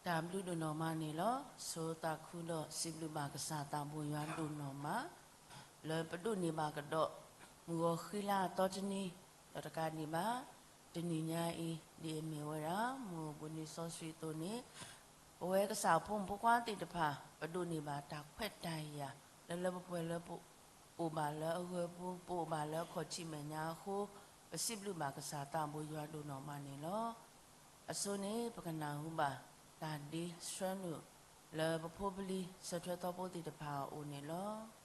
တၢ်ဘျုးဒိၣ်နီၢ်မးန့ၣ်လီၤ. ဆိသးခုဒီးစံးဘျုးဘၣ်ကစၢ်သးဘိယွၤဒိၣ်နီၢ်မး လၢပဒိးန့ၢ်ဘၣ်ကဒီး မုၢ်ဂီၤဃံလၤအသီတနံၤ ဒီးတကးဒံးဘၣ် တနံၤညါအံၤ ဒ်အမ့ၢ်ဝဲဒၣ် မုၢ်အိၣ်ဘှံးနံၤစီဆှံအသိးန့ၣ် ပဝဲကစၢ်အဖိမုၣ်ဖိခွါသ့ၣ်တဖၣ် ပဒိးန့ၢ်ဘၣ်တၢ်ခွဲးတၢ်ယာ် လၢလၢပှဲၤပှဲၤလၢပအိၣ်ဘၣ်လၢအဂၢၤပူၤ ပအိၣ်ဘၣ်လၢအခီၣ်ထံးမဲာ်ညါအဃိ ပစံးဘျုးဘၣ်ကစၢ်သးဘိယွၤဒိၣ်နီၢ်မးန့ၣ်လီၤ. အဆိန့ၣ် ပကနၢ်ဟူဘၣ်တၢ်ဒ့ဆှၢနုာ် လၢပဖိပလံၤ ဆၢထွဲသီဖိသ့ၣ်တဖၣ်အအိၣ်န့ၣ်လီၤ.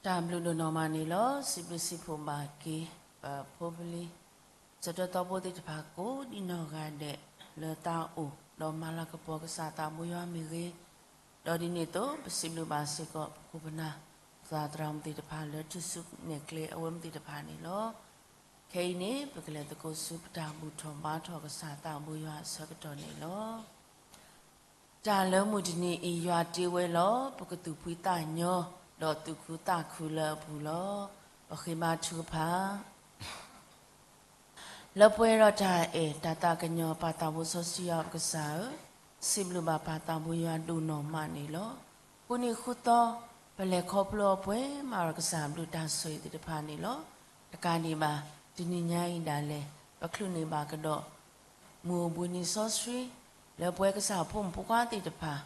တၢ်ဘျုးဒိၣ်နီၢ်မးန့ၣ်လီၤ. စံးဘျုးစံးဖှိၣ်ဘၣ်က့ၤ ပဖိပလံၤ ဆၢထၢၣ်သီဖိသ့ၣ်တဖၣ်ကိးဒံးနီၢ်ဂၤဒဲး လၢသးအိၣ် ဒီးမၤလၤကပီၤကစၢ်သးဘိယွၤမ့ၢ်ဂ့ၤ, ဒီးဒ်န့ၣ်အသိး ပစံးဘျုးဘၣ်စ့ၢ်ကီး ပခိၣ်ပနၢ် သရၣ်သရၣ်မုၣ်သ့ၣ်တဖၣ် လၢထူၣ်စုနဲၣ်ကျဲအဝဲသ့ၣ်တဖၣ်န့ၣ်လီၤ. ခဲအံၤန့ၣ် ပကလဲၤသကိးဆူပတၢ်ဘူၣ်ထီၣ်ဘါထီၣ်ကစၢ်သးဘိယွၤအဆၢကတီၢ်န့ၣ်လီၤ. တၢ်လၢမုၢ်တနံၤအံၤ ယွၤတ့ဝဲလီၤ. ပကသူၣ်ဖှံသးညီ ဒီးသူၣ်ခုသးခုလၢအပူၤလီၤ. ပဃ့ဘါထုကဖၣ်. လၢပှဲၤဒီးတၢ်အဲၣ်တၢ်သးကညီၤ ပၢ်သးဘိစီဆှံယွၤပကစၢ်ဧၢ, စံးဘျုးဘၣ်ပၢ်သးဘိယွၤဒိၣ်နီၢ်မးန့ၣ်လီၤ. ဃုနံၤဃုသီ ပလဲၤခီဖျိအီၤပှဲၤမးဒီးကစၢ်ဘျုးတၢ်ဆိၣ်ဂ့ၤသ့ၣ်တဖၣ်န့ၣ်လီၤ. တကးဒံးဘၣ် တနံၤညါအံၤဒၣ်လဲာ် ပချုးန့ၢ်ဘၣ်ကဒီး မုၢ်အိၣ်ဘှံးနံၤစီဆှံ လၢပဝဲကစၢ်ဖိမုၣ်ဖိခွါသ့ၣ်တဖၣ်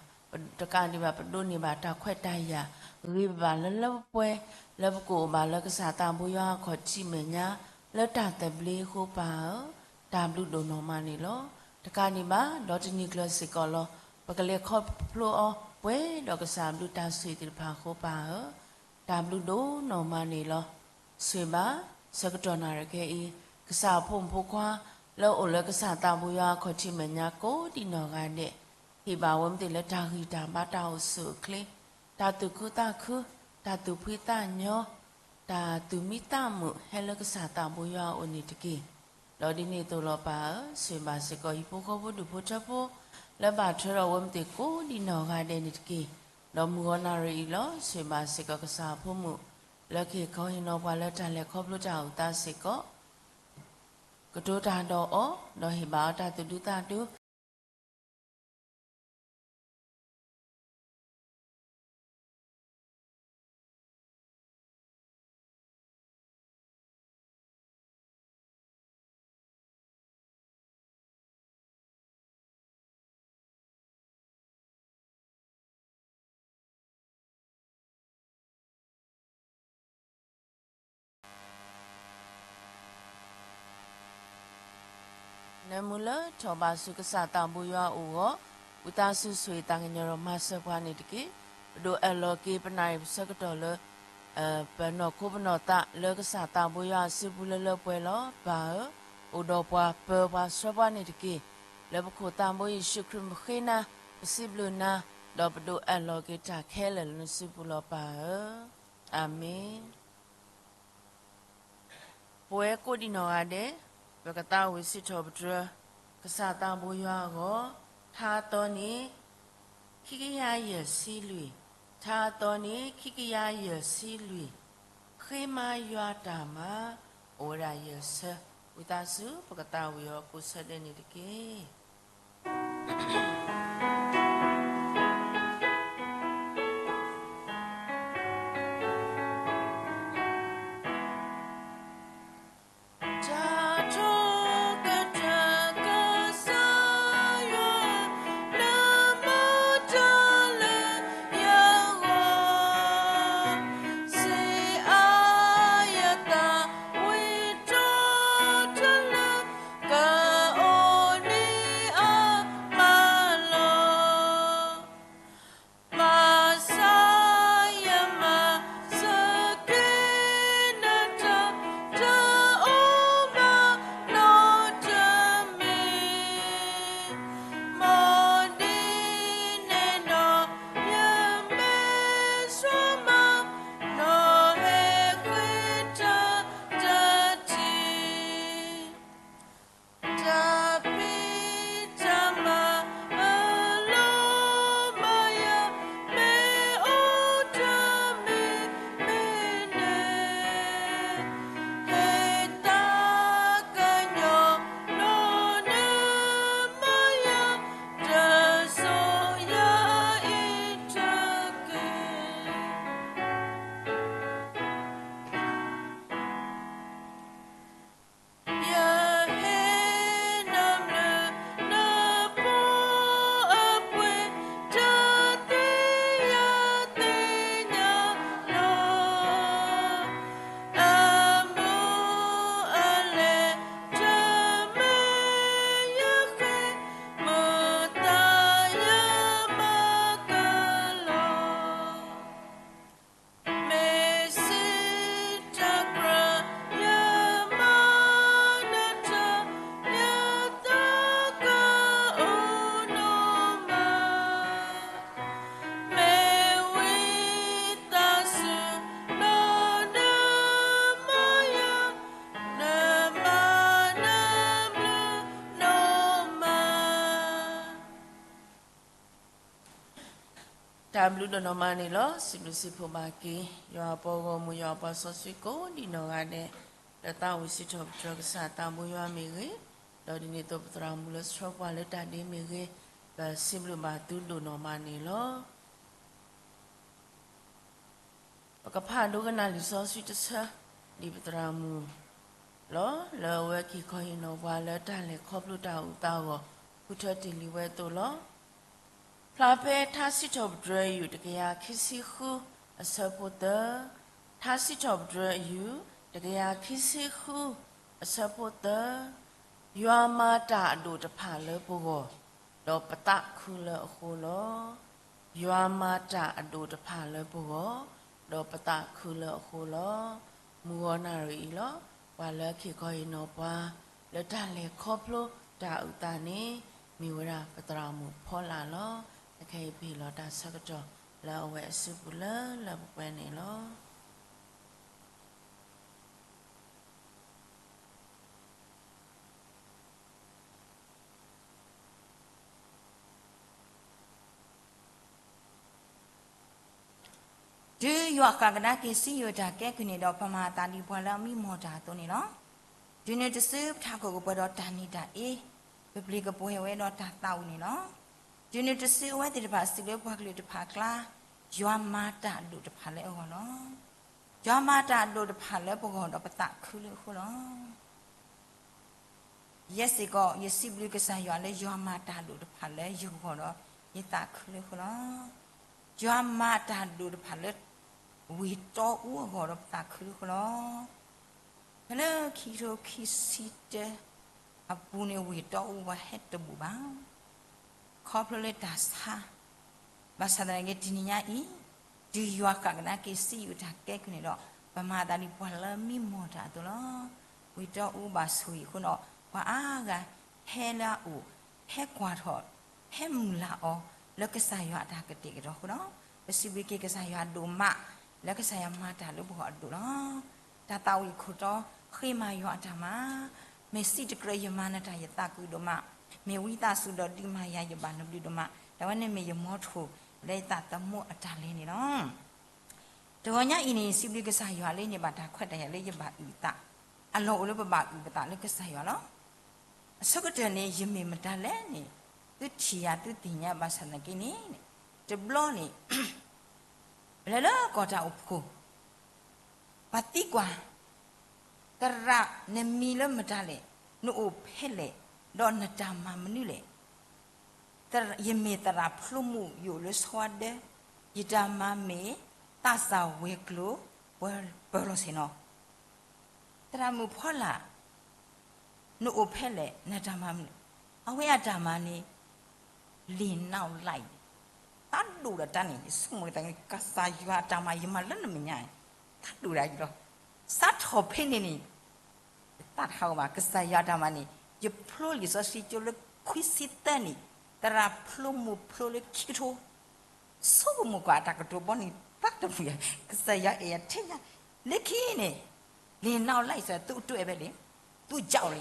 တကးဒံးဘၣ် ပဒိးန့ၢ်ဘၣ်တၢ်ခွဲးတၢ်ယာ် ဂ့ၤဘၣ်လၢလၢပှဲၤပှဲၤ လၢပကအိၣ်ဘၣ်လၢကစၢ်သးဘိယွၤအခီၣ်ထံးမဲာ်ညါ လၢတၢ်သဘျ့အဃိပၢ်ဧၢ, တၢ်ဘျုးဒိၣ်နီၢ်မးန့ၣ်လီၤ. တကးဒံးဘၣ် ဒီးတနံၤကျၢၤစ့ၢ်ကီးလီၤ ပကလဲၤခီဖျိအီၤပှဲၤဒီးကစၢ်ဘျုးတၢ်ဆိၣ်ဂ့ၤသ့ၣ်တဖၣ်အဃိပၢ်ဧၢ, တၢ်ဘျုးဒိၣ်နီၢ်မးန့ၣ်လီၤ. ဆိၣ်ဂ့ၤဘၣ် ဆၢကတီၢ်နၣ်ရံၣ်ခဲအံၤ ကစၢ်အဖိမုၣ်ဖိခွါ လၢအအိၣ်လၢကစၢ်သးဘိယွၤအခီၣ်ထံးမဲာ်ညါကိးဒံးနီၢ်ဂၤဒဲး ဟ့ၣ်ဘၣ်ဝဲမ့ၢ်သ့ၣ်လၢတၢ်ဂံၢ်တၢ်ဘါ တၢ်အိၣ်ဆူၣ်အိၣ်ချ့ တၢ်သူၣ်ခုသးခု တၢ်သူၣ်ဖှံသးညီ တၢ်သူၣ်မံသးမုာ် ဟဲလၢကစၢ်သးဘိယွၤအအိၣ်န့ၣ်တက့ၢ်. ဒီးဒ်န့ၣ်အသိးလီၤပၢ်ဧၢ, ဆိၣ်ဂ့ၤဘၣ်စ့ၢ်ကီး ဟံၣ်ဖိဃီဖိဒူၣ်ဖိထၢဖိ လၢဘၣ်ထွဲဒီးဝဲမ့ၢ်သ့ၣ်ကိးဒံးနီၢ်ဂၤဒဲးန့ၣ်တက့ၢ်. ဒီးမုၢ်ဂီၤနၣ်ရံၣ်အံၤလီၤ ဆိၣ်ဂ့ၤဘၣ်စ့ၢ်ကီးကစၢ်အဖိမုၣ် လၢကဟ့ၣ်ခီဟ့ၣ်နီၤပှၤလၢတၢ်လဲၤခီဖျိတၢ်အိၣ်သးစ့ၢ်ကီး ကတိၤတၢ်ဒီးအီၤ ဒီးဟ့ၣ်ဘၣ်အီၤတၢ်သူၣ်ဒူသးဒူ နၢမူလၢထီၣ်ဘးဆူကစၢ်သးဘိယွၤအအိၣ်အဂီၢ်, ဝံသးစူၤဆိၣ်ဂ့ၤသးကညီၤဒီးမၤစၢၤပှၤန့ၣ်တက့ၢ်. ပဒိးအၢၣ်လီၤက့ၤပနၣ်ရံၣ်ပဆၢကတီၢ်လၢ ပနီၢ်ခိပနီၢ်သးလၢကစၢ်သးဘိယွၤအစုပူၤလၢလၢပှဲၤပှဲၤလီၤ. ပၢ်ဧၢ, အိၣ်ဒီးပှၤ ပၢၤပှၤဆှၢပှၤန့ၣ်တက့ၢ်. လၢပခိၣ်သးဘိယ့ၣ်ၡူးခရံာ်မုၢ်ဃ့နၤ, ပစံးဘျုးနၤ, ဒီးပဒိးအၢၣ်လီၤက့ၤတၢ်ခဲလၢာ်လၢနစုပူၤလီၤပၢ်ဧၢ. အၤမ့ၣ်. ပဝဲကိးဒံးနီၢ်ဂၤဒဲး, ပကသးဝံၣ်စံးထီၣ်ပတြၢၤ ကစၢ်သးဘိယွၤအဂီၢ်, ထါအသီန့ၣ် ခံကယၤယဲၢ်ဆံလွံၢ်, ထါအသီန့ၣ် ခံကယၤယဲၢ်ဆံလွံၢ်, ဃ့မၤယွၤတၢ်မၤ, အိၣ်ဝဲဒၣ်ယဲၢ်ဆၢ, ဝံသးစူၤ ပကသးဝံၣ်အီၤကိးဆၢဒဲးန့ၣ်တက့ၢ်. တၢ်ဘျုးဒိၣ်နီၢ်မးန့ၣ်လီၤ. စံးဘျုးစံးဖှိၣ်ဘၣ်က့ၤ ယွၤအပှၤဂီၢ်မုၢ် ယွၤအပှၤစီဆှံကိးဒံးနီၢ်ဂၤဒဲး, လၢသးဝံၣ်စံးထီၣ်ပတြၢၤကစၢ်သးဘိယွၤမ့ၢ်ဂ့ၤ, ဒီးဒ်န့ၣ်အသိးပသရၣ်မုၣ်လၢဆှၢပှၤလၢတၢ်ဒ့မ့ၢ်ဂ့ၤ, ပစံးဘျုးဘၣ်သုဒိၣ်နီၢ်မးန့ၣ်လီၤ. ပကဖးဒိကနၣ်လံာ်စီဆှံတဆၢ ဒ်ပသရၣ်မုၣ်လီၤ လၢအဝဲက့ၤခီဟ့ၣ်နီၤပှၤလၢတၢ်လဲၤခီဖျိတၢ်အုၣ်သးအဂီၢ် ဃုထၢတ့ၢ်လံဝဲအသိးလီၤ. ဖျါဖဲထါစံးထီၣ်ပတြၢၤယုၢ်တကယၤခံဆံဃု အဆၢဖိသၢ, ထါစံးထီၣ်ပတြၢၤယုၢ် တကယၤခံဆံဃု အဆၢဖိသၢ, ယွၤမၤတၢ်အဒိၣ်တဖၣ်လၢပဂီၢ်, ဒီးပသးခုလၢအဃိလီၤ. ယွၤမၤတၢ်အဒိၣ်တဖၣ်လၢပဂီၢ်, ဒီးပသးခုလၢအဃိလီၤ. မုၢ်ဂီၤနၣ်ရံၣ်အံၤလီၤ. ပှၤလၢက့ၤခီဟ့ၣ်နီၤပှၤ လၢတၢ်လဲၤခီဖျိတၢ်အုၣ်သးန့ၣ် မ့ၢ်ဝဲဒၣ်ပသရၣ်မုၣ်ဖီလာ်လီၤ. အခဲအံၤပဟ့ၣ်လီၤတၢ်ဆၢကတီၢ်လၢအဝဲအစုပူၤလၢလၢပှဲၤပှဲၤန့ၣ်လီၤ. တုၤယွၤဃၣ်ကဒါက့ၤစံယိၣ်တၢ်ကဲကုၢ်န့ၣ်ဒီး ပမၤအသးဒ်ပှၤလၢအမံမီၢ်တၢ်အသိးန့ၣ်လီၤ. တုၤနုၤတစုပထးခိၣ်ကပှဲၤဒီးတၢ်နံၤတၢ်အ့, ပပျ့ၤကပှဲၤဝဲဒီးတၢ်သးဝံၣ်န့ၣ်လီၤ. တုၤနုၤတစုအဝဲသ့ၣ်တဖၣ်စံးလၢပှၤကလုာ်တဖၣ်အကျါ, ယွၤမၤတၢ်အဒိၣ်တဖၣ်လၢအဂီၢ်လီၤ. ယွၤမၤတၢ်အဒိၣ်တဖၣ်လၢပဂီၢ်ဒီးပသးခုလၢအဃိလီၤ. ယဲစ့ၢ်ကီး ယစံးဘျုးကစၢ်ယွၤလၢယွၤမၤတၢ်ဒိၣ်တဖၣ်လၢယဂီၢ်ဒီးယသးခုလၢအဃိလီၤ. ယွၤမၤတၢ်ဒိၣ်တဖၣ်လၢ ဝ့ၢ်တီအူအဂီၢ်ဒီးပသးခုလၢအဃိလီၤ. ဖဲလၢခံကထိခံဆံတၢအပူၤန့ၣ် ဝ့ၢ်တီအူပှၤဟဲတဘူးဘၣ် ခီဖျိလၢတၢ်ဆါ, ဘၣ်ဆၣ်သနာ်က့တနံၤညါအံၤ, တုၤယွၤဃၣ်ကဒါက့ၤစံယိၣ်တၢ်ကဲကုၢ်န့ၣ်ဒီး ပမၤအသးဒ်ပှၤလၢမံမီၢ်တၢ်အသိးလီၤ. ဝ့ၢ်တီအူဘၣ်ဆိၣ်ဂ့ၤအဃိဒီး ပှၤအါဂၤဟဲလၢအအိၣ်, ဟဲကွၢ်ထီၣ်, ဟဲမုၢ်လၢ်အီၤ လၢကစၢ်ယွၤအတၢ်ကတဲာ်ကတီၤအဃိဒီး, ပစံးဘျုးက့ၤကစၢ်ယွၤဒိၣ်မး လၢကစၢ်ယွၤမၤတၢ်လၢပဂီၢ်အဒိၣ်လီၤ. တၢ်သးဝံၣ်ခိၣ်တီ ဃ့မၤယွၤအတၢ်မၤ, မ့ၢ်စံးတကြၢးယမၤနတၢ်ယသးခုဒိၣ်မး, မ့ၢ်ဝံသးစူၤဒီးဒုးမၤယၤယဘၣ်နဘျုးဒိၣ်မး, တၢ်ဝဲန့ၣ်မ့ၢ်ယမီထိၣ်လၢယသးသမူအတၢ်လဲၤန့ၣ်လီၤ. တဂီၤညါအံၤန့ၣ် စံးဘျုးကစၢ်ယွၤလၢန့ၢ်ဘၣ်တၢ်ခွဲးတၢ်ယာ်လၢယဘၣ်အုၣ်သး, အလီၢ်အိၣ်လၢပဘၣ်အုၣ်ပသးလၢကစၢ်ယွၤလီၤ. အဆိကတၢၢ်န့ၣ် ယမ့ၢ်မတၤလဲၣ်န့ၣ် သုထံၣ်ယၤသုသ့ၣ်ညါဘၣ်ဆၣ်သနာ်က့န့ၣ်, တဘျီန့ၣ် ပလဲၤလၢကီၢ်တၢ်အိၣ်ဖှိၣ်, ပှၤသံကွၢ်, သရၣ်နမံၤလၢမတၤလဲၣ်, နအိၣ်ဖဲလဲၣ်, ဒီးနတၢ်မၤမနုၤလဲၣ်. ယမ့ၢ်သရၣ်ဖျိမုၣ် ယအိၣ်လၢဆီဝါဒၢ, ယတၢ်မၤမ့ၢ်သးစၢ်ဝဲၤကျိၤ ပၢၤလီၤဆ့ၣ်နီၤ. သရၣ်မုၣ်ဖီလာ်, နအိၣ်ဖဲလဲၣ်, နတၢ်မၤမနုၤလဲၣ်. အဝဲအတၢ်မၤန့ၣ် လ့ၣ်နီၣ်လၢ်, သးဒိၣ်ဒီးတၢ်န့ၣ် ယဆိကမိၣ်လၢတၢ်န့ၣ် ကစၢ်ယွၤအတၢ်မၤ ယမၤလၢနမဲာ်ညါ, သးဒိၣ်ဒၣ်ယလီၤ. စးထီၣ်ဖဲန့ၣ်န့ၣ် ယသးတဟးဂီၤဘၣ် ကစၢ်ယွၤအတၢ်မၤန့ၣ် ယဖျိလံာ်စီဆှံကၠိလၢခွံဆံသၢနံၣ်, သရၣ်ဖျိမုၣ်ဖျိလၢခံကထိ, ဆိကမိၣ်ကွၢ်အတၢ်ကတိၤဘီန့ၣ် သးတမုာ်ယၤ, ကစၢ်ယွၤအဲၣ်ယၤထဲညါ, လၢခံန့ၣ် လ့ၣ်နီၣ်လၢ်အံၤ သုတအဲၣ်ဘၣ်လံ, သုကၠီလံ,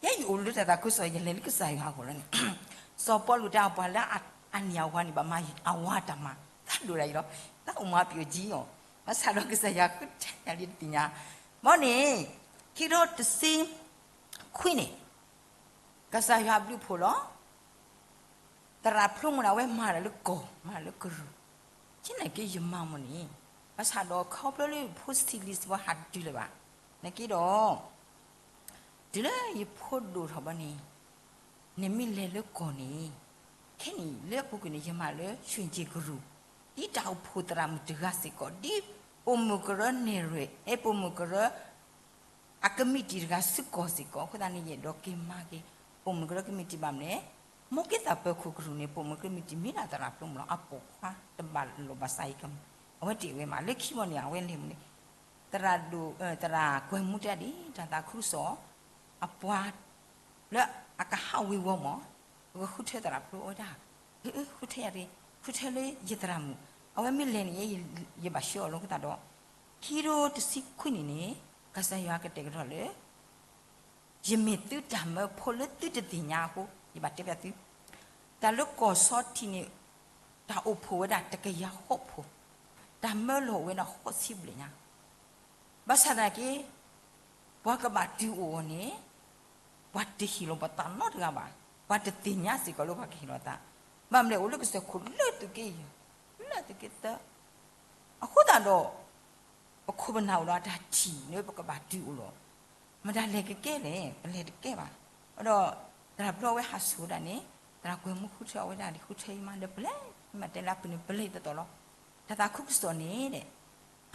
ယဲယအိၣ်လၢတၢ်သးခုကစီၣ် ယလဲၤလၢကစၢ်ယွၤအဂီၢ်လီၤန့ၣ်, စီၤပီလူးတဲအပှၤလၢအန့ၢ်အဝၤန့ၣ် ဘၣ်မၤအဝၤတၢ်မၤ, သးဒိၣ်ဒၣ်ယလီၤ, သးအိၣ်မၤပယိာ်ကံအီၤ, ဘၣ်ဆၣ်ဒီးကစၢ်ယွၤဃုထၢယၤလံတသ့ၣ်ညါ, ဘီန့ၣ်, ခံကထိတဆံခွံန့ၣ်, ကစၢ်ယွၤဘျုးဖှိၣ်လီၤ. သရၣ်ဖျိမုၣ်န့ၣ် အဝဲမၤတၢ်လၢကီၢ် မၤတၢ်လၢကရူၢ်, ကဲန့ၣ်က့ယမၤမၢ်န့ၣ်, ဘၣ်ဆၣ်ဒီးခီဖျိလၢဖိဆံးလံၤစ့ၢ်ကီးဟးတတုၤလၢၤဘၣ်, နာ်က့ဒီး တုၤလၢယဖိဒိၣ်ထီၣ်ဘီန့ၣ်, နမ့ၢ်လဲၤလၢကီၢ်န့ၣ်, ခဲနံၣ်လၢအပူၤကွံာ်န့ၣ် ယမၤလၢ ရွှေကျင်ကရူၢ်, ဒ်တၢ်အိၣ်ဖှိၣ်သရၣ်မုၣ်တဂၤစ့ၢ်ကီး ဒ်ပိာ်မုၣ်ကရၢနဲၣ်ရွဲၣ် အဲပိာ်မုၣ်ကရၢ အကမံးတံာ်တဂၤဆူကီၢ်စ့ၢ်ကီး, အဃိသတးန့ၣ် ယအဲၣ်ဒိးက့ၤမၤက့ၤ ပိာ်မုၣ်ကရၢကမံးတံာ်ဘၣ်မနုၤလဲၣ်, မိၢ်က့သးပၢၤခိၣ်ကရူၢ်န့ၣ် ပိာ်မုၣ်ကရၢကမံးတံာ်မ့ၢ်ဒၣ်သရၣ်ဖျိမုၣ်လီၤ, အပိာ်ခွါတဘၣ်လိာ်ဘၣ်ဆၣ်အံၤကမုၣ်, အဝဲတ့ၢ်ဝဲမး လၢခံဘီန့ၣ် အဝဲလဲၤမနုၤလဲၣ်, သရၣ်ဒိၣ် သရၣ်ကွဲၤမူတဲဒၣ် တၢ်သးခုကစီၣ် အပှၤ လၢအကဟးဝ့ၤဝီၤမး, ပကဃုထၢသရၣ်ဖျိအဝဲဒၣ်, ဃုထၢယၤတဂ့ၤ, ဃုထၢလၢယသရၣ်မုၣ်, အဝဲမ့ၢ်လဲၤန့ၣ် ယဘၣ်ဆှၢအီၤလီၤအဃိသတးဒီး, ခံကထိတဆံခွံနံၣ်န့ၣ်, ကစၢ်ယွၤကတဲာ်ကတီၤလၢ ယမ့ၢ်သုတၢ်မၢဖိလၢသုတသ့ၣ်ညါအဃိ ယဘၣ်တဲဘၣ်သု, တၢ်လၢကီၢ်ဆီထံးန့ၣ် တၢ်အိၣ်ဖှိၣ်ဝဲဒၣ်တကယၤဃိးဖိ, တၢ်မၢလီၤဝဲဒၣ်ဃိးဆံဘျဲၣ်ညါ, ဘၣ်ဆၣ်သနာ်က့ ပှၤကဘၣ်တုၤအိၣ်အီၤန့ၣ် ပှၤတဟ့ၣ်လီၤပှၤသးနီတဂၤဘၣ်, ပှၤတသ့ၣ်ညါစ့ၢ်ကီးလၢပှၤကဟ့ၣ်လီၤသး, ဘၣ်မနုၤလဲၣ် အိၣ်လၢကစၢၢ်ခိၣ်လၢသုးက့ယဲၢ်, လၢသုးက့သၢ, အဃိသတးဒီး ပခိၣ်ပနၢ်အိၣ်ဒီးအတၢ်ထံၣ်န့ၣ် ပကဘၣ်တုၤအိၣ်လီၤ. မတၤလဲၤကကဲလဲၣ်, ပလဲၤတကဲဘၣ်. ဒီးသရၣ်ဘျီဝဲဟးဆူၣ်ဝဲဒၣ်န့ၣ် သရၣ်ကွဲၤမူဃုထၢအီၤဝဲဒၣ်ဒ်ဃုထၢအံၤမး ဒီးပလဲၤ, မ့ၢ်တဲလၢအပူၤန့ၣ် ပလဲၤတတီၤလီၤ. တၢ်သးခုကစီၣ်န့ၣ်ဒီး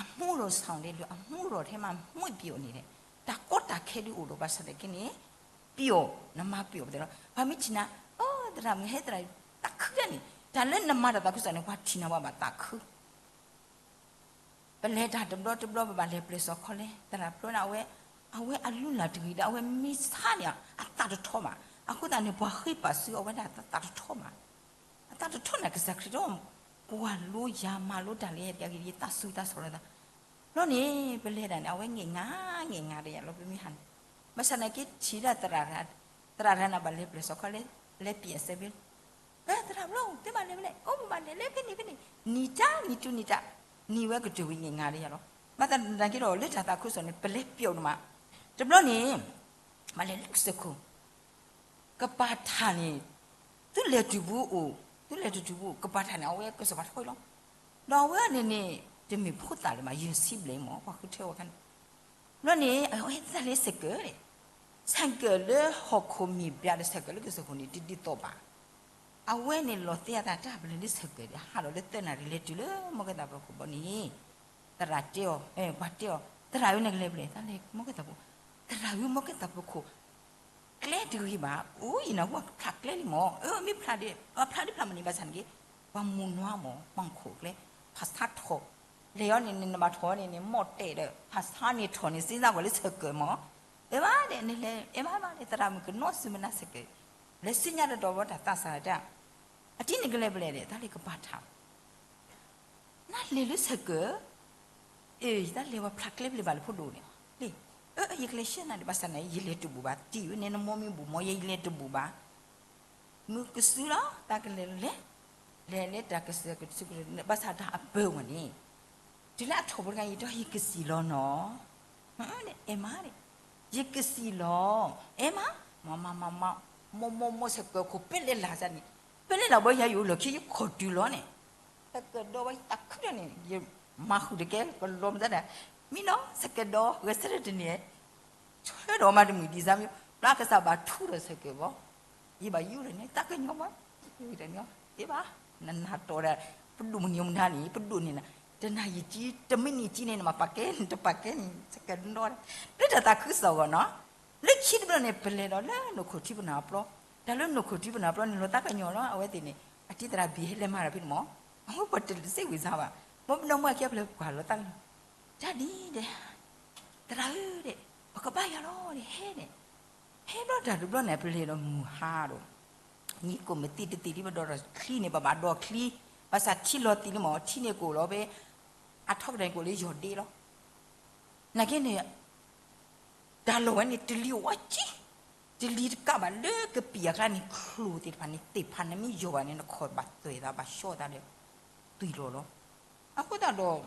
အမူရီၤဆၣ်ဒဲးလၢအမူရီၤထဲမးမူပျီန့ၣ်ဒီး တၢ်ကီတၢ်ခဲဒုးအိၣ်ဒီးဘၣ်ဆၣ်သနာ်က့န့ၣ် ပျီ, နမၤပျီပသးလီၤ. ပှၤမ့ၢ်ထံၣ်နၤ, အိ သရၣ်မုၣ်ဟဲသရၣ်, သးခုဒၣ်န့ၣ် တၢ်လၢနမၤတၢ်သးခုကစီၣ်န့ၣ် ပှၤထံၣ်နၤပှၤဘၣ်သးခု ပလဲၤတၢ်တဘျီတဘျီ ပဘၣ်လဲၤပျဲၢ်စီၤခီလဲ, သရၣ်ဘျီန့ၣ် အဝဲ, အဝဲအလုၢ်လၢ်တဂ့ၤဒီး အဝဲမ့ၢ်ဆါန့ၣ် အသးတထီဘၣ်. အဃိသတးန့ၣ် ပှၤဃ့ပာ်စုအီၤဝဲဒၣ်သးတထီဘၣ်. အသးတထီန့ၣ် ကစၢ်ခရံာ်တဲ ကွၢ်လိယၤမၤလိတၢ်လၢယၤတဂ့ၤ ယသးစူၤသးဆီၣ်လီၤသး. ဘျီန့ၣ် ပလဲၤဒၣ်န့ၣ် အဝဲငဲၢ်ငါ, ငဲၢ်ငါဒီးယၤလီၤ ပမ့ၢ်ဟးန့ၣ်, ဘၣ်ဆၣ်သနာ်က့ထံၣ်ဒၣ်သရၣ်, သရၣ်ရၤန့ၣ် ဘၣ်လဲၤပျဲၢ်စီၤခီလဲ, လဲၤပျဲၢ်အစဲးဘ့ၣ် သရၣ်ဘျီ တဲဘၣ်လဲၤဝဲလဲၣ်, အိ ပဘၣ်လဲၤလၢဖဲန့ၣ်ဖဲန့ၣ်, နံၤတၢ်နံၤတူနံၤတၢ်, နံၤဝဲကတၢၢ်ဝံၤငဲၢ်ငါဒီးယၤလီၤ. ဘၣ်သနာ်က့ဒီး လၢတၢ်သးခုကစီၣ်န့ၣ် ပလဲၤပျီဒိၣ်မး, တဘျီန့ၣ် ဘၣ်လဲၤလၢကစၢၢ်ခိၣ် ကပၤထၣ်န့ၣ် သုလဲၤတုၤပူၤအိၣ်, သုလဲၤတတုၤပူၤ ကပၤထၣ်န့ၣ် အဝဲကစၢၢ်ပၤထီၣ်လီၤ. ဒီးအဝဲန့ၣ်န့ၣ် တမ့ၢ်ဖိသၣ်လၢၤဘၣ် ယဲၢ်ဆံဘျဲၣ်မး ပှၤဃုထၢဝဲခါန့ၣ်, ဘျီန့ၣ် အဝဲသးလၢဆဲးကၢး, ဆဲးကၢးလၢဟီၣ်ခိၣ်မ့ၢ်ဘျးဒီးဆဲးကၢးလၢကစၢၢ်ခိၣ်န့ၣ် တဒ်သိးဘၣ်. အဝဲန့ၣ်လီၤသ့အသးတၢ်ပလဲၤလၢဆဲးကၢးဒီး ဟးထီၣ်လၢသၢနၣ်ရံၣ်လဲၤတုၤလၢမိၢ်ကဲသးပှၢ်ခိၣ်ဘျီန့ၣ် သရၣ်တဲအီၤ, ပှၤတဲအီၤ သရၣ်ဧၢ နကလဲၤဖဲလဲၣ်, သးလဲၤမိၢ်ကဲသးပှၢ်, သရၣ်ဧၢ မိၢ်ကဲသးပှၢ်ခိၣ် ကျဲတဂ့ၤဘၣ်, အိ ယနၢ်ဟူဖျးကျဲလံမး, အၢ မ့ၢ်ဖျးဒ်, ဖျးဒ်ဖျးမနုၤဘၣ်ဆၣ်န့ၣ်က့, ပှၤမိၢ်နွါမး ပှၤခိၣ်ကျဲ, ဖးဆါထီၣ်, လဲၤအီၤန့ၣ် နဘၣ်ထီၣ်န့ၣ်န့ၣ် မီၢ်တဲာ်ဒီး ဖးဆါန့ၣ်ထီၣ်န့ၣ် စ့စါကွၢ်လၢဆဲးကၢးမး, အဲၣ်ဘၣ်ဒီး နလဲၤ အဲၣ်ဘၣ်ဘၣ်ဒီး သရၣ်မုၣ်ကနီၤစုမနၤဆဲးကၢး, လဲၤစံညါတတီၤဘျီတၢ်သးစၢ်တၢ်, အတံၤနကလဲၤဖဲလဲၣ်ဒီး သးလၢကပၤထၣ် နလဲၤလၢဆဲးကၢး, အ့ ယတၢ်လဲၤဝဲဖျးကျဲဖဲလဲၣ်ဘၣ်လၢဖိဒိၣ်န့ၣ်, လံ, အၢ ယကလဲၤရှဲနၤဒီး ဘၣ်ဆၣ်န့ၣ် ယလဲၤတဘူးဘၣ်, တံၤဧၢ နဲနမိၢ်မ့ၢ်ဘူးမး ယဲယလဲၤတဘူးဘၣ်, မုၢ်ကစုလီၤ သးကလဲၤလဲၤ, လဲၤလၢတၢ်ကစၢၢ်ကဆူးကဆူး ဘၣ်ဆၣ်တၢ်အပၢၢ်ဝဲန့ၣ်, တုၤလၢအထီၣ်ဖိတခါ ယတဲ ယကစံၣ်လီၤနီၤ, အဲၣ်မး, ယကစံၣ်လီၤ, အဲၣ်မး, မၤမၤမၤမၤ, မိၢ်မိၢ်မိၢ် ဆဲးကၢးခိၣ် ပလဲလၢ်န့ၣ်, ပလဲလၢ်ဘၣ် ယၤယအိၣ်လၢခံ ယခိၣ်တုၤလီၤန့ၣ်, ဆဲးကၢးဒီးဝဲ ယသးခုဒီးန့ၣ် ယမၤဃုာ်တကဲ ကလီၤမတၤဒၣ်, မံနီၤ ဆဲးကၢးဒီး ဂဲၤဆၢထၢၣ်တန့ၢ် ဆၢဒီးမၤတမုာ်ဒံးစါမ့ၢ် ဘျီကစၢ်ဘၣ်ထူဒီးဆဲးကၢးဘီ, ယဘၣ်ယူၢ်ဒီးန့ၣ် တၢ်ကညီဘီ, ယတညီ, ယဘၣ်, နနၢ်တီၢ်ဒီး, ပဒိၣ်မုၢ်နံၤမုၢ်နၤန့ၣ် ပဒိၣ်န့ၣ်နၤ, တနၤယံာ်ကံ တမံးနံးကံန့ၣ် နမၤပာ်ကဲန့ၣ် တပာ်ကဲန့ၣ် ဆဲးကၢးနီၤ, လၢတၢ်သးခုကစီၣ်အဂီၢ်နီၤ, လၢခံတဘျီန့ၣ် ပလဲၤဒီးလၢနိၣ်ခိၣ်ထံပနၢ်အပျီ, တၢ်လၢနိၣ်ခိၣ်ထံပနၢ်အပျီန့ၣ် လီၤသးကညီၤလီၤ အဝဲသ့ၣ်န့ၣ်, အတံၤသရၣ်ဘံၣ်ဟဲလဲၤမၤတၢ်ဖဲန့ၣ်မး, အဝဲပှၤတစ့ဝံၤစါဘၣ်, ဘီပဒီမုၢ်အခံအပျဲၢ်ပှၤလီၤသးကညီၤ, တၢ်ဒ်ဒီး သရၣ်ဧၢဒီး, ပကဘၣ်ယၤလီၤဒီး ဟဲန့ၣ်, ဟဲဘျီတၢ်တဘျီန့ၣ် ပလဲၤဒီးမုၢ်ဟါဒီး, နံၣ်ကိၣ်မုၢ်သံတသံလံ ပဒိးဒီးချံန့ၣ် ပဘၣ်ဒီးချံ, ဘၣ်ဆၣ်ထံလီၤသံလံမး ထံန့ၣ်ကိၣ်လီၤဖဲ, အထီကတၢၢ်န့ၣ်ကိၣ်လၢယီၢ်ဒ့လီၤ, နာ်က့န့ၣ် တၢ်လီၢ်ဝဲန့ၣ် တလံၤဝဲကံ, တလံၤတကးဘၣ်လၢကပံာ်အကျါန့ၣ် ချိၣ်သ့ၣ်တဖၣ်န့ၣ် သ့ၣ်ဖးနမ့ၢ်ယီၢ်ဘၣ်န့ၣ် နခီၣ်ဘၣ်သွဲၣ်သးဘၣ်ဆှီသးဒီး သွံၣ်လီၤလီၤ. အဃိသတးဒီး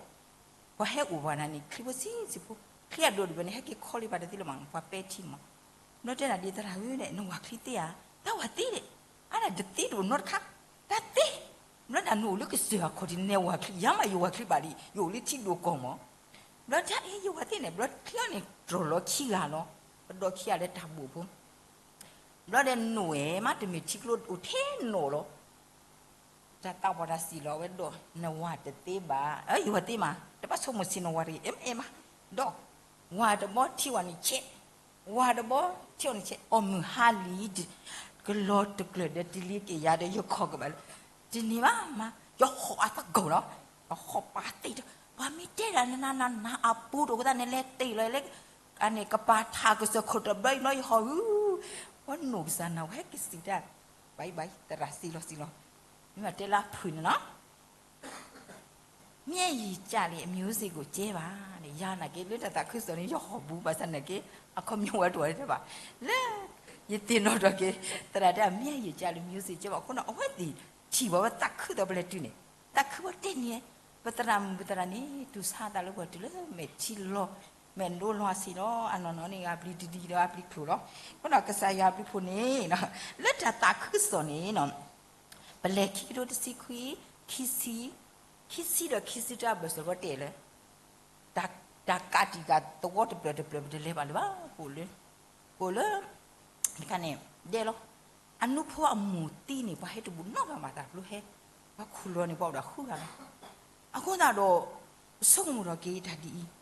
ပှၤဟဲအိၣ်ပှၤနၤန့ၣ် ချံဖိဆံးဆံးဖိ, ချံအဒိၣ်တဘ့ၣ်န့ၣ် ဟဲက့ၤခီလံဘၣ်တသ့လၢၤမး ပှၤပဲထံမး. ဘျီတဲနၤဒ်သရၣ်ဧၢဒီး နဝၤချံသ့ဧါ, တၢ်ဝၤသ့ဒီး, အါဒၣ်တသ့တအိၣ်နီတခါ, တၢ်သ့, ဘျီဒၣ်နအိၣ်လၢကစၢၢ်အခီၣ်ထံး နဝၤချံ ယၤမးယဝၤချံဘၣ်လံ, ယအိၣ်လၢထံဒိၣ်ကီၢ်မး. ဘျီတၢ်အံၤယဝၤသ့န့ၣ် ဘျီချံအီၤန့ၣ် တြီၢ်လီၤခံဂၤလီၤ, ပဒီးခံဂၤလၢတၢ်ဘိၣ်ဖိ ဘျီဒီးနအိၣ်ဝဲမး တမ့ၢ်ထံကျိအိၣ်ထဲနီၣ်လီၤ. တၢ်သးပှၢ်တၢ်စံၣ်လီၤဝဲဒီး နဝၤတသ့ဘၣ်, ယဝၤသ့မး တဘၣ်ဆိကမိၣ်ဆံးနဝၤတဂ့ၤ, အမ့ၢ်မး, ဒီး ဝၤတဘီထံဝဲန့ၣ်ဆဲး, ဝၤတဘီထံဝဲန့ၣ်ဆဲး, အီၣ်မုၢ်ဟါလံ, ကလီၤတကျၢၤဒီးတလံၤက့ၤယၤဒီးယခီၣ်ကဘၣ်လၢ, တန့ၢ်ဘၣ်မး ယဟီၣ်အသးကီၢ်လီၤ, ယဟီၣ်ပာ်သ့ၣ်ဒီး ပှၤမ့ၢ်တဲဒၣ်နနၤနၤနၤအပူၤတအိၣ်သးန့ၣ် လဲၤတ့ၢ်လီၤလၢ အန့ၣ်ကပၤထးကစၢၢ်ခိၣ်တဘျီအံၤဘျီယဟီၣ်ဧၢ, ပှၤနိၣ်ကစၢ်နၤဝဲကစံးတၢ်, ဘၣ်အံၤဘၣ်အံၤ သရၣ်စံးလီၤစံးလီၤ, မ့ၢ်တဲလၢဖုၣ်န့ၣ်နီၤ, မျက်ရည်ကျလေ အမျိုးစေ့ကို ကြဲပါ, ယၤနာ်က့လၢတၢ်သးခုကစီၣ်န့ၣ် ယဟီၣ်ဘူးဘၣ်ဆၣ်နာ်က့ အခီပညီဝဲတအိၣ်ထဲဘၣ်, လၢ ယသ့ၣ်နီၣ်ထီၣ်က့ၤ သရၣ်တဲ မျက်ရည်ကျလေ မျိုးစေ့ ကြဲပါ, အဃိန့ၣ် အဝဲသ့ၣ် ထံၣ်ဘၣ်ဝဲသးခုသိးပလဲၤတုၤန့ၣ်, သးခုဝဲတဲန့ၣ်, ပသရၣ်မုၣ်ပသရၣ်န့ၣ် တူၢ်ဆါသးလၢပှၤတုၤလၢမဲာ်ထံလီၤ, မဲာ်ဒိလီၤအဆံးလီၤ, အနီၢ်နီၢ်န့ၣ် အပျံၤတဒံဒီးအပျံၤချိၣ်လီၤ. အဃိဒီးကစၢ်ယွၤအဘျုးအဖှိၣ်န့ၣ် လၢတၢ်သးခုကစီၣ်န့ၣ် ပလဲၤခံကထိတဆံခွံ, ခံဆံ, ခံဆံဒီးခံဆံတၢအဘၢၣ်စၢၤ ပတဲလၢ တၢ်ကးတံာ်ဃာ်သဝီတဖျၢၣ်တဖျၢၣ် ပတလဲၤဘၣ်လၢၤဘၣ်, ပအိၣ်လၢ, ပအိၣ်လၢ, တခါန့ၣ်, ဒဲလီၤ, အနူဖိအမိၢ်သံန့ၣ် ပှၤဟဲတဘူးနီတဂၤဘၣ် တၢ်ဘျုးဟဲ, ပှၤခူၣ်လီၤန့ၣ် ပှၤအိၣ်ဒီးဃုဂၤလီၤ. အဃိသတးဒီး, ဆိကမိၣ်ထီၣ်က့ၤတၢ်ဒ်အံၤ,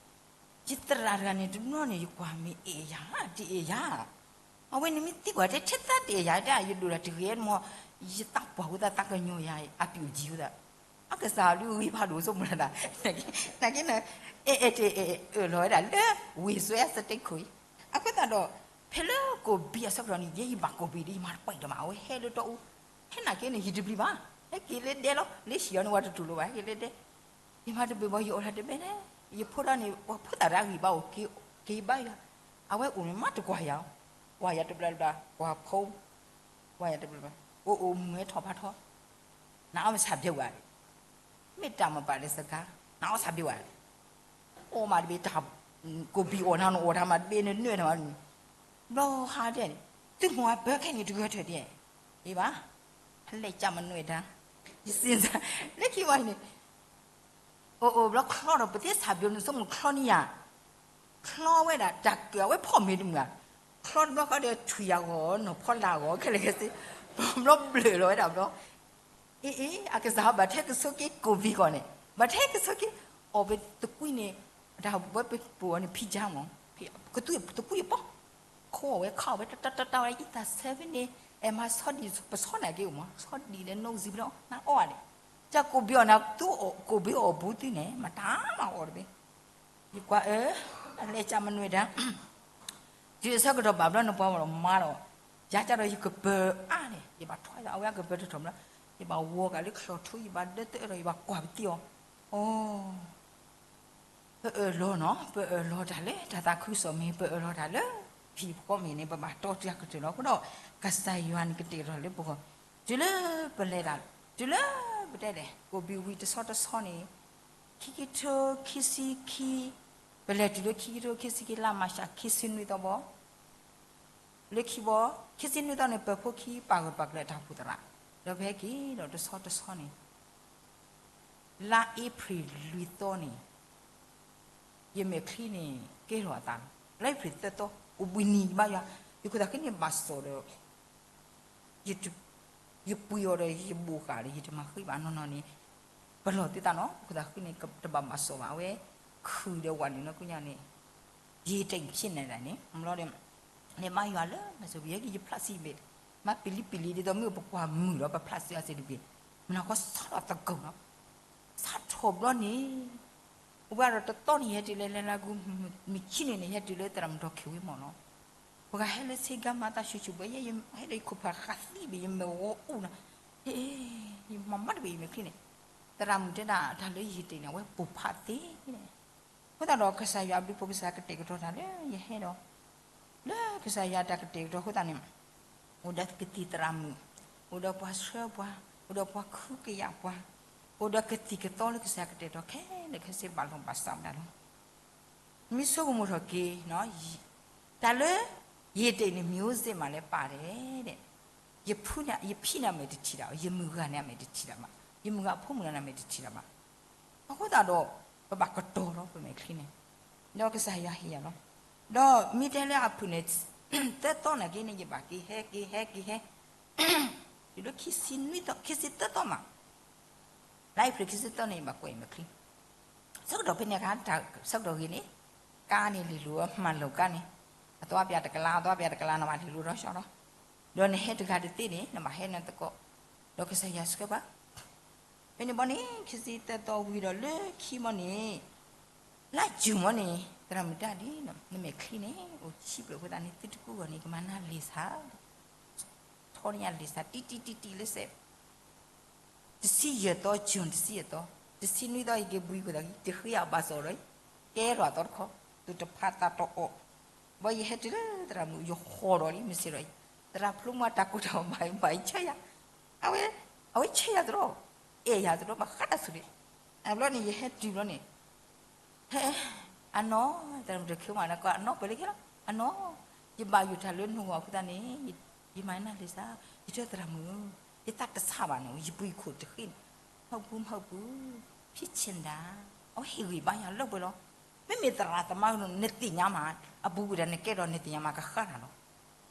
ယသရၣ်တဂၤန့ၣ် တဘျီန့ၣ် ယကွၢ်မ့ၢ်အဲၣ်ယၤ, တအဲၣ်ယၤ အဝဲန့ၣ်မ့ၢ်သံကွၢ်တဲ ထဲသးတအဲၣ်ယၤ တၢ်ယဒိၣ်တၢ်တဂ့ၤမ့ၢ်, ယသးပှၢ်ဝဲသးသးကညီၤယၤ အပျံၤအိၣ်ကံၤဝဲသး, အကစၢ်ဒုးဂ့ၤဖးဒိၣ်ဆိကမိၣ်လၢသး, နာ်က့န့ၣ်, အဲၣ်အဲၣ်တအဲၣ်အၢၣ်လီၤဝဲဒၣ်လၢ ဝ့ၢ်စွဲအစတ့ခိၣ်အံၤ, အဃိသတးဒီး, ဖဲလၢကိၣ်ဘံၣ်အဆၢကတီၢ်န့ၣ် ယဲယဘၣ်ကိၣ်ဘံၣ်ဒီး ယမၤတပှဲၤဒီးမး အဝဲဟဲလၢတီအူ, ဟဲနာ်က့န့ၣ် ယတပျံၤဘၣ်, ဟဲက့ၤလၢဒဲလီၤ လၢဟံၣ်အီၤန့ၣ် ဝဲတတူၢ်လိာ်ဘၣ် ဟဲက့ၤလၢဒဲ ယမၤတပှဲၤဘၣ် ယအိၣ်လၢတဘဲန့ၣ်, ယဖိဒီးန့ၣ် ပှၤဖိသၣ်တဂၤဂံၢ်ဘါအိၣ်က့ၤဘါယၤ, အဝဲအိၣ်န့ၣ်မးတကွၢ်ယၤ, ကွၢ်ယၤတဘျီဘျီ, ကွၢ်ဖိ, ကွၢ်ယၤတဘျီဘျီ, အိၣ်အိၣ်မုာ်ဝဲထီၣ်ဖးထီ, နအီၣ်မဆါဘျဲဝဲ, မ့ၢ်တၢ်မပာ်လၢစကား, နအီၣ်ဆါဘျဲဝဲ, အိၣ်မးတဘ့ၣ်တၢ်, ကိၣ်ဘံၣ်အီၣ်နၤနအီၣ်တၢ်မးတဘ့ၣ်နနၢတၢ်မး, ဘျီဟါဒဲးန့ၣ်, သုမိၢ်အပၢ်ခဲန့ၣ်တဂၢၢ်ထၢၣ်ဒဲး, အ့ဘၣ်, ဖဲလဲၣ်ကမနွဲၣ်တၢ်, ယစံးစၢ်, လၢခံဝဲန့ၣ် အိၣ်အိၣ်ဘျီချီဒီး ပသ့စၢ်ဘျုးနဆိကမိၣ်ချီန့ၢ်ယၤ, ချီဝဲဒၣ်တၢ်ကၢၢ်အဝဲဖီၣ်မ့ၤတမုာ်ဧါ, ချီတဘျီဃီဒီးထွံၣ်အဂီၢ် နီၢ်ဖီလာ်အဂီၢ် ခဲလၢာ်ခဲဆ့, ဘျီဘျုးလီၤဝဲဒၣ်ဘျီ, အ့အ့ အကစၢ်ဟီဘၣ်ထဲကဆိက့ကိၣ်ဘံၣ်ဃီန့ၣ်, ဘၣ်ထဲကဆိက့, အီၣ်ပသကွံာ်န့ၣ်, တၢ်ဝဲပပူၤအီၤန့ၣ် ဖံကါမး, သကွံာ်အပီ ခိးဝဲခးဝဲတၢ်တၢ်တၢ်တၢ်ဝဲ အံသၣ်ဆၢဖဲန့ၣ်, အဲၣ်မၤဆီဒံၣ် ပဆီနာ်က့အိၣ်မး ဆီဒံၣ်ဒီးနိးစံးဘျီ နအီၣ်ဧါန့ၣ်, တၢ်ကိၣ်ဘံၣ်အီၣ်နၤ သုအီၣ်ကိၣ်ဘံၣ်အီၣ်ဘူးသုန့ၣ် မတၤမၤအီၣ်တဘ့ၣ်, ယကွၢ်အၢ, အလဲၤကမနွဲၣ်တၢ်, တုၤအဆၢကတီၢ်ဘၣ်ဘျီနပှၤမၤလီၤမၤလီၤ, ယၤကဒီးယကပၢၤအါန့ၣ် ယဘၣ်ထွဲသး အဝဲအကပၢၤတထီၣ်ဘျီ, ယဘၣ်ဝီၤကးလၢချီၣ်ထူ ယဘၣ်ဒၢတၢအၢဒီး ယဘၣ်ကွၢ်ပသံအီၤ, အိ ပအၢၣ်လီၤနီၤ ပအၢၣ်လီၤတၢ်လၢတၢ်သးခုကစီၣ်မ့ၢ် ပအၢၣ်လီၤတၢ်လၢ ဟံၣ်ဖီမ့ၢ်န့ၣ် ပဘၣ်တီတၢ်ကတၢၢ်လီၤ. အဃိဒီး ကစၢ်ယွၤန့ၣ်ကတဲာ်ကတီၤလၢပဂီၢ်, တုၤလၢပလဲၤတၢ် တုၤလၢပတဲလဲၣ် ကိၣ်ဘံၣ်ဝံၤတဆီတဆီန့ၣ် ခံကထိခံဆံခံ, ပလဲၤတုၤလၢခံကထိခံဆံခံ လါမၢ်ၡး ခံဆံနွံသီဘီ လၢခံဘီ, ခံဆံနွံသီန့ၣ် ပၢၤဖိခံ ပာ်ဂၢၢ်ပာ်ကျၢၤတၢ်အိၣ်ဖှိၣ်သရၣ်, ဒီးပဟဲက့ၤဒီးတဆီတဆီန့ၣ် လါအ့ဖြ့ၣ်လွံၢ်သီန့ၣ် ယမဲာ်ချံန့ၣ် ကဲထီၣ်အသးလီၤ. လါအ့ဖြ့ၣ်သၢသီ အိၣ်ဘှံးနံၤဘါယွၤ, ယခိၣ်သးခုန့ၣ်ဘၣ်စီၣ်ဒီး ယပှ့ၤအီၤဒီးယဘိးဃာ်ဒီး ယတမၤဃံဘၣ်နီၢ်နီၢ်န့ၣ်, ပလီၢ်သုသးနီၤ ခိၣ်သးခုန့ၣ် တဘၣ်ဘၣ်စီၣ်ဘၣ် အဝဲခုၣ်ဒီးဝးနုာ်နီၢ်ကညါန့ၣ်, ယတၢ်အံၤဖျဲၣ်န့ၣ်ဒၣ်န့ၣ် မ့ၢ်လီၤဒီး လဲၤဘါယွၤလၢ မၤစၢၤပယဲက့ၤ ယဖျးစံးဘ့ၣ်, မၤပလံၤပလံၤဒ်သိးမ့ၢ်ပကွၢ်မုာ်ဒီး ပဖျးစံးအစ့တဘ့ၣ်, မနၤဃီဆီလီၤသကိးနီၤ, စးထီၣ်ဘျီန့ၣ် ဝဲဒီးတသီန့ၣ် ယဟဲတုၤလၢလဲၤလၢဂု မုၢ်ဆံးန့ၣ်န့ၣ် ယဟဲတုၤလၢသရၣ်မုၣ်ထီၣ်ခ့ဝ့မီၢ်နီၤ, ပှၤဟဲလၢဆ့ကၤမၤသးဆူၣ်ဆူၣ် ပယဲ ယဟဲဒီးယခိၣ်ဖးဃးသံဘ့ၣ် ယမဲာ်ဂီၤအူနီၤ, ယမၤမၤတဘ့ၣ်ယမဲာ်ချံန့ၣ်, သရၣ်မုၣ်တဲဒၣ်တၢ်လၢယဟံၣ်တ့ၢ်န့ၣ် အဝဲပိာ်ဖးသ့န့ၣ်, အဃိသတးဒီးကစၢ်ယွၤအဘျုးအဖှိၣ် ကစၢ်ကတဲာ်ကတီၤတၢ်လၢယဟဲဒီး လၢကစၢ်ယွၤတၢ်ကတဲာ်ကတီၤအဃိသတးန့ၣ်, အိၣ်ဒီးကသံၣ်သရၣ်မုၣ်, အိၣ်ဒီးပှၤဆှၢပှၤ, အိၣ်ဒီးပှၤခုကယာ်ပှၤ, အိၣ်ဒီးကသံၣ်ကသီလၢကစၢ်ကတဲာ်ကတီၤခဲလၢာ်ခဲဆ့ ဘၣ်လီၤဘၣ်စးဝဲဒၣ်လီၤ. မ့ၢ်ဆိကမိၣ်ထီၣ်က့ၤ တၢ်လၢ ယဟံၣ်တ့ၢ်န့ၣ် မံၤအိၣ်စ့မးလဲၣ်ပာ်ဒဲး, ယဖံန့ၣ်အမဲာ်တထံၣ်ဒၣ်ဘၣ်, ယမုၢ်ဂၤန့ၣ်အမဲာ်တထံၣ်ဒၣ်ဘၣ်, ယမုၢ်ဂၤအဖိမုၣ်န့ၣ်အမဲာ်တထံၣ်ဒၣ်ဘၣ်, အဃိသတးဒီး ပဘၣ်ကတီၤလီၤပမဲာ်ချံန့ၣ်, ဒီးကစၢ်ယွၤဟ့ၣ်ယၤလီၤ. ဒီးမ့ၢ်တဲလၢအဖုၣ်န့ၣ် သၢသီနာ်က့န့ၣ် ယဘၣ်က့ၤဟဲက့ၤဟဲက့ၤဟဲ, တုၤလၢခံဆံနွံသီ ခံဆံသၢသီမး, လါအ့ဖြ့ၣ်ခံဆံသၢန့ၣ် ယဘၣ်ကွဲးမဲာ်ချံ ဆၢကတီၢ်ဖဲန့ၣ်အခါ ဆၢကတီၢ်ဂ့ၤန့ၣ် ကါန့ၣ်လံၤလိၤ မၤလိာ်ကါန့ၣ်, အသီပၠးတကလး အသီပၠးတကလး နဘၣ်လံၤလိၤဒီးဆှီလီၤ. ဒီးနဟဲတဂၤတသ့န့ၣ် နဘၣ်ဟဲနသကိး, ဒီးကစၢ်ယွၤဆှၢဘၣ် ဖဲန့ၣ်ဘီန့ၣ် ခံဆံသၢသီဝံၤဒီးလၢခံဘီန့ၣ်, လါယူၤမီန့ၣ် သရၣ်မုၣ်တဲဒ် နမဲာ်ချံန့ၣ် အိၣ်ဆံးဖျၢၣ်အဃိသတးန့ၣ် သုတကူဂီၢ်န့ၣ် ကမၤနၤလံာ်ဆါ, ထီန့ၢ်ယၤလံာ်ဆါ တံၢ်တံၢ်တံၢ်တံၢ်လၢစဲး တဆံယဲၢ်သီ ယူၤတဆံယဲၢ်သီ, တဆံနွံသီ ယက့ၤဘှံးအဃိသတး ယတဃ့အဘၣ်စီၣ်ဒီး ကဲထီၣ်အသီတခီ, သုတဖးသးတအီၣ်, ဘၣ်ယဟဲတုၤလၢသရၣ်မုၣ် ယဟီၣ်ဒီးလံ မ့ၢ်စ့ၢ်ဒီး သရၣ်ဖျိမၤတၢ်ကိၢ်တၢ်ဂီၤဘၣ် ဘၣ်ယဆၢယၤ, အဝဲ အဝဲဆဲးယၤတရီ, အဲၣ်ယၤတရီ ဘၣ်ဃးတၢ်ဆူၣ်န့ၣ်, အဘျီန့ၣ် ယဟဲတုၤဘျီန့ၣ် ဟဲ, အနီၢ်, တၢ်မုၢ်တၢ်ခုမး နကအနီၢ်ပှဲၤလၢခဲလီၤ, အနီၢ်, ယဘၣ်ယိၣ်တၢ်လၢနဂီၢ်အဃိသတးန့ၣ်, ယမၤနၢ်လံစၢ်, ယတဲသရၣ်မုၣ်, ယသးတဆးဘၣ်န့ၣ် ယပှ့ၤခိၣ်တဃ့န့ၣ်, မဟုတ်ဘူး မဟုတ်ဘူး, ဖြစ်ချင်တာ, အဝဲဟ့ၣ်ဂံၢ်ဘါယၤလၢပှဲၤလီၤ, မ့မ့ၢ်သရၣ်သမါကနီၤ နသ့ၣ်ညါမး, အဘူးဘူးဒၣ်နကဲထီၣ်နသ့ၣ်ညါမးကဃၣ်နၤလီၤ,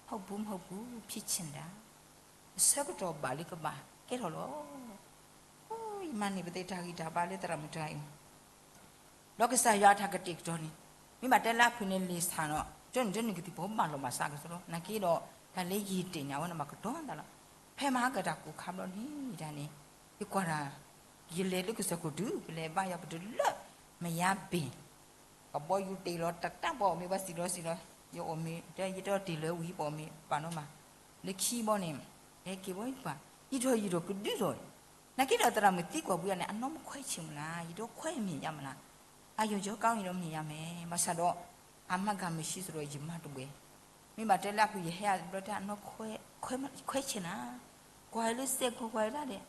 မဟုတ်ဘူး မဟုတ်ဘူး, ဖြစ်ချင်တာ အဆၢကတီၢ်ဘၣ်လံကဘၣ်ကဲထီၣ်လီၤ. ယမၤန့ၢ်ပသ့ၣ်တၢ်ဂံၢ်တၢ်ဘါလၢသရၣ်မုၣ်တဂၤအံၤ, ဒီးကစၢ်ယွၤအတၢ်ကတဲာ်ကတီၤန့ၣ်, မ့ၢ်ဘၣ်တဲလၢအဖုၣ်န့ၣ်လံာ်ဆၣ်နီၤ, တၢ်နုၢ်တၢ်နုၢ်ကသံၣ်ဘီဘၣ်လီၤဘၣ်စးကစီဒီ, နာ်က့ဒီး တၢ်လၢယံာ်တ့ၢ်န့ၣ် အဝဲန့ၣ်ဘၣ်ကတီၤသးလီၤ. ဖဲမဟါကတၢ်ကိၢ်ခါဘျီန့ၣ်ဒၣ်န့ၣ်, ယကွၢ်တၢ်, ယလဲၤလၢကစၢၢ်ခိၣ်ဒူၣ် ပလဲၤဘါယွၤပတလၢာ်, မယါဘ့ၣ် ကဘီယူၤတ့ၢ်လီၤတၢ်တၢ် ပှၤအီၣ်မ့ၤ ပှၤစံၣ်လီၤစံၣ်လီၤ, ယအီၣ်မ့ၤ တဲယတဲအီၤတ့ၢ်လၢဝံၤ ပှၤအီၣ်မ့ၤပာ်နီၤမး, လၢခံဘီန့ၣ်, ဟဲက့ၤဘီယကွၢ်, ယံာ်ထီၣ်ယံာ်ထီၣ်ကဒုထီၣ်, နာ်က့ဒီးသရၣ်မုၣ်သံကွၢ်ဝံၤန့ၣ် အနီၢ်မခွဲးဆ့ၣ်မုၢ်လၢ် ယဒီးခွဲးမ့ၢ်ယါမုၢ်လၢ်, အယိာ်ကၠီကီအံၤဒီးမ့ၢ်ယါမ့ၢ် ဘၣ်ဆၣ်ဒီး, အမၤကၤမုၢ်ဆံးစရီယမၤတဝဲ, မ့ၢ်ဘၣ်တဲလၢအဖုၣ်ယဟဲအဘျီတၢ်အနီၢ်ခွဲးဆ့ၣ်နၤ, ကွၢ်လၢစဲးကိးကွၢ်လၢ်ဒီး,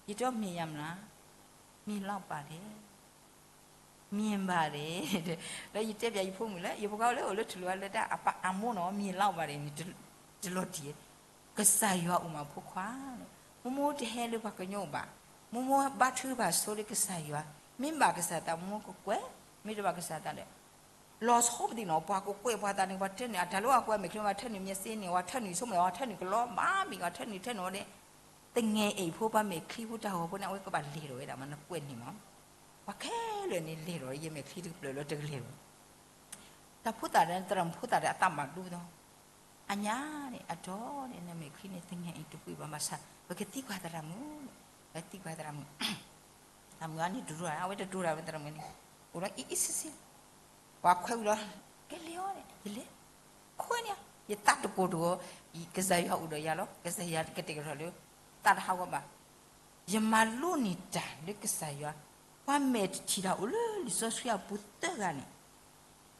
ယတဲအီၤမ့ၢ်ယါမုၢ်လၢ်, မ့ၢ်လီၤဘၣ်ဒီး မ့ၢ်ဘၣ်ဒီး, ဒီးယတဲပၠးယဖိမုၣ်လၢ ယဖိခွါအိၣ်လၢ အိၣ်လၢထူၣ်လိာ်လၢတၢ်အပၢ်အမိၢ်နီၤ မ့ၢ်လီၤဘၣ်ဒီးန့ၣ်, တလီၤတံၢ်, ကစၢ်ယွၤအိၣ်မးဖိခွါ, မိၢ်မိၢ်တဟဲလၢပှၤကညီအိၣ်ဘၣ်, မိၢ်မိၢ်ဘါထုကဖၣ်ဆိလၢကစၢ်ယွၤ, မ့ၢ်ဘၣ်ကစၢ်သးမိၢ်မိၢ်ကကွဲး, မ့ၢ်တဘၣ်ကစၢ်သးဒီး လီၤဆီပသံးနီၤ ပှၤကကွဲးပှၤသးန့ၣ် ပှၤထၢနုာ် အတၢ်လၢအကွဲးမဲာ်ချံ ပှၤထၢနုာ်မ့ၢ်စ့န့ၣ် ပှၤထၢနုာ်ဆိကမိၣ် ပှၤထၢနုာ်ကလီဘၣ်မံၤ ပှၤထၢနုာ်ထၢနုာ်ဝဲဒီး သငဲၤအ့ၣ်ဖိ ပှၤမဲာ်ချံဖိတၢ်ဂီၤဖိန့ၣ် အဝဲကဘၣ်လဲၤဒီးဝဲဒၣ်မး နကွဲးန့ၣ်မး, ပှၤခဲလၢာ်န့ၣ်လဲၤဒီး ယမဲာ်ချံတကပျၢၢ်လၢတကလဲၤဒီး တၢ်ဖိသၣ်ဒီး သရၣ်မုၣ်ဖိသၣ်ဒီးအသးဘၣ်ဒိသီ, အညါန့ၣ် အတီန့ၣ် နမဲာ်ချံန့ၣ် သငဲၤအ့ၣ်တပှ့ၤဘၣ်ဘၣ်ဆၣ် ပကသံကွၢ်သရၣ်မုၣ်, ပသံကွၢ်သရၣ်မုၣ်, သရၣ်မုၣ်အန့ၣ်တဒိၣ် အဝဲတဒိၣ်ဒၣ်ဝဲသရၣ်မုၣ်န့ၣ်, အိၣ်ဒီးအံၤအံၤစ့စ့ ပှၤခွဲးဝံၤလီၤ, ကဲလဲၤအီၤန့ၣ် ယလဲၤ, ခွဲးန့ၣ်, ယသးတကိၢ်တဂီၤ, ကစၢ်ယွၤအိၣ်ဒီးယၤလီၤ, ကစၢ်ယွၤကတဲာ်ကတီၤလၢ သးတဟးဂီၤဘၣ်, ယမၤလိန့ၢ်တၢ်လၢကစၢ်ယွၤ, ပှၤမဲာ်တထံၣ်တၢ်အိၣ်လၢလံာ်စီဆှံအပူၤသၢဂၤန့ၣ်,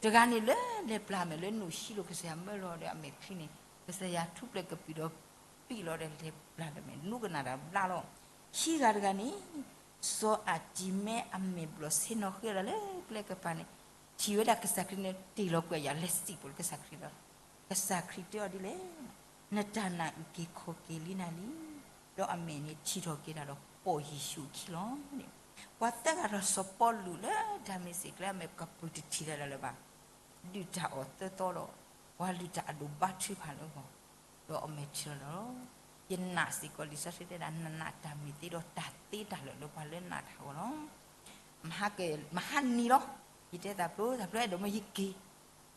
တဂၤန့ၣ်လၢလဲၤပျၢ်မဲာ်လၢနူၢ်ဆံလိာ် ကစၢ်ယွၤမၢလီၤဒီးအမဲာ်ချံန့ၣ်, ကစၢ်ယွၤထူပျဲၢ်ကပံာ်ဒီးပံာ်လီၤဒီးလဲၤပျၢ်လၢမဲာ် နူကနၣ်တၢ်ဘျါလီၤ. ခံဂၤတဂၤန့ၣ် စီၤအၤတံၤမဲအမဲာ်ဘျီၣ်ဆ့နီၤဃ့အီၤလၢကျဲကပၤန့ၣ်, ထံၣ်ဝဲဒၣ်ကစၢ်ခရံာ်န့ၣ် တ့ၢ်လီၤကွံာ်ယၤလဲၤစံၣ်ပိာ်လၢကစၢ်ခရံာ်ဒီး, ကစၢ်ခရံာ်တဲအီၤဒ်လဲၣ်, နတၢ်နာ်အုၣ်က့ၤခီၣ်က့ၤလံနၤလံ, ဒီးအမဲာ်န့ၣ်ထံၣ်ထီၣ်က့ၤတၢ်ဒီးပိာ်ယ့ၣ်ၡူးအခံလီၤန့ၣ်, ပှၤသၢဂၤဒီးစီၤပီလူးလၢတၢ်မ့ၢ်စ့ၢ်ကျဲအမဲာ်ကပူၤတထံၣ်တၢ်လၢၤဘၣ်, ဒုၣ်တၢ်အီၣ်သၢသီဒီး, ပှၤလုၢ်တၢ်အဒိၣ်ဘါထုကဖၣ်လၢအဂီၢ်, ဒီးအမဲာ်ထံၣ်လီၤလီၤ. ယနာ်စ့ၢ်ကီးလံာ်စီဆှံတဲဒၣ် နနာ်တၢ်မ့ၢ်သ့ဒီးတၢ်သ့တၢ်လၢာ်လၢပှၤလၢနာ်တၢ်အဂီၢ်လီၤ. မဟါက, မဟါနံၤလီၤ. ယတဲသးဖျိသးဖျိအဲၣ်ဒိးမ့ၢ်ယက့ၤ,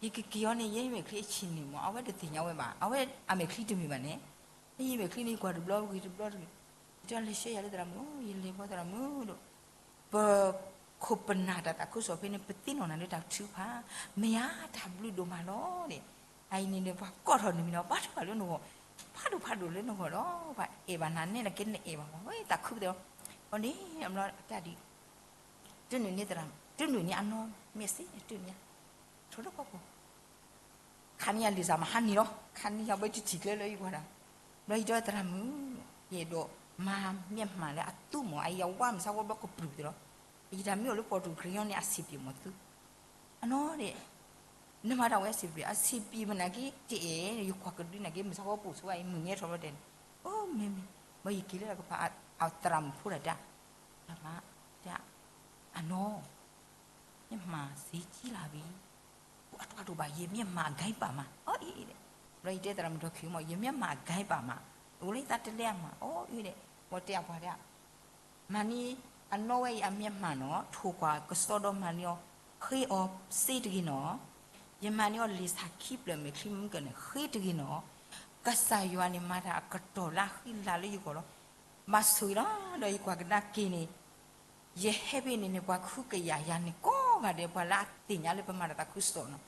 ယကက့ၤအီၤန့ၣ် ယဲယမဲာ်ချံအဆံးန့ၣ်မး အဝဲတသ့ၣ်ညါဝဲဘၣ်, အဝဲအမဲာ်ချံတမ့ၢ်ဘၣ်န့ၣ်, ယမဲာ်ချံန့ၣ်ကွၢ်တဘျီဂ့ၤတဘျီတဂ့ၤ, ယတဲလဲၤဆှၢယၤလၢသရၣ်မုၣ်, ယလဲၤဘီသရၣ်မုၣ်ဒီး ပခိၣ်ပနၢ်တၢ်သးခုကစီၣ်ဖဲန့ၣ် ပသ့ၣ်နီၣ်နၤလၢတၢ်ထုကဖၣ်, မ့ၢ်ဧါတၢ်ဘျုးဒိၣ်မးလီၤဒီး, အအံၤန့ၣ်ဒီး ပှၤကိးထီၣ်နမံၤလီၤ ဘါထုကဖၣ်လၢနဂီၢ်, ဖးဒိၣ်ဖးဒိၣ်လၢနဂီၢ်ဒီး ပှၤအဲၣ်ဘၣ်နၤနဲၣ်နကဲ နအဲၣ်ဘၣ်ပှၤဝဲသးခုကသ့ၣ်လီၤ. အီၤန့ၣ် အဘျီတၢ်ဒ် တနုာ်န့ၣ်သရၣ်, တနုာ်န့ၣ်အနီၢ်မ့ၢ်စ့ၢ်န့ၣ် တနုာ်န့ၣ် ထိၣ်လၢပှၤပူၤ ခါနံၣ်အလံာ်စၢ်မဟါနံၤလီၤ, ခါနံၣ်ဟီဘၣ်တထံၣ်ကျဲလၢယကွၢ်တၢ်, ဘျီယတဲသရၣ်မုၣ်, ယအဲၣ်ဒိးမၤမျက်မှန်လၢအသူမး အအံၤယဝါမုၢ်ဆါဝဲဘျီကပြုၢ်သ့လီၤ, ယတၢ်မ့ၢ်အိၣ်လၢပီၣ်တူၣ် crayon န့ၣ် အဆံးပျံၤမးသူ, အနီၢ်ဒီး နမၤတၢ်ဝဲအဆံးပျံၤ အဆံးပျံၤမနုၤက့တအဲၣ် ယကွၢ်ကဒုနာ်က့ မုၢ်ဆါဝဲပူၤဆိဝဲအံၤ မုၢ်ငဲထီၣ်ဘျီတဲန့ၣ်, အိၣ်မ့ၢ်မ့ၢ်, ဘျီယက့ၤလၢတၢ်ကပၤ အသရၣ်မုၣ်ဖိတၢ်တဲ, တၢ်မၤ, တၢ်, အနီၢ် မျက်မှန်ဈေးကြီးလာပြီ, အတၢ်တိၣ်ဘၣ် ယမျက်မှန်အဂိုင်းပါမး အီၤအံၤဒီး, ဘျီယတဲသရၣ်မုၣ်ဒီးခံမး ယမျက်မှန်အဂိုင်းပါမး, အိၣ်လၢယသးတလဲအမး အီၤအံၤဒီး, ဘျီတဲအပှၤဒၣ်, မၤန့ၢ်အနီၢ်ဝဲအံၤအမျက်မှန်နီၤ ထိၣ်ကွၢ်ကစီဒီမၤန့ၢ်အီၤ, ဃ့အီၤစ့တဂ့ၤနီၤ, ယမၤန့ၢ်အီၤလံာ်စၢ်ခံဖျၢၣ်မဲာ်ချံမုၢ်ကၢၢ်န့ၣ် ဃ့တဂ့ၤနီၤ, ကစၢ်ယွၤန့ၣ်မၤတၢ်အကတီၢ်လၢအဃံလၤလၢယဂီၢ်လီၤ. ဘၣ်ဆိၣ်ဂ့ၤလီၤ ဒီးယကွၢ်ကဒါက့ၤန့ၣ် ယဟဲဖဲန့ၣ်န့ၣ် ပှၤဃုကယာ်ယၤန့ၣ် ကိးဂၤဒဲး ပှၤလၢအသ့ၣ်ညါလၢပမၤတၢ်သးခုကစီၣ်နီၤ,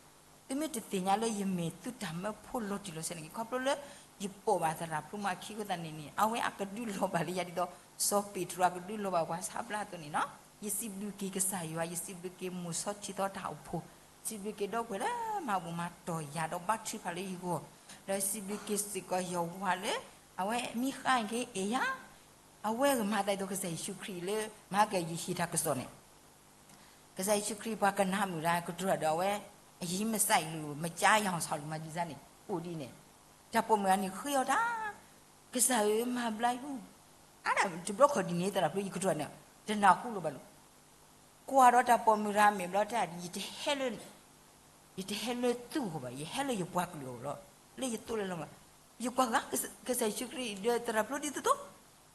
သုမ့ၢ်တသ့ၣ်ညါလၢယမဲာ်သုတၢ်မၢဖိလီၤတံၢ်လီၤဆဲးန့ၣ်က့ၤ ခီဖျိလၢ ယပိာ်ဘၣ်သရၣ်ဖျိမးအခံအဃိသတးန့ၣ်န့ၣ် အဝဲအကဒုးလီၤဘၣ်လၢယၤဒ်သိး စီၤပ့းတရူးအကဒုးလီၤဘၣ်ပှၤဆါဘျါအသိးန့ၣ်နီၤ, ယစံးဘျုးက့ၤကစၢ်ယွၤ ယစံးဘျုးက့ၤမိၢ်ဆီထံသီတၢ်အိၣ်ဖှိၣ်, စံးဘျုးက့ၤဒီပုၢ်ဝဲၢ်လၢမၤဘူၣ်မၤတီၢ်ယၤဒီးဘါထုကဖၣ်လၢယဂီၢ်, ဒီးစံးဘျုးက့ၤစ့ၢ်ကီးယဝၤလၢ အဝဲမ့ၢ်ဃါအံၤက့ၤအဲၣ်ယၤ အဝဲကမၤသးဒ်သိးကစၢ်ယ့ၣ်ၡူးခရံာ်လၢ မၤက့ၤယဟ့ၣ်တၢ်ကစီၣ်န့ၣ်, ကစၢ်ယ့ၣ်ၡူးခရံာ်ပှၤကနၣ်မုာ်တၢ်ကတြူၢ်ဒီးအဝဲ, အယံမစၢ်အံၤလူၤ မကါယၤဟီၣ်ဆၣ်လူၤ မၤဒ်စၢ်န့ၣ် အိၣ်ဒ်န့ၣ်, တၢ်ပိာ်မုၣ်တဂၤန့ၣ်ဃ့အီၤတၢ်, ကစၢ်ဧၢ မၤဘျါယၤ, အါဒၣ်တဘျီခီၣ်ဒ်န့ၣ် သရၣ်ဖျိယကတြူၢ်န့ၣ်, တနၢ်ဟူလၢၤဘၣ်လီၤ. ကွၢ်ဒီးတၢ်ပိာ်မုၣ်တဂၤမဲာ်ဘျီတၢ်, ယတဟဲလၢ, ယတဟဲလၢသုဂီၢ်ဘၣ်, ယဟဲလၢယပှၤကလုာ်အဂီၢ်လီၤ, လၢယသိၣ်လၢလီၤဘၣ်. ယကွၢ်ဂၤကစၢ်ယ့ၣ်ၡူးခရံာ်ဒီးသရၣ်ဖျိဒ်သိးသိး,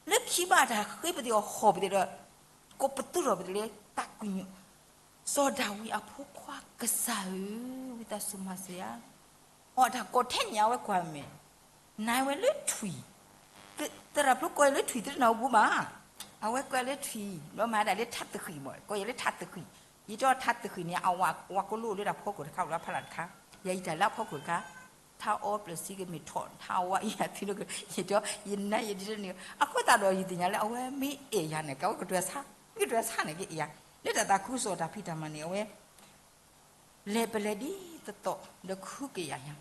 လၢခံဘၣ်တၢ်ဃ့ပသ့ၣ်အီၤဟီၣ်ပသ့ၣ်ဒီး, ကိးပသူထီၣ်ပသ့ၣ်လၢတၢ်ကွံာ်ညိၣ်, စီၤဒၤဝံးအဖိခွါကစၢ်ဧၢ, ဝံသးစူၤမၤစၢၤယၤ အီတၢ်ကိးထဲန့ၣ် အဝဲကွၢ်မဲာ်, နၤဝဲလၢထွံၣ်, သရၣ်ဖျိကိးယၤလၢထွံၣ် တနၢ်ဟူဘၣ်, အဝဲကိးယၤလၢထွံၣ် ဒီးမၤဒၣ်လၢထးသဃံးမး ကိးယၤလၢထးသဃံး, ယတဲအီၤထးသဃံးန့ၣ် အဝၤကိးလိလၢတၢ်ဖီခိၣ်တခါ အိၣ်လၢဖးလၢ်တခါ, ယၤယတၢ်လၢအဖီခိၣ်တခါ, ထးအီပျၢၢ်စံကမ့ၢ်ထီၣ် ထးအီဝဲအံၤအသံလီၤ, ယတဲအီၤ ယနါယဒ်န့ၣ် အဃိသတးဒီးယသ့ၣ်ညါလၢအဝဲမ့ၢ်အဲၣ်ယၤန့ၣ် ကဝဲကတၢၢ်ဆါ, ကတၢၢ်ဆါန့ၣ်ကအဲၣ်ယၤ, လၢတၢ်သးခုကစီၣ်တၢ်ဖံးတၢ်မၤန့ၣ် အဝဲ လဲၤပလဲၤဒ်သိးသိး ဒီးခုကယာ်ယၤ,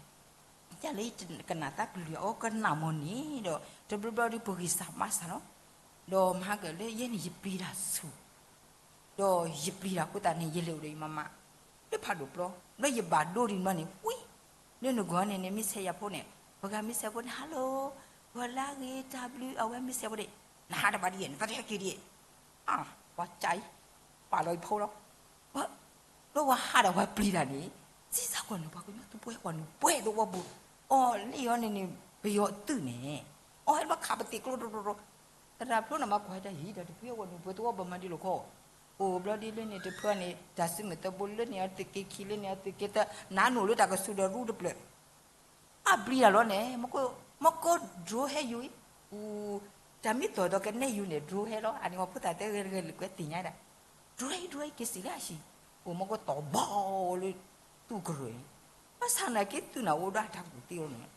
ယလၢယကနၣ်သးကလုၢ်အီၤကနၣ်မီၢ်န့ၣ်ဒီး တဘျီဘျီဒီးပဂံၢ်စၢ်ဘါစၢ်လီၤ, ဒီးမၤက့ၤလၢယဲန့ၣ်ယပျံၤတၢ်ဆူၣ်, ဒီးယပျံၤတၢ်အဃိသတးန့ၣ် ယလဲၤအိၣ်ဒီးယမါမါ လၢဖးဒိၣ်ပျီ, ဒီးယဘၣ်ဒိဒ်န့ၣ်မီၢ်န့ၣ် ဝံၤ, လၢနဂီၢ်န့ၣ်န့ၣ် မ့ၢ်ဆဲးယၤဖိန့ၣ် ပှၤဂၤမ့ၢ်ဆဲးဖိန့ၣ် hello, ဂီၤလၢအဂ့ၤ တၢ်ဘျုး အဝဲမ့ၢ်ဆဲးဖိန့ၣ် နဟးတဘၣ်ဒ်ယဲၢ် နသးတဟဲက့ၤဒ်အံၤ, အါ, ပှၤကၢ်အံၤ, ပာ်လီၤယဖိလီၤ ဒီးပှၤဟးဒီးပှၤပျံၤတၢ်န့ၣ်, စံးစၢ်ကွၢ်န့ၣ်ပှၤကညီသူပှဲၤဝဲနုာ်ပှဲၤသဝီပူၤ, အီၤလၢယီၤန့ၣ်န့ၣ် ပယီၤအသုးန့ၣ်, အီၤဟဲလၢပှၤခးပသံးကျိတြိတြိ, သရၣ်ဖျိန့ၣ်မၤကွၢ်တၢ်ဟံၣ်ဒီးတဖုအဝဲနုာ်ပှဲၤသဝီပမၤဒ်လိာ်ခီ, အိၣ်ဘျီဒ်လၢန့ၣ် တဖုန့ၣ် တၢ်စုမုၢ်သးဘိလၢန့ၣ်အသုးက့ခံလၢန့ၣ်အသုးက့သၢ နးနအိၣ်လၢတၢ်ကစူၤဒီးရူတဖျၢၣ် အပျံၤတၢ်လီၤန့ၣ်, မ့ၢ်ကိး drone ဟဲယိာ်အံၤ, တၢ်မ့ၢ်သီၣ်ဒီးကနဲယိာ်န့ၣ် drone ဟဲလီၤ, အန့ၣ်ပှၤဖိသၣ်တဲဂဲၤတဂဲၤလၢကွဲးသ့ၣ်ညါဒၣ်, drone ဟဲ drone ဟဲက့ၤစံးလၢအဟံၣ်, အိၣ်မ့ၢ်ကိးတီၢ်ဘီလၢ သူၣ်ကရၢၢ်အံၤ, ဘၣ်ဆၣ်နာ်က့သုးနၢ်အိၣ်ဒီးအတၢ်ကူၣ်သ့လီၤန့ၣ်,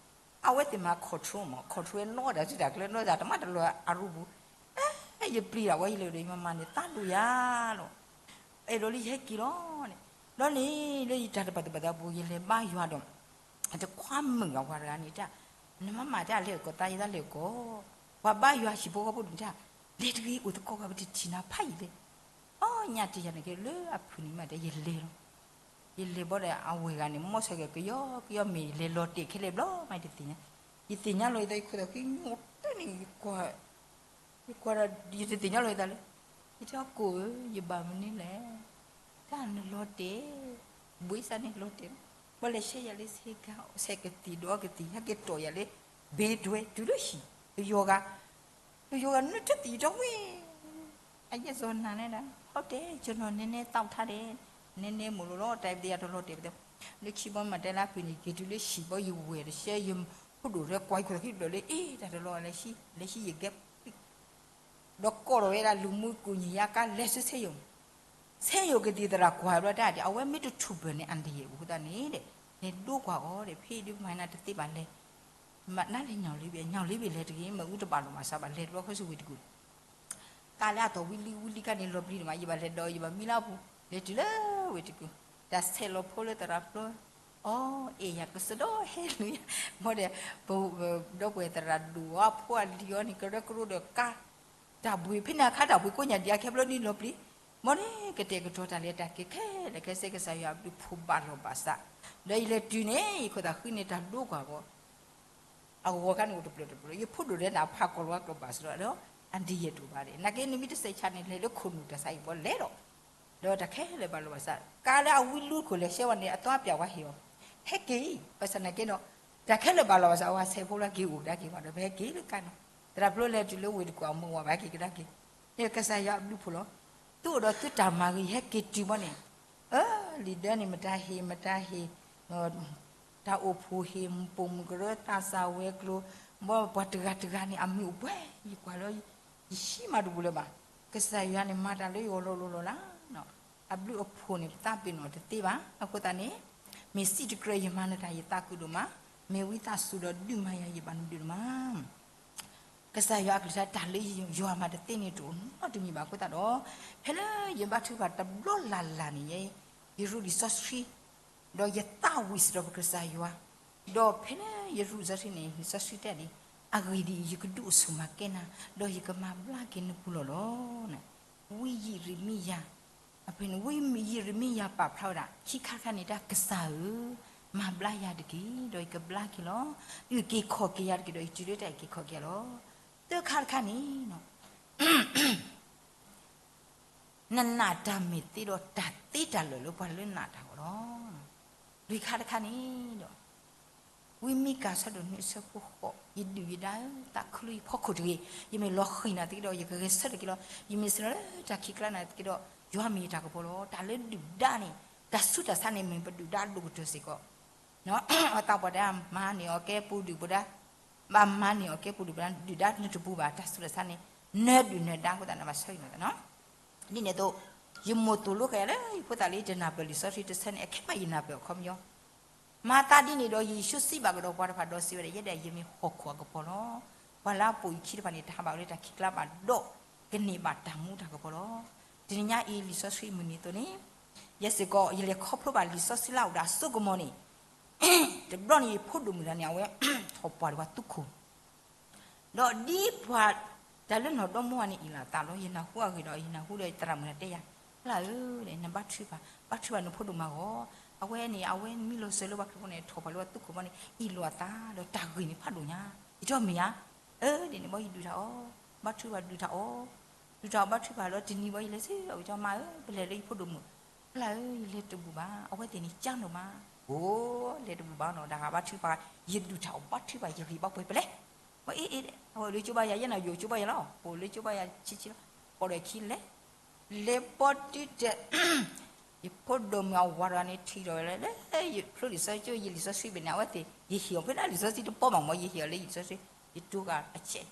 အဝဲသ့ၣ်မၤ control မး control နီၢ်တၢ်စုတၢ်ကျဲ နီၢ်တၢ်တမၤတလၢအရူပူၤ, ယပျံၤတၢ်ဝဲယလဲၤဒီးယမါမါန့ၣ် သးဒိၣ်ယၤလီၤ အဲၣ်ဒိးလၢယဟဲက့ၤလီၤန့ၣ်, ဒီးန့ၣ် လၢယတၢ်တပာ်သူၣ်ပာ်သးပူၤ ယလဲၤဘါယွၤဒီး တခွါမုာ်အဝၤတဂၤန့ၣ်တၢ်, နမါမၤတၢ်လဲၤကီၢ်သးယသးလဲၤကီၢ်, ပှၤဘါယွၤဟံၣ်ဖိဃီဖိန့ၣ်တၢ်, လဲၤတဂ့ၤအိၣ်သကိးပှၤပတထံၣ်နၤဖးယံာ်လဲၣ်, အီညါတယၤန့ၣ်က့လၢအဖုၣ်န့ၣ်မးဒီးယလဲၤလီၤ, ယလဲၤဘီဒီးအဝဲၢ်ဂၤန့ၣ် မီၢ်ဆၢၣ်က့ၤကယီကယီမ့ၢ်လဲၤလီၤတဲာ်ခဲလၢာ်ဘျီမးတသ့ၣ်ညါ, ယသ့ၣ်ညါလီၤယသးယခိၣ်သးဃံညိၣ်တန့ၣ် ယကွၢ် ယကွၢ်ဒီး ယတသ့ၣ်ညါလီၤယသးလၢ, ယတဲအီၤကိၣ်ဧၢ, ယဘၣ်မနုၤလဲၣ်, တၢ်နလီၤတဲာ်, ဘှံးစၢ်န့ၣ်လီၤတဲာ်, ဘၣ်လဲၤဆှၢယၤလၢဆ့ကၤ ဆဲးကသံၣ်ဒီးကသံၣ် ဟဲက့ၤတီၢ်ယၤလၢ ဘ့ဒွဲ တုၤလၢဟံၣ်, ယီၤဂၤ, ယီၤဂၤနထၢသံၣ်ယတီဝဲ အယဲၢ်စီၤနၤနဲဒၣ် ဟုတ်တယ် ကျွန်တော်နည်းနည်းသောက်ထားတယ်, နည်းနည်းမို့လို့တော့ တိုက်ပတရားတော်တော်တယ် လၢခံဘီမးတဲလၢကွံာ်န့ၣ် က့ၤတုၤလၢဟံၣ်ဘီ ယဝဲၢ်တဆှၢ ယဖိဒိၣ်ရဲၣ်ကွၢ်ယခိၣ်သးခံတဘျီလၢ အ့ တၢ်တလီၤ လဲၤဆံ လဲၤဆံယကဲ ဒီးကိးထီၣ်ဝဲဒၣ်လူၤမူကူၣ်ညံၣ်ယါကါလဲၤဆူဆဲယိာ်, ဆဲယိာ်ကသံၣ်သရၣ်ကွၢ်ဘျီတၢ်ဒ် အဝဲမ့ၢ်တထူၣ်ပၢၢ်န့ၣ် အဒၣ်ယဲၢ်ပူၤသတးန့ၣ်ဒီး လဲၤဒိကွၢ်အီၤဒီး ဖဲဒုးမၤနၤတသ့ဘၣ်လဲၣ်, မနုၤလဲၣ် ညၣ်လ့ဘ့ၣ် ညၣ်လ့ဘ့ၣ်လဲၤတဂ့ၤ မ့ၣ်အူတဘၣ်လိာ်ဘၣ်စးဘၣ် လဲၤတဘျီဃီဆူဝ့ၢ်တကူၣ် ကါလၢအတီၢ်ဝံလံဝံလံကါန့ၣ် လီၤပျံၤဒိၣ်မး ယဘၣ်လဲၤဒီး ယဘၣ်မံလၢအပူၤ လဲၤတုၤလၢဝ့ၢ်တကူၣ်, တၢ်ဆဲးလီၤဖိလၢသရၣ်ဖျိ, အီ အဲၣ်ယၤကစၢ်ဒီးဟဲလူၤယၤ, မ်ဒီး ဒီပုၢ်ဝဲၢ်သရၣ်ဒိၣ်အီၤ အဖိအလံၤအီၤန့ၣ် ကရၢကရိဒီးကါ, တၢ်ဘှံးဖဲန့ၣ်အခါ တၢ်ဘှံးကိးညါဒံးအခဲဘျီဒ်လီၤပျံၤ, မ်န့ၣ်ကတဲာ်ကတီၤတၢ်လဲၤတၢ်က့ၤခဲလၢာ်ခဲဆ့ ကစၢ်ယွၤအဘျုးအဖှိၣ်ဘၣ်လိာ်ဘၣ်စး, ဒီးယလဲၤတုၤန့ၣ် ယခိၣ်သးဃံန့ၣ် တၢ်ဒိကွၢ်ဘီ အဂီၤခါန့ၣ်အိၣ်တဖျၢၣ်တဖျၢၣ် ယဖိဒိၣ်ဒဲးန့ၣ် အဖးကီၢ်လီၤအကျိာ်ဘၣ်စးဒီး အဒံးယဲၢ်တအိၣ်ဘၣ်ဒီး နာ်က့နမ့ၢ်တစဲးဆါန့ၣ် လဲၤလၢခိၣ်နူာ်တၢ်ဆါအံၤဘီလဲၤဒီး, ဒီးတၢ်ခဲလၢာ်ဘၣ်လိာ်ဘၣ်စး, ကါလၢအဝံလူခိၣ်လဲၤဆှၢဝဲန့ၣ် အသီအပျၢ်ဝဲဟ့ၣ်အီၤ, ဟဲက့ၤအံၤ ဘၣ်ဆၣ်နာ်က့ဒီး, တၢ်ခဲလၢာ်ဘၣ်လိာ်ဘၣ်စး အဝဲဆဲးဖိလၢက့ၤအိၣ်ကဒါက့ၤဘၣ်ဒီး ပဟဲက့ၤလၢကါန့ၣ်, သရၣ်ဖျိလဲၤတုၤလၢဝ့ၢ်တကူၣ်အမုၢ်ဝါဘၣ်ဟဲက့ၤကဒါက့ၤ, ကစၢ်ယွၤအဘျုးအဖှိၣ်လီၤ, သုအိၣ်ဒီးသုတၢ်မၤဂ့ၤဟဲက့ၤတုၤဘီန့ၣ် အၢ လံာ်ဒၢန့ၣ် မတၤဟ့ၣ် မတၤဟ့ၣ်, တၢ်အိၣ်ဖှိၣ်ဟ့ၣ် ပိာ်မုၣ်ကရၢ သးစၢ်ဝဲၤကျိၤ, ဘီပှၤတဂၤတဂၤန့ၣ် အမံၤအိၣ်ပှဲၤ ယကွၢ်လီၤ, ယဟံးမးတပူၤလၢၤဘၣ်, ကစၢ်ယွၤန့ၣ် မၤတၢ်လၢယဂီၢ်လိၤလိၤလီၤလၢ်, အဘျုးအဖှိၣ်န့ၣ် ပသးပ့ၤနီၣ်တသ့ဘၣ်, အဃိသတးန့ၣ်, မ့ၢ်စံးတကြၢးယမၤနၢၤတၢ်ယသးခုဒိၣ်မး, မ့ၢ်ဝံသးစူၤဒီးဒုးမၤယၤယဘၣ်နဒုးဒိၣ်မး ကစၢ်ယွၤအကလုၢ်ကထါတၢ်လၢယွၤမၤတသ့န့ၣ်တအိၣ်နီတမံၤဘၣ်အဃိသတးဒီး, ဖဲလၢယဘါထုကဖၣ်တဘျီလၢ်လၢ်န့ၣ်, ယရူးလံာ်စီဆှံ, ဒီးယသးဝံၣ်စ့ၢ်ကီးပကစၢ်ယွၤ, ဒီးဖဲလၢယရူးလံာ်စီဆှံန့ၣ် လံာ်စီဆှံတဲဒ်, အဂ့ၢ်ဒ်အံၤ, ယကဒုးအိၣ်ဆိးမၤကဲနၤ, ဒီးယကမၤဘျါက့ၤနပူၤလီၢ်လီၤ. ဝံယံးရမံယၤ, အဖဲန့ၣ် ဝံယံးရမံယၤပာ်ဖျါဝဲဒၣ် ခံခါတခါန့ၣ် တၢ်ကစၢ်ဧၢ, မၤဘျါယၤတက့ၢ်, ဒီးယကဘျါက့ၤလီၤ. အုၣ်က့ၤခီၣ်က့ၤယၤတက့ၢ်, ဒီးယတုၤလၢတၢ်အုၣ်က့ၤခီၣ်က့ၤယၤလီၤ. သၢခါတခါန့ၣ် နနာ်တၢ်မဲာ်သ့ဒီးတၢ်သ့တၢ်လၢာ်လၢပှၤလၢနာ်တၢ်အဂီၢ်လီၤ. လွံၢ်ခါတခါန့ၣ်ဒီး, ဝံမံကၤဆၢဒိၣ်နွံအဆၢဖိဃိး, ယဒုၣ်ယဒါဧၢ, သးခုလၢယဖီခိၣ်တဂ့ၤ, ယမ့ၢ်လီၤဃံၤနၤသက့ဒီး ယကဂဲၤဆၢထၢၣ်က့ၤလီၤ. ယမ့ၢ်စံးလီၤလၢတၢ်ခံးကျါနၤသက့ဒီး ယွၤမ့ၢ်ယတၢ်ကပီၤလီၤ. တၢ်လၢဒုၣ်ဒါန့ၣ်, တၢ်ဆူးတၢ်ဆါန့ၣ် မ့ၢ်ပဒုၣ်ဒါဒိၣ်ကတၢၢ်စ့ၢ်ကီး အသးပှၤဒၣ်မၤန့ၢ်အီၤကဲပူၤဒုၣ်ပူၤဒါ, ဘၣ်မၤန့ၢ်အီၤကဲပူၤဒုၣ်ပူၤဒါ, ဒုၣ်ဒါနတပူၤဘၣ်, တၢ်ဆူးတၢ်ဆါန့ၣ် နဒုၣ်နဒါအဃိသတး နဘၣ်ဆၢဂ့ၤနၤသးနီၤ. ဒ်န့ၣ်အသိး, ယမိၢ်သိၣ်လိဃာ်ယၤလၢယဖိသၣ်လၢယတနၢ်ပၢၢ်လံာ်စီဆှံတဆၢန့ၣ် အခဲမးယနၢ်ပၢၢ်အခီပညီ မၤသးဒ်န့ၣ်ဒီး ယ့ၣ်ၡူးစံးဘၣ်ကဒီးပှၤတဖၣ်ဒီးစံးဝဲဒၣ်, ယဲဒၣ်ယမ့ၢ်ဟီၣ်ခိၣ်အကပီၤလီၤ. ပှၤလၢအပိာ်ယခံတဖၣ်န့ၣ် တဟးဘၣ်လၢတၢ်ခံးကျါဘၣ်ဒီး ကန့ၢ်ဘၣ်တၢ်မူတၢ်ကပီၤလီၤ. တနံၤညါအံၤလံာ်စီဆှံမုၢ်နံၤအသိးန့ၣ်, ယဲစ့ၢ်ကီး ယလဲၤခီဖျိဘၣ်လံာ်စီဆှံလၢအအိၣ်ဒီးအစိကမီၤန့ၣ်, တဘျီန့ၣ်ယဖိဒိၣ်မုၣ်တဂၤန့ၣ် အဝဲထီၣ်ပှၢ်ဒီးပှၤသူခိၣ် ဒီးဒ်ပှၤတၢ်လၢနီၢ်ဒီမါဝၤန့ၣ်အ့ၣ်လိာ်အသးလီၤ. ယနၢ်ဟူအဂ့ၢ်ဒီးယနၢ်ဟူဒီးယသရၣ်မုၣ်တဲယၤ, ဖျါဧၢ, နဘါထုကဖၣ်, ဘါထုကဖၣ်နဖိဒိၣ်မးဂီၢ်, အဝဲန့ၣ် အဝဲမံလီၤစၢၤလၢပှၤခရံာ်ဖိန့ၣ် ထီၣ်ပှၢ်လၢပှၤသူခိၣ်ဘီန့ၣ် အ့ၣ်လိာ်အသးဒီးတၢ်ဂ့ၢ်န့ၣ်ဖးဒိၣ်ညါ, ယတဲမ့ၢ်ဧါ, အၢ ဒ်န့ၣ်ဘီယဒုးတၢ်အီၤ, ဘါထုကဖၣ်ဒုးတၢ်အီၤ, ဒုးတၢ်အီၤဘါထုကဖၣ်ဒီးတနံၤဘီယလဲၤဆူအဝဲကၠီမါဧၢ ပလဲၤလၢယဖိဒိၣ်မုၣ်, ဖျါဧၢ ယလဲၤတဘူၣ်ဘၣ်, အဝဲသ့ၣ်န့ၣ်ကၢ်နီၣ်မး, အိ လဲၤတဘူၣ်ဘၣ်နီၤ တၢ်ဂၤဘါထုကဖၣ်, ယဒုးတၢ်အီၤဘါထုကဖၣ် ယဂံၢ်ဘါပှဲၤပလဲၣ်, အ့ၣ်အ့ၣ် အဝဲအိၣ်လၢကၠိဘါယၤ ယဲနၤယိၤကၠိဘါယၤလီၤ, ပအိၣ်လၢကၠိဘါယၤဆံဆံလီၤ, ပိာ်ဒီးခံလဲၤ လဲၤဘီတုၤတဲာ်, ယဖိဒိၣ်မုၣ်အဝၤတဂၤန့ၣ်ထံၣ်ထီၣ်ဝဲလၢ လၢယဖျိလံာ်စီဆှံ ယလံာ်စီဆှံဘ့ၣ်န့ၣ် အဝဲသ့ၣ် ယဟ့ၣ်အီၤဖဲဒၣ်လံာ်စီဆှံတပီၢ်ဘၣ်မး ယဟ့ၣ်အီၤလၢယလံာ်စီဆှံ, ယတိၤဂၤအဆဲး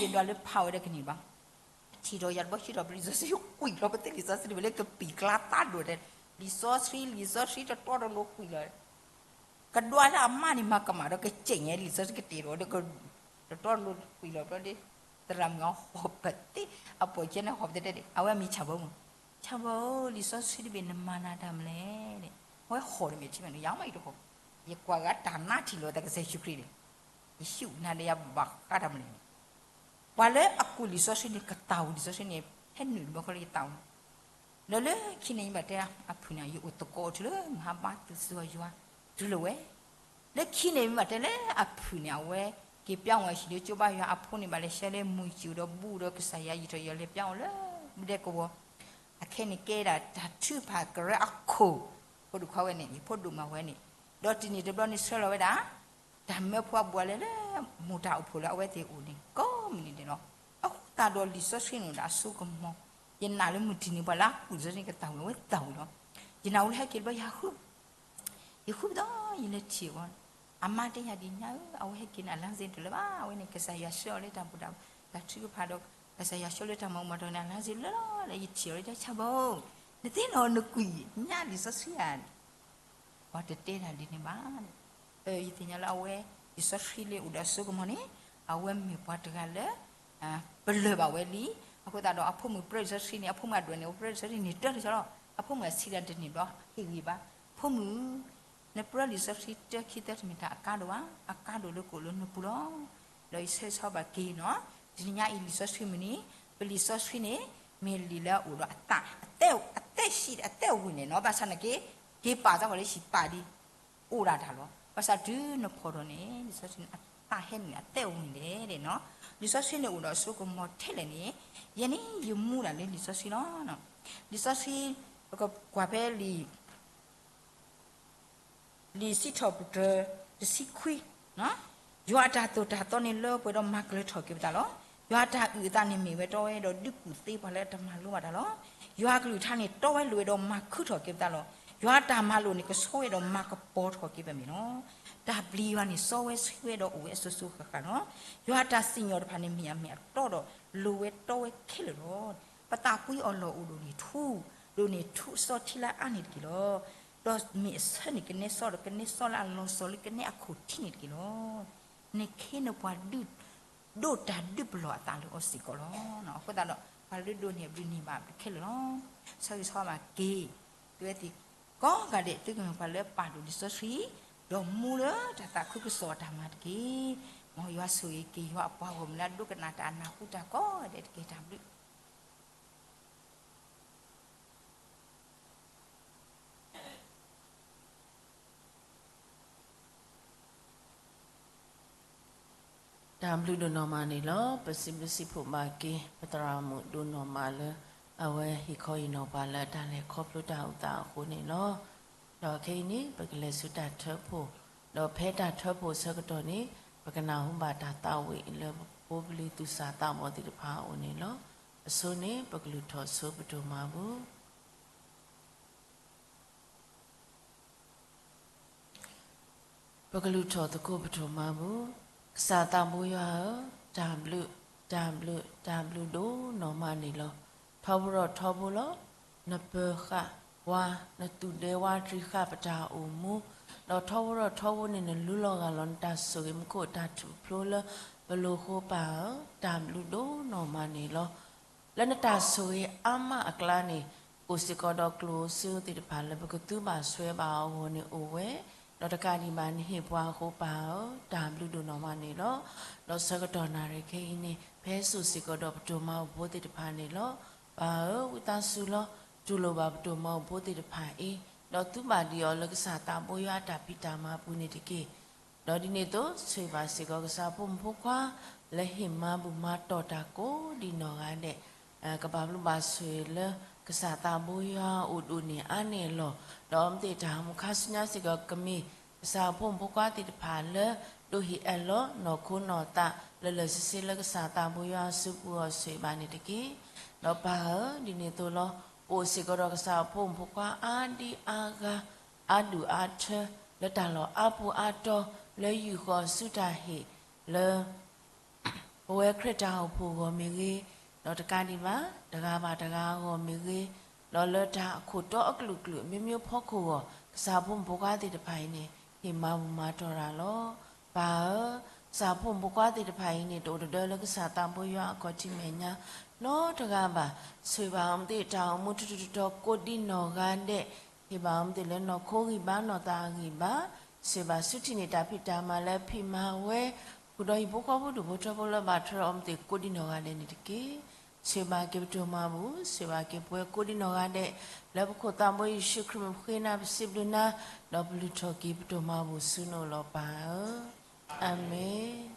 ယဒွးလၢဖးဝဲဒီးကန့ၢ်ဘၣ်, ထံၣ်ထီၣ်ယၤတဘီ ဟံးထီၣ်ပလံာ်စီဆှံ ကွံာ်လီၤပသ့လံာ်စီဆှံတဘ့ၣ်လၢကပံာ်ကျါသးဒိၣ်တဲ, လံာ်စီဆှံ လံာ်စီဆှံတတီတလိၤကွံာ်လီၤ ကဒွးလၢအမါန့ၣ် မၤကမၣ်ဒီးကစဲၣ်ညါလံာ်စီဆှံကတဲာ်ဒီး တတီတလိၤကွံာ်လီၤဘျီဒီး သရၣ်မုၣ်အဟီၣ်ပသ့, အပိာ်ကဲန့ၣ်ဟီၣ်ပသ့တဲန့ၣ် အဝဲမံဆၣ်ဘီမုၣ်, ဆၣ်ဘီဧၢ လံာ်စီဆှံတဘ့ၣ်နမၤနၤတၢ်မနုၤလဲၣ်, အဝဲဟီၣ်တမ့ၢ်ထံမ့ၢ်န့ၣ် ယၤမ့ၢ်ယတဟီၣ်, ယကွၢ်ဂၤတၢ်နါထံၣ်လိာ်သးကစၢ်ယ့ၣ်ၡူးခရံာ်န့ၣ်, ယဟံးနၤဒီးယၤဘၣ်ဃးတၢ်မနုၤလဲၣ်န့ၣ်, ပှၤလၢအကွံာ်လံာ်စီဆှံန့ၣ် ကသးဝံၣ်လံာ်စီဆှံန့ၣ် ဟဲနုာ်တဘျီဃီလၢယသးဝံၣ် ဒီးလၢခံန့ၣ်ယဘၣ်တဲအဖုၣ်န့ၣ် ယအိၣ်သကိးတုၤလၢမဟါဘါသုးစၢၤယွၤ တုၤလၢဝဲ, လၢခံန့ၣ်မ့ၢ်ဘၣ်တဲလၢအဖုၣ်န့ၣ် အဝဲက့ၤပျၢ်အီၤဟံၣ်လၢကၠိဘါယွၤအဖိန့ၣ် ဘၣ်လဲၤဆှၢလၢမုၢ်စူၤဒီးဘူးဒီးကစၢ်ယွၤယံာ်ထီၣ်ယွၤ လဲၤပျၢ်အီၤလၢဘုဒဲကဝီၤ, အခဲန့ၣ်ကဲဒၣ်တၢ်ထုကဖၣ်ကရၢအခိၣ်, ဖိဒိၣ်ခွါဝဲန့ၣ် ယဖိဒိၣ်မးဝဲန့ၣ်, ဒီးတနံၤတဘျီန့ၣ်ဆှၢလီၤဝဲဒၣ် တၢ်မၢဖိအဘှီလၢ လၢမူးတၢ်အိၣ်ဖှိၣ်လၢအဝဲသ့ၣ်အိၣ်န့ၣ် ကိးမုၢ်နံၤဒဲးလီၤ. အဃိသတးဒီးလံာ်စီဆှံန့ၣ်အိၣ်ဒီးအစိကမီၤ, ယနာ်လၢမုၢ်တနံၤပှၤလၢအကွံာ်လံာ်စီဆှံန့ၣ်ကသးဝံၣ်ဝဲသးဝံၣ်လီၤ. ယနၢ်ဟူလၢဟဲက့ၤတဘျီ ယဃု, ယဃုပသီ ယလဲၤထံၣ်အီၤ, အမါတဲယၤဒ်ညါဧၢ အဝဲဟဲက့ၤန့ၣ် အလါစ့တလၢၤဘၣ်, အဝဲန့ၣ် ကစၢ်ယွၤဆှၢအီၤလၢတၢ်ဘူၣ်တၢ်ဘါ တၢ်ထုကဖၣ်ဒီး ကစၢ်ယွၤဆှၢလၢတၢ်မၤမၤတီၤန့ၣ် အလါစ့လၢလီၤလၢယထံၣ်အီၤလၢတၢ်ဆၣ်ဘီဧၢ, နသ့ၣ်နီၣ်နကွံာ်ညါလံာ်စီဆှံဧါ ပှၤတတဲတၢ်ဒ်န့ၣ်ဘၣ်. ယသ့ၣ်ညါလၢအဝဲ လံာ်စီဆှံလၢအိၣ်ဒီးအစိကမီၤန့ၣ် အဝဲမ့ၢ်ပှၤတဂၤလၢ ပလၢၢ်ဘၣ်ဝဲလံ. အဃိသတးဒီးအဖိမုၣ်ပြၢလံာ်စီဆှံန့ၣ် အဖိမုၣ်အဒွဲၣ်န့ၣ် အိၣ်ပြၢလံာ်စီဆှံန့ၣ် တၢတဆီလီၤ. အဖိမုၣ်အဆံးတၢ်တန့ၢ်ဘျီ ဟ့ၣ်ဂံၢ်ဘါ, ဖိမုၣ် နပြၢလံာ်စီဆှံတၢခံသၢတမ့ၢ်တၢ်အကါဒိၣ်ဘၣ်, အကါဒိၣ်လၢကအိၣ်လၢနပူၤလီၤ. ဒီးယဆၢဂ့ၤဆၢဝါဘၣ်က့ၤနီၤ, တနံၤညါအံၤလံာ်စီဆှံမုၢ်နံၤ, ပလံာ်စီဆှံန့ၣ် မ့ၢ်လံာ်လၢအအိၣ်ဒီးအသး, အသးဟံးအသးဝံၣ်န့ၣ်နီၤ, ဘၣ်ဆၣ်နာ်က့ က့ၤပာ်သးပှၤလၢဟံၣ်ပာ်ဒံး အိၣ်ဒၣ်တၢ်လီၤ. ဘၣ်ဆၣ်တုၤနဖီၣ်ထီၣ်န့ၣ် လံာ်စီဆှံန့ၣ်အသးဟဲနုာ်အသးဝံၣ်န့ၣ်လဲၣ်နီၤ, လံာ်စီဆှံန့ၣ်အိၣ်ဒီးအစိကမီၤထဲလဲၣ်န့ၣ်, ယဲန့ၣ်ယမူဒၣ်လၢလံာ်စီဆှံလီၤ. လံာ်စီဆှံ ပကကွၢ်ဖဲလံာ် လံာ်စံးထီၣ်ပတြၢၤ တဆံခွံ, ယွၤအတၢ်သိၣ်တၢ်သီန့ၣ်လၢပှဲၤဒီးမၤကလၢၤထီၣ်က့ၤပသးလီၤ. ယွၤအတၢ်အုၣ်အသးန့ၣ်မ့ၢ်ဝဲတီဝဲ ဒီးဒုးကူၣ်သ့ပှၤလၢတမၤလိဘၣ်တၢ်လီၤ. ယွၤအကလုၢ်ကထါန့ၣ်တီဝဲလိၤဝဲဒီးမၤခုထီၣ်က့ၤပသးလီၤ. ယွၤအတၢ်မၤလိာ်န့ၣ် ကဆီဝဲဒီးမၤကပီၤထီၣ်က့ၤပမံၤလီၤ. တၢ်ပျံၤယွၤန့ၣ်စီဝဲဆှံဝဲဒီးအိၣ်ဝဲအစိၤစိၤဃၣ်ဃၣ်လီၤ. ယွၤအတၢ်စံၣ်ညီၣ်တဖၣ်န့ၣ်မ့ၢ်အမ့ၢ်အတီဒီး လိၤဝဲတီဝဲခဲလၢာ်လီၤ. ပသးကွံအီၤလီၢ်အိၣ်ဒိၣ်န့ၢ်ထူ, ဒိၣ်န့ၢ်ထူအစီထံလၢအါန့ၣ်တက့ၢ်လီၤ. ဒီးမ့ၢ်အဆၢန့ၢ်ကနဲစီဒီး ကနဲစီလၢအလီၤစီၤလၢကနဲအခိၣ်ထံးန့ၣ်တက့ၢ်လီၤ. နခ့နပှၤဒုး, ဒိးတၢ်ဒုးပလီၢ်အသးလၢအီၤစ့ၢ်ကီးလီၤ. အဃိသတးဒီး ပှၤလၢဒိးန့ၢ်အဘျုးန့ၢ်ဘၣ်ခဲလၢာ်လီၤ. ဆၢဂ့ၤဆၢဝါဘၣ်က့ၤ သုဝဲသ့ၣ်ကိးဂၤဒဲး သုကမ့ၢ်ပှၤလၢပာ်ဒိၣ်လံာ်စီဆှံ, ဒီးမူလၢတၢ်သးခုကစီၣ်အတၢ်မၤတက့ၢ်. မ်ယွၤဆိၣ်ဂ့ၤက့ၤယွၤအပှၤဂီၢ်မုၢ်လၢအဒိကနၣ်တၢ်နၢ်ဟူတၢ်ကိးဂၤဒဲးတက့ၢ်. တၢ်ဘျုး တၢ်ဘျုးဒိၣ်နီၢ်မးန့ၣ်လီၤ. ပစံးဘျုးစံးဖှိၣ်ဘၣ်က့ၤ ပသရၣ်မုၣ်ဒိၣ်နီၢ်မးလၢ အဝဲဟ့ၣ်ခီဟ့ၣ်နီၤပှၤလၢတၢ်လဲၤခီဖျိတၢ်အိၣ်သးအဃိန့ၣ်လီၤ. ဒီးခဲအံၤန့ၣ် ပကလဲၤဆူတၢ်ထၢဖှိၣ်, ဒီးဖဲတၢ်ထၢဖှိၣ်ဆၢကတီၢ်န့ၣ် ပကနၢ်ဟူဘၣ်တၢ်သးဝံၣ်လၢပဖိပလံၤသူၣ်စၢ်သးဘီၣ်သ့ၣ်တဖၣ်အအိၣ်န့ၣ်လီၤ. အဆိန့ၣ် ပကလုၢ်ထီၣ်ဆိပဒိၣ်မးပူၤ ပကလုၢ်ထီၣ်သကိးပဒိၣ်မးပူၤ, ကစၢ်သးဘိယွၤဧၢ, တၢ်ဘျုး, တၢ်ဘျုး, တၢ်ဘျုးဒိၣ်နီၢ်မးန့ၣ်လီၤ. ထီဘိဒီးထီဘိလီၤ. နပၢၤဃာ်ဝါ, နသူၣ်ဒဲဝါတြံဃာ်ပတၢ်အိၣ်မူ, ဒီးထီဘိဒီးထီဘိန့ၣ် နလူလီၤဂာ်လီၤနတၢ်ဆိၣ်ဂ့ၤမူခိၣ်တၢ်ထူၣ်ဖျိလၢပလိၤအဃိပၢ်ဧၢ, တၢ်ဘျုးဒိၣ်နီၢ်မးန့ၣ်လီၤ. လၢနတၢ်ဆိၣ်ဂ့ၤအါမးအကျါန့ၣ် အိၣ်စ့ၢ်ကီးဒီးကျိၣ်ဧိၤစ့ဧိၤသ့ၣ်တဖၣ်လၢပကသူဘၣ်ဆိၣ်ဂ့ၤဘၣ်အဂီၢ်န့ၣ်အိၣ်ဝဲ, ဒီးတကးဒံးဘၣ်နဟ့ၣ်ပှၤအဃိပၢ်ဧၢ, တၢ်ဘျုးဒိၣ်နီၢ်မးန့ၣ်လီၤ. ဒီးဆၢကတီၢ်နၣ်ရံၣ်ခဲအံၤန့ၣ် ဖဲစိၣ်စ့ၢ်ကီးဒီးပဒိၣ်မးအိၣ်ဘိသ့ၣ်တဖၣ်န့ၣ်လီၤ. ပၢ်ဧၢ, ဝံသးစူၤလီၤ, တူၢ်လိာ်ဘၣ်ပဒိၣ်မးအိၣ်ဘိသ့ၣ်တဖၣ်အံၤ, ဒီးသူဘၣ်ဒံးအီၤလၢကစၢ်သးဘိယွၤအတၢ်ဖံးတၢ်မၤအပူၤန့ၣ်တက့ၢ်. ဒီးဒ်န့ၣ်အသိး ဆိၣ်ဂ့ၤဘၣ်စ့ၢ်ကီးကစၢ်ဖိမုၣ်ဖိခွါ လၢဟ့ၣ်မၤဘူၣ်မၤတီၢ်တၢ်ကိးဒံးနီၢ်ဂၤဒဲး, ကဘၣ်ဘျုးဘၣ်ဆိၣ်ဂ့ၤလၢကစၢ်သးဘိယွၤအိၣ်ဒိၣ်န့ၢ်အါန့ၢ်အလီၢ်, ဒီးအဝဲသ့ၣ်တၢ်မုၢ်ခါဆူညါစ့ၢ်ကီးကမ့ၢ် ကစၢ်ဖိမုၣ်ဖိခွါသ့ၣ်တဖၣ်လၢ ဒိးဟ့ၣ်အၢၣ်လီၤနီၢ်ခိနီၢ်သး လၢာ်လၢာ်ဆ့ဆ့လၢကစၢ်သးဘိယွၤအစုပူၤအီၤဆိၣ်ဂ့ၤဘၣ်န့ၣ်တက့ၢ်. ဒီးပၢ်ဧၢ, ဒ်န့ၣ်အသိးလီၤ. ပအိၣ်စ့ၢ်ကီးဒီးကစၢ်ဖိမုၣ်ဖိခွါအါဒံအါဂၤ အါဒူၣ်အါထၢ လၢတၢ်လီၢ်အါပူၤအါတီၤ လၢယုၢ်ဃီၤဆူတၢ်ဟ့ၣ်လၢ ပဝဲခရံာ်တၢ်အိၣ်ဖှိၣ်အဂီၢ်မ့ၢ်ဂ့ၤ, ဒီးတကးဒံးဘၣ် တဂၤဘၣ်တဂၤအဂီၢ်မ့ၢ်ဂ့ၤ, ဒီးလၢတၢ်အခိၣ်တီအကလုာ်ကလုာ် မျိုးမျိုးဖီခိၣ်အဂီၢ် ကစၢ်ဖိမုၣ်ဖိခွါသ့ၣ်တဖၣ်အံၤန့ၣ် ဟ့ၣ်မၤဘူၣ်မၤတီၢ်တၢ်လီၤ. ပၢ်ဧၢ, ကစၢ်ဖိမုၣ်ဖိခွါသ့ၣ်တဖၣ်အံၤန့ၣ် တအိၣ်တဒၢလၢကစၢ်သးဘိယွၤအခီၣ်ထံးမဲာ်ညါ နီတဂၤဘၣ်. ဆိၣ်ဂ့ၤဘၣ်အဝဲသ့ၣ်တၢ်အိၣ်မူထူထူတီတီကိးဒံးနီၢ်ဂၤဒဲး, ဟ့ၣ်ဘၣ်အဝဲသ့ၣ်လၢနီၢ်ခိဂံၢ်ဘါနီၢ်သးဂံၢ်ဘါ, ဆိၣ်ဂ့ၤဘၣ်ဆူထံၣ်န့ၢ်တၢ်ဖံးတၢ်မၤလၢဖံးမၤဝဲ, ဃုာ်ဒီးဟံၣ်ဖိဃီဖိဒူၣ်ဖိထၢဖိလၢဘၣ်ထွဲဒီးအဝဲသ့ၣ်ကိးဒံးနီၢ်ဂၤဒဲးန့ၣ်တက့ၢ်. ဆိၣ်ဂ့ၤဘၣ်က့ၤပဒိၣ်မးပူၤ, ဆိၣ်ဂ့ၤဘၣ်က့ၤပဝဲကိးဒံးနီၢ်ဂၤဒဲး, လၢပခိၣ်သးဘိယ့ၣ်ၡူးခရံာ်မ့ၢ်ပဃ့နၤ ပစံးဘျုးနၤ, ဒီးပလုၢ်ထီၣ်က့ၤပဒိၣ်မးပူၤဆူနအိၣ်လီၤပၢ်ဧၢ. အၤမ့ၣ်.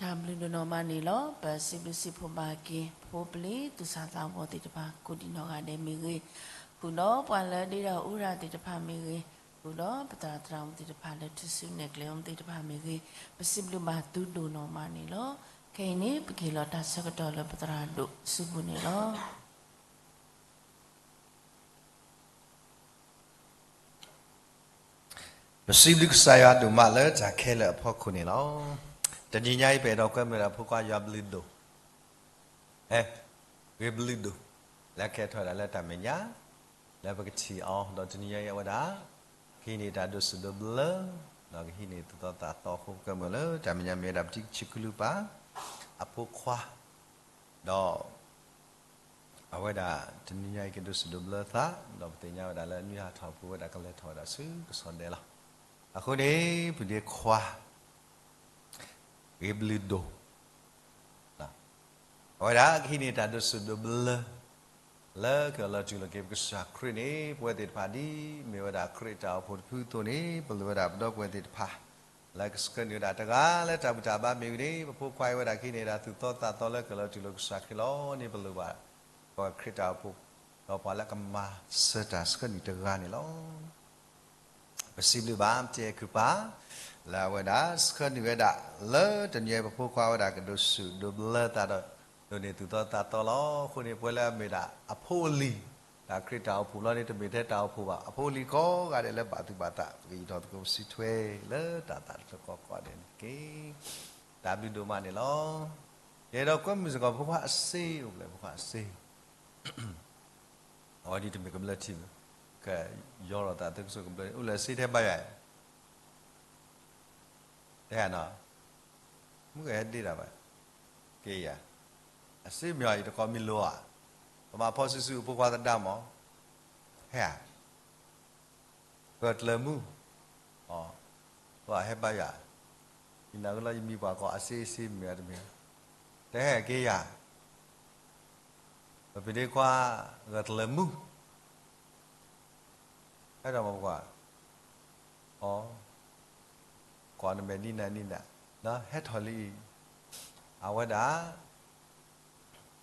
တၢ်ဘျုးဒိၣ်နီၢ်မးန့ၣ်လီၤ. ပစံးဘျုးစံးဖှိၣ်ဘၣ်က့ၤ ဖိပလံၤသူၣ်စၢ်သးဘီၣ်သ့ၣ်တဖၣ် ကိးဒံးနီၢ်ဂၤဒဲးမ့ၢ်ဂ့ၤ, ဃုာ်ဒီးပှၤလၢဒ့တၢ်အူရၢ်သ့ၣ်တဖၣ်မ့ၢ်ဂ့ၤ, ဃုာ်ဒီးပသရၣ်သရၣ်မုၣ်သ့ၣ်တဖၣ်လၢထူၣ်စုနဲၣ်ကျဲမုၢ်သ့ၣ်တဖၣ်မ့ၢ်ဂ့ၤ, ပစံးဘျုးဘၣ်သုဒိၣ်နီၢ်မးန့ၣ်လီၤ. ခဲအံၤန့ၣ် ပကဟ့ၣ်လီၤတၢ်ဆၢကတီၢ်လၢပသရၣ်ဒိၣ်စုပူၤန့ၣ်လီၤ. ပစံးဘျုးကစၢ်ယွၤဒိၣ်မးလၢတၢ်ခဲလၢာ်အဖီခိၣ်န့ၣ်လီၤ. တနံၤညါအံၤ ပအဲၣ်ဒိးကွဲမုာ်ဒၣ်ဖိခွါယွၤဘျုးဒိၣ်, ဟဲ, ဂ့ၤဘျုးဒိၣ်, လၢကဲထီၣ်ဝဲဒၣ်လၢတၢ်မဲာ်ညါ လၢပကထံၣ်အီၤ, ဒီးတနံၤညါအံၤအဝဲဒၣ် ကဟံးန့ၢ်တၢ်ဒိးစူၣ်ဒိးဘျၢ, ဒီးကဟံးန့ၢ်သူၣ်သီသးသီအဃိ ပကွဲမုာ်လၢတၢ်မဲာ်ညါ မ့ၢ်ဝဲဒၣ်ပထံၣ်ဆံးကလုၢ်ပာ် အဖိခွါ, ဒီး အဝဲဒၣ်တနံၤညါအံၤ ကဒိးစူၣ်ဒိးဘျၢသး, ဒီးပသ့ၣ်ညါဝဲဒၣ်လၢအနွံဟးထီၣ်အပူၤ အဝဲဒၣ်ကလဲၤထီၣ်ဝဲဒၣ်ဆူကစီၣ်ဒဲးလီၤ. အဃိန့ၣ် ပဒ့ခွါ ဂ့ၤဘျုးဒိၣ်, အဝဲဒၣ်ကဟံးန့ၢ်တၢ်ဒိးစူၣ်ဒိးဘျၢ လၢကလီၤတူာ်လီၤက့ၤပကစၢ်ခရံာ်န့ၣ် ပဝဲသ့ၣ်တဖၣ်ဒ်မ့ၢ်ဝဲဒၣ်ခရံာ်တၢ်အိၣ်ဖှိၣ်တဖုအသိးန့ၣ် ပလိၣ်ဝဲဒၣ်ပဒီပုၢ်ဝဲၢ်သ့ၣ်တဖၣ် လၢကဆှၢနုာ်ဝဲဒၣ်တဂၤလၢတၢ်ဘူၣ်တၢ်ဘါမ့ၢ်ဂ့ၤန့ၣ် ပဖိခွါအံၤဝဲဒၣ်ကဟံးန့ၢ်ဒၣ်သူၣ်သီသးသီလၢကလီၤတူာ်လီၤကစၢ်ခရံာ်လီၤန့ၣ် ပလိၣ်ဘၣ် ပှၤခရံာ်တၢ်အိၣ်ဖှိၣ် ဒီးပှၤလၢကမၤစၢၤတၢ်ဆှၢနုာ်တဂၤန့ၣ်လီၤ. ပစံးဘျုးဘၣ် ပတဲခုပာ် လၢအဝဲဒၣ်ဆှၢနုာ်ဝဲဒၣ် လၢတနံၤအံၤပဖိခွါဝဲဒၣ်ကဒိးစူၣ်ဒိးဘျၢသးဒီး ဒိးန့ၢ်သူၣ်သီသးသီလီၤ. အဃိန့ၣ် ပဝဲလၢအမ့ၢ်ဒၣ်အဖိအလံၤ တၢ်ခရံာ်တၢ်အိၣ်ဖှိၣ်လီၤန့ၣ် တမ့ၢ်ထဲတၢ်အိၣ်ဖှိၣ်ဘၣ်. အဖိအလံၤကိးဂၤဒဲးလၢဘၣ်သူၣ်ဘၣ်သး ပကယူၢ်ထီၣ်သကိးပစုထွဲ လၢတၢ်သးတဖျၢၣ်ဃီကိးဂၤဒဲးန့ၣ်တက့ၢ်. တၢ်ဘျုးဒိၣ်မးန့ၣ်လီၤ. ယအဲၣ်ဒိးကွဲမုာ်စ့ၢ်ကီး ဖိခွါအစ့အိၣ်ဖျဲၣ် ဖိခွါအစ့ အဝဲဒ်တမ့ၢ်ကဘျၢထံဘၣ်, ကယီထီၣ်သးသုကစိၢ်ကဘျၢ အိၣ်လၢအစ့ထဲဘါယွၤ, တဲနီၤ, မုၢ်ဂဲၤဟဲဒ့တၢ်ဘၣ်, က့ၤယၤ, အစ့မ့ၢ်အီၤအံၤတကိးမံၤလိဧါ, ပမၤဖီစုာ်စုာ်အဖိခွါသဒါမး, ဟဲဧါ ဂၢၢ်ကျၢၤမူ, ပှၤဟဲဘါယွၤ, ယနၢ်ဟူလၢယမံၤပှၤကိးအစ့အစ့မ့ၢ်အတမ့ၢ်, တဟဲက့ၤယၤ, ပပ့ၤဒ့ခွါ ဂၢၢ်ကျၢၤမူ, ဟဲဒီးမ့ၢ်ပှၤ, အ, ကွၢ်နမဲာ်ဒ်နၤဒ်နၤ, ဟဲထီၣ်လံ, အဝဲဒၣ်,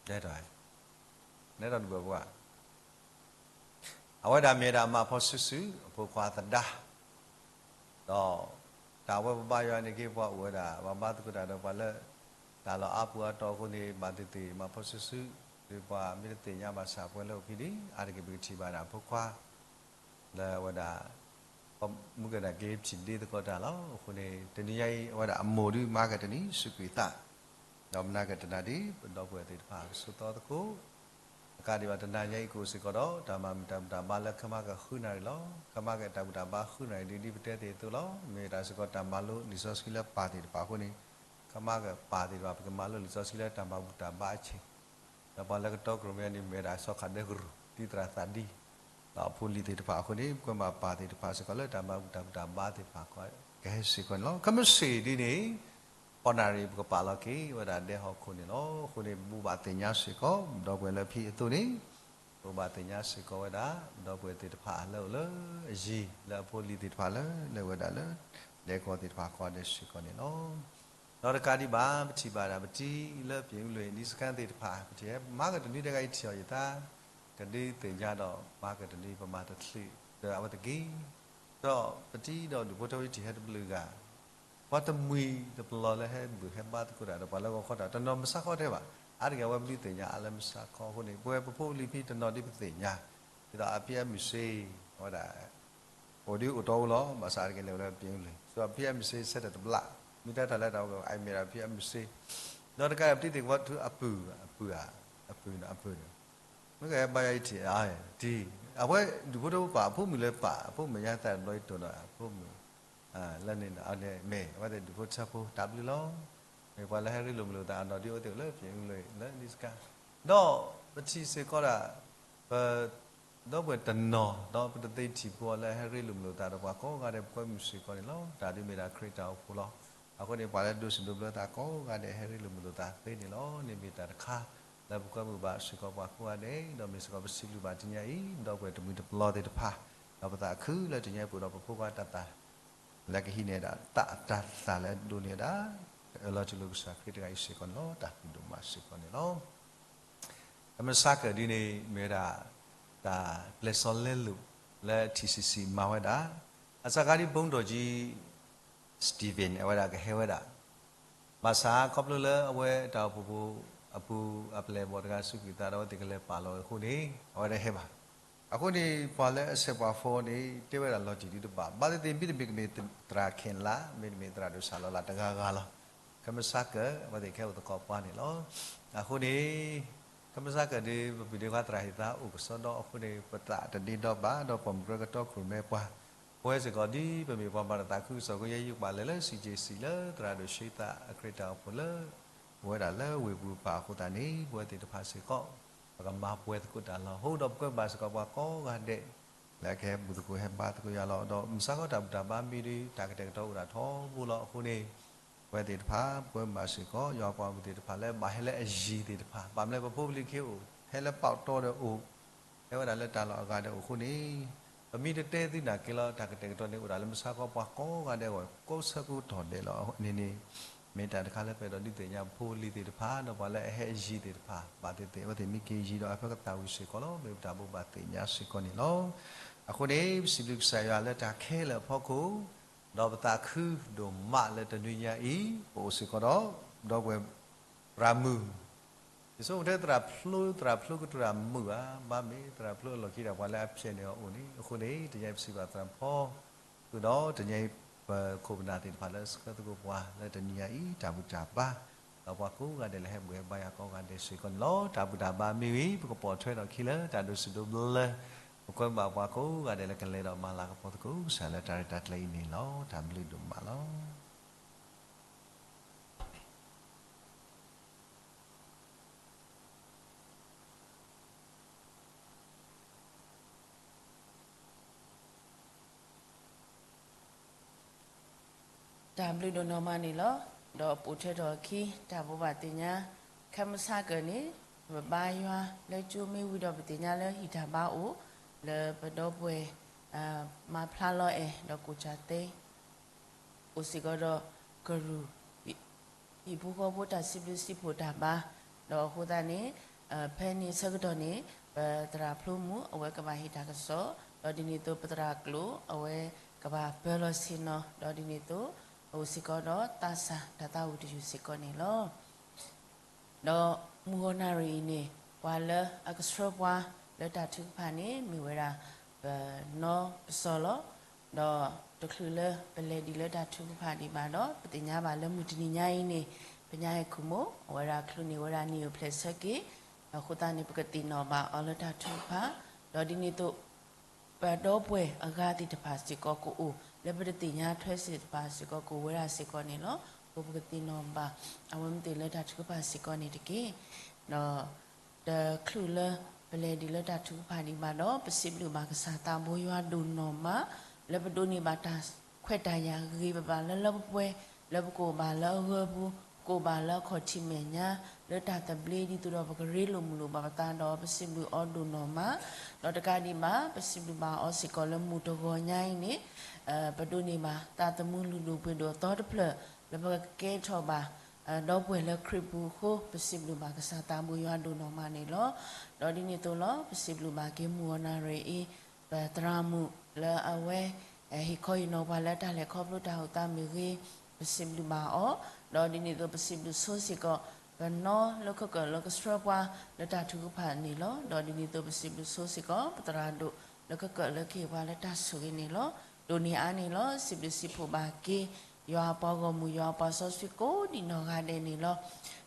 နဲထီၣ်, နဲထီၣ်တဘၣ်ပှၤ အဝဲဒၣ်မ့ၢ်ဒၣ်မၤဖီစုာ်စုာ် အဖိခွါသဒါ, ဒီးတၢ်ဝဲပဘါယွၤန့ၣ်က့ၤ ပှၤအိၣ်ဝဲဒၣ် ပှၤဘါသကိးတၢ်ဒီးပှၤလၢ တၢ်လီၢ်အါပူၤအါတီၤအဃိန့ၣ် ဘၣ်သ့ၣ်သ့ၣ် မၤဖီစုာ်စုာ်, ဒီးပှၤမ့ၢ်တသ့ၣ်ညါဘၣ်ဆၣ် ပှၤလၢအိၣ်ဖဲဒၣ် အါတက့ၢ်ပကထံၣ်ဘၣ်ဒၣ်အဖိခွါ လၢအဝဲဒၣ် မုၢ်ကနၣ်က့ၤထံၣ်ဒ့သကိးတၢ်လီၤ. အဃိန့ၣ် တနံၤညါအံၤ အဝဲဒၣ်အမိၢ်ဒုးမၤကတၢၢ်တနံၤ စူးကွံာ်သး, ဒီးမနၤကတနၤဒ် ပဒီပုၢ်ဝဲၢ်သ့ၣ်တဖၣ်ကဆိးသီသကိး, တကးဒံးဘၣ်တနၤညါအံၤကအိၣ်စ့ၢ်ကီးဒီး တၢ်မၤမုာ်တၢ်ဘူၣ်တၢ်ဘါလၢခဲမးကဃုနၣ်ရံၣ်လီၤ. ခဲမးကတၢ်ဘူၣ်တၢ်ဘါဃုနၣ်ရံၣ်ဒ်ဒ်ပတဲသ့ၣ်အသိးလီၤ. မ့ၢ်တၢ်စ့ၢ်ကီးတၢ်မၤလိလံာ်စီဆှံလၢပၢ်သ့ၣ်တဖၣ်အဃိန့ၣ်, ခဲမးကပၢ်သ့ၣ်တဖၣ် ပကမၤလိလံာ်စီဆှံလၢတၢ်မၤဘူၣ်တၢ်ဘါအဆ့ၣ် ဒီးပှၤလၢကတီကရိၣ်မဲန့ၣ် မ့ၢ်ဝဲဒၣ်စီၤခးဒဲကရူၢ် တံၤသရၣ်သးဒံ, ဒီးအဖိလံၤသ့ၣ်တဖၣ်အဃိန့ၣ် ပကမၤပၢ်သ့ၣ်တဖၣ်စ့ၢ်ကီးလၢတၢ်မၤဘူၣ်တၢ်ဘူၣ်တၢ်ဘါသ့ၣ်တဖၣ် ကဟဲစ့ၢ်ကီးန့ၣ်လီၤ. ခဲမုၢ်ဆ့ၣ်ဒ်န့ၣ် ဃိးနၣ်ရံၣ်ပကပာ်လီၤက့ၤဝဲဒၣ်ဒဲဟီၣ်ခိၣ်န့ၣ်လီၤ. အဃိန့ၣ် ပဘၣ်သ့ၣ်ညါစ့ၢ်ကီး ဒီပုၢ်ဝဲၢ်လၢဖဲအသိးန့ၣ်, ပဘၣ်သ့ၣ်ညါစ့ၢ်ကီးဝဲဒၣ် ဒီပုၢ်ဝဲၢ်သ့ၣ်တဖၣ်လၢအိၣ်လၢအယံၤ လၢအဖိလံၤသ့ၣ်တဖၣ်လၢ လဲၤဝဲဒၣ်လၢ ဒဲကဝီၤသ့ၣ်တဖၣ်ကိးဂၤဒဲးစ့ၢ်ကီးန့ၣ်လီၤ. ဒီးတကးဒံးဘၣ် ပထံၣ်ဘၣ်ဒၣ်ပတံၤလၢပၠ့ၣ်အူလွံၢ် နံၣ်စကၣ်သ့ၣ်တဖၣ် ပထံၣ်မၤကတနွံတဂၤအံၤထံၣ်အီၤယသး ကဒုးသ့ၣ်ညါဒီးမၤကတနွံ ပမၤတချုးဒီးအဝဲတက့ၢ်. ဒီးပတံၤဒီးဒူၣ်ဖိထၢဖိထံၣ်ဟဲတဘျုးဂၤ ပှၤတမှံၤတပျီၤလၢဟဲဘုၣ်ဟဲဘါသကိးတၢ်ဒီးပှၤလၢဂီၤခီတၢ် တနီၤမဆါခီထဲဘၣ်. အါတက့ၢ်အဝဲပဒုးသ့ၣ်ညါအါလၢမဆါခီအဃိန့ၣ် ပဝဲပဖိပလံၤဖဲတနီၤဒ်ပသ့ၣ်ညါ ဒ်သိးအဖံအမုၢ်စ့ အဝဲဒၣ် အိၣ်ဒံးအိၣ်တီအိၣ်လီၤ ဘၣ်ဆၣ်အါတက့ၢ်လဲၤဝဲလၢပၠ့ၣ်အူလွံၢ် ဒီးအဖံအမုၢ်စ့ဆၢထၢၣ်တဘျီ မ့ၢ်တၢ်တၢ်လၢတၢ်အိၣ်ကအိၣ်အမ့ၢ်ဒၣ်ဖံအမုၢ်စ့ ဒီးတကးဒံးပတံၤသ့ၣ်ကဘီထူအပုၢ် အပုၢ်ဧါ အပုၢ်န့ၣ် အပုၢ်န့ၣ် မ့ၢ်ကဟဲဘါယွၤအံၤထံၣ် တံၤ အဝဲဒူၣ်ဖိထၢဖိပာ်အဖိမုၣ်လၢပာ် အဖိမုၣ်ညါသးတဘျီအံၤတိၢ်နီၣ်အဖိမုၣ် လၢန့ၣ်န့ၣ် မ့ၢ်အဝဲသ့ၣ်ဒူၣ်ဖိထၢဖိတၢ်ဘျုးလီၤ. မ့ၢ်ပှၤလၢဟဲရ့လိာ်မုာ်လိာ်သးအနီၢ်ဒ်အိၣ်သ့ၣ်အိၣ်လၢပၠ့ၣ်အူလွံၢ်လၢနံၣ်စကၣ် ဒီးပထံၣ်စ့ၢ်ကီးဒၣ် ပ ဒီပုၢ်ဝဲၢ်တနီၤ ဒီးပတသ့ထံၣ်ပှၤလၢဟဲရ့လိာ်မုာ်လိာ်သးဒီးပှၤကိးဂၤဒဲး ပကွဲမုာ်စ့ၢ်ကီးန့ၣ်လီၤ. တၢ်ဒ်မ့ၢ်ဒၣ်ခရံာ်တၢ်အိၣ်ဖှိၣ်လီၤ. အဃိန့ၣ် ပှၤလၢဒိးစူၣ်ဒိးဘျၢသးကိးဂၤဒဲး ဟဲရ့လိာ်မုာ်လိာ်သးသ့န့ၣ်လီၤ. န့ၣ်မ့ၢ်တၢ်တခါ လၢပကွဲမုာ်ဘၣ်စ့ၢ်ကီးပှၤကိးဂၤဒဲး ဒီးမ့ၢ်စ့ၢ်ကီးပစံးဘျုးဘၣ်တနံၤအံၤ ဒီပုၢ်ဝဲၢ်တမှံၤတပျီၤသ့ၣ်တဖၣ် ဒီးပသးခုလၢတနံၤအံၤပအိၣ်ဒီးပဖိခွါတၢ်သး လၢကဟံးန့ၢ်ဒၣ်တၢ် တၢ်သးလၢဒိးန့ၢ်ဒၣ် အၢၣ်လီၤတူၢ်လိာ်ကစၢ်ခရံာ်တဂၤအံၤစ့ၢ်ကီးန့ၣ်လီၤ. တၢ်ဘျုးဒိၣ်မးစ့ၢ်ကီးန့ၣ်လီၤ. ခဲမုၢ်ဆါကၢၢ်ဒ်န့ၣ် မ့ၢ်ဝဲဒၣ် တၢ်ပျဲၢ်စီၤလဲလိာ်လၢ T C C မၤဝဲဒၣ် အစးခါဒ်ဘုန်းတော်ကြီး Stephen အဝဲဒၣ်ကဟဲဝဲဒၣ် ဘၣ်ဆၣ်ခီဖျိလၢအဝဲတၢ်အိၣ်ဖှိၣ်ဖိအပူၤ အပျဲၢ်အဘီၣ်တဂၤစူးကွံာ်သးဒီးအဝဲသ့ၣ်ကလဲၤပာ်လီၤအဃိန့ၣ် အဝဲတဟဲဘၣ်. အဃိန့ၣ် ပှၤလၢအဆဲးပှၤဖီန့ၣ် တဲဝဲဒၣ်လီၤတံၢ်ဒံးတဘၣ်. ဘၣ်သ့ၣ်သ့ၣ် မ့တမ့ၢ်ကမ့ၢ်သရၣ်ခဲလၢာ် မ့တမ့ၢ်သရၣ်ဒိၣ်စၢ်လီၤလၢ်တဂၤဂၤလီၤ. ခဲမုၢ်ဆါကၢၢ် အဝဲသ့ၣ်ကဟဲအိၣ်သကိးပှၤန့ၣ်လီၤ. အဃိန့ၣ် ခဲမုၢ်ဆါကၢၢ်ဒ် ပပုၢ်ဒ့ခွါသရၣ်ဟ့ၣ်သးအိၣ်ကစီဒီ အဃိန့ၣ် ပသးတဒ့ဒီဘၣ် ဒီးပှၤမုၢ်ကျၢၤကတီခိၣ်ရိၣ်မဲပှၤ ပဝဲစ့ၢ်ကီးဒ်ပမ့ၢ်ပှၤမၤတၢ်သးခုကစီၣ်ကယဲၢ် ယုၢ်ပာ်လၢာ်လၢ C J C လၢသရၣ်ဒိၣ်ဆှံသးအခရံာ်တၢ်အိၣ်ဖှိၣ်လၢ အိၣ်ဝဲဒၣ်လၢဝ့ၢ်ပူၤပၤအဃိသတးန့ၣ် ပဝဲသ့ၣ်တဖၣ်စ့ၢ်ကီး ပကမၤပှဲၤသကိးတၢ်လီၤ. အဃိဒီးပကွဲမုာ်ဘၣ်စ့ၢ်ကီးပှၤကိးဂၤဒဲး လၢအကဟဲဘူၣ်သကိးဟဲဘါသကိးယၤလီၤ. ဒီးမုၢ်ဆါခီတၢ်ဘူၣ်တၢ်ဘါမ့ၢ်ဒ်တၢ်ကတဲာ်ကတီၤအိၣ်ဒၣ်ထီဘိလီၤ. အဃိန့ၣ် ပဝဲသ့ၣ်တဖၣ် ပကွဲမုာ်ဘၣ်စ့ၢ်ကီး ယွၤပှၤမုၢ်သ့ၣ်တဖၣ်လၢဘၣ်ဟဲလၢအယံၤသ့ၣ်တဖၣ် ဘၣ်မနုၤလဲၣ် ပဖိပလံၤခ့အိၣ် ဟဲလၢပီးတီဒီးအိၣ် ဟဲဝဲဒၣ်လၢတၢ်လီၢ်အဂၤဒီးအိၣ်အဃိန့ၣ် ပမ့ၢ်တတဲသုနာ်က့လီၤ တၢ်ကတဲာ်ကတီၤန့ၣ်အိၣ်ဒၣ်လၢမုၢ်ဆါခီပှၤကိးဂၤဒဲးအဂီၢ် ကိးဆၢကိးတီၢ်ဒဲးလီၤ. အန့ၣ်န့ၣ် မ့ၢ်တၢ်တခါလၢပအဲၣ်ဒိးဒုးသ့ၣ်ညါပဖိပလံၤသ့ၣ်တဖၣ် ဒီးပှၤလၢအဟဲအယံၤသ့ၣ်တဖၣ် ဘၣ်သ့ၣ်သ့ၣ် အဝဲသ့ၣ်မ့ၢ်က့ၤယံၤဒီးအဖၢကသၣ်ဝံၤစ့ၢ်ကီးလီၤ. မ့ၢ်ပတၢ်ဘိးဘၣ်သ့ၣ်ညါစ့ၢ်ကီးန့ၣ်လီၤ. အဃိန့ၣ် ပစံးဘျုးကစၢ်ယွၤလၢတၢ်ခဲလၢာ်အဖီခိၣ် ဒီးပသးခုဒိၣ်မးလၢတနွံညါအံၤ ပအိၣ်စ့ၢ်ကီးဒီး ဒီပုၢ်ဝဲၢ် သရၣ်မုၣ် ယဆိကမိၣ်ထဲသရၣ်ဖျိ သရၣ်ဖျိကတၢၢ်မုာ်ဧါ, ဘၣ်မ့ၢ်သရၣ်ဖျိအလီၢ်ခံဒီး ပှၤလၢအဖျဲးန့ၢ်အီၤအိၣ်န့ၣ် အဃိန့ၣ် တနံၤအံၤပစံးဘျုးသရၣ်ဖီ ဃုာ်ဒီးတနံၤအံၤ ပခိၣ်ပနၢ်သ့ၣ်တဖၣ်လၢဆှၢသကိးပှၤလၢတနံၤအံၤ တၢ်ဘူၣ်တၢ်ဘါ ဒီးပှၤကိးဂၤဒဲးလၢဟဲဘူၣ်ဟဲဘါယွၤကိးဂၤဒဲးစ့ၢ်ကီးန့ၣ်လီၤ. တၢ်ဘူၣ်တၢ်ဘါမ့ၢ်ဝံၤ ပကပိာ်ထွဲထီၣ်ခံလၢတၢ်ဒိးစံးဒိးဘျၢလၢ ပကွဲမုာ်ဘၣ်ပှၤကိးဂၤဒဲးလၢကလဲၤဒီးမၤလၤကပီၤသကိးကစၢ်လၢတၢ်ရဲၣ်တၢ်ကျဲၤအံၤန့ၣ်လီၤ. တၢ်ဘျုးဒိၣ်မးလီၤ. တၢ်ဘျုးဒိၣ်နီၢ်မးန့ၣ်လီၤ. ဒီးပိာ်ထွဲထီၣ်အခံ တၢ်ဘိးဘၣ်သ့ၣ်ညါ ခဲမုၢ်ဆါကၢၢ်န့ၣ် ပဘါယွၤလၢကၠိမ့ၢ်ဝံၤဒီး ပသ့ၣ်ညါလၢဟံၣ်တၢ်ဘါအိၣ် လၢပဒီပုၢ်ဝဲၢ် မၤဖျါလီၤအဲၣ် ဒီးကိၣ်စၢ်သ့ အိၣ်စ့ၢ်ကီးဒီးကရူၢ် ဟံၣ်ဖိဃီဖိတၢ်စံးဘျုးစံးဖှိၣ်တၢ်ဘါ, ဒီးအဃိသတးန့ၣ် ဖဲန့ၣ်ဆၢကတီၢ်န့ၣ် ပသရၣ်ဖျိမုၣ် အဝဲကဘၣ်ဟ့ၣ်တၢ်ကစီၣ်, ဒီးဒ်န့ၣ်အသိးပသရၣ်ကျိၤ အဝဲကဘၣ်ပၢလီၤဆ့ၣ်နီၤ, ဒီးဒ်န့ၣ်အသိး အိၣ်စ့ၢ်ကီးဒီးသးစၢ်တၢ်သးဝံၣ်တယုၢ်စ့ၢ်ကီးန့ၣ်လီၤ. ဒီးမုၢ်ဂီၤနၣ်ရံၣ်အံၤန့ၣ် ပှၤလၢအကဆှၢပှၤလၢတၢ်ထုကဖၣ်န့ၣ် မ့ၢ်ဝဲဒၣ် ပနီပစီလီၤ. ဒီးတချုးလၢပလဲၤဒံးလၢတၢ်ထုကဖၣ်ဒံးဘၣ်ဒီး ပသ့ၣ်ညါဘၣ်လၢမုၢ်တနံၤညါအံၤန့ၣ် ပညါဟဲခိၣ်မိၣ် အဝဲဒၣ်ချုးန့ၢ်ဝဲဒၣ်နံၣ်အိၣ်ဖျဲၣ်ဆၢက့ၤ, အဃိသတးန့ၣ် ပကသ့ၣ်နီၣ်ဘၣ်အီၤလၢတၢ်ထုကဖၣ်, ဒီးဒ်န့ၣ်အသိး ပဒီပုၢ်ဝဲၢ်အဂၤသ့ၣ်တဖၣ်စ့ၢ်ကီးကအိၣ် လၢပတသ့ၣ်ညါထွဲသ့ၣ်တဖၣ်စ့ၢ်ကီးကအိၣ်ဝဲဒၣ်စ့ၢ်ကီးန့ၣ်လီၤ. အဃိပကသ့ၣ်နီၣ်ဘၣ် အဝဲမ့ၢ်သ့ၣ်လၢတၢ်ထုကဖၣ်စ့ၢ်ကီးန့ၣ်တက့ၢ်. ဒီးတချုးလၢပလဲၤဒံးလၢတၢ်ထုကဖၣ်ဒံးဘၣ်ဒီး ပစံးဘျုးဘၣ်ကစၢ်သးဘိယွၤဒိၣ်နီၢ်မး လၢပဒိးန့ၢ်ဘၣ်တၢ်ခွဲးတၢ်ယာ်ဂ့ၤဂ့ၤဘၣ်ဘၣ်လၢလၢပှဲၤပှဲၤ လၢပကအိၣ်ဘၣ်လၢအဂၢၢ်ပူၤ ပကအိၣ်ဘၣ်လၢအခီၣ်ထံးမဲာ်ညါ လၢတၢ်သဘျ့ဒ်သိးဒီးပကရ့လိာ်မုာ်လိာ်ဘၣ်ပသးဒီး ပစံးဘျုးအီၤဒိၣ်နီၢ်မး, ဒီးတကးဒံးဘၣ် ပစံးဘျုးဘၣ်အီၤစ့ၢ်ကီးလၢမုၢ်တဂီၤညါအံၤန့ၣ် ပဒိးန့ၢ်ဘၣ်သးသမူလုၢ်ဒိၣ်ပှ့ၤဒိၣ်အသီတဖျၢၣ် လၢပကကဲထီၣ်ဘၣ် ဒီပုၢ်ဝဲၢ်လၢခရံာ်ပူၤအဃိ ပစံးဘျုးဘၣ်ကစၢ်သးဘိယွၤဒိၣ်နီၢ်မးန့ၣ်လီၤ. ဒီးဒ်န့ၣ်အသိးလီၤ ပစံးဘျုးဘၣ်က့ၤမုၢ်ဂီၤနၣ်ရံၣ်အံၤ ပသရၣ်မုၣ်လၢအဝဲ ဟ့ၣ်ခီဟ့ၣ်နီၤပှၤလၢတၢ်လဲၤခီဖျိတၢ်အိၣ်သးမ့ၢ်ဂ့ၤ ပစံးဘျုးဘၣ်အီၤ, ဒီးဒ်န့ၣ်အသိးပစံးဘျုးဆိစ့ၢ်ကီး ပနီလၢခၢၣ်ကၢၣ်လၢကဆှၢပှၤလၢတၢ်ထုကဖၣ်န့ၣ်လီၤ. ဒီးဒ်န့ၣ်အသိးပစံးဘျုးဆိစ့ၢ်ကီး ပသရၣ်ဒိၣ်လၢခၢၣ်ကၢၣ်လၢကဟ့ၣ်ပှၤလၢတၢ်ဆိၣ်ဂ့ၤန့ၣ်လီၤ. ဒိးန့ၢ်အါန့ၣ်လီၤ စံးဘျုးစံးဖှိၣ်ဘၣ်က့ၤ ယွၤအပှၤဂီၢ်မုၢ် ယွၤအပှၤစီဆှံကိးဒံးနီၢ်ဂၤဒဲးန့ၣ်လီၤ.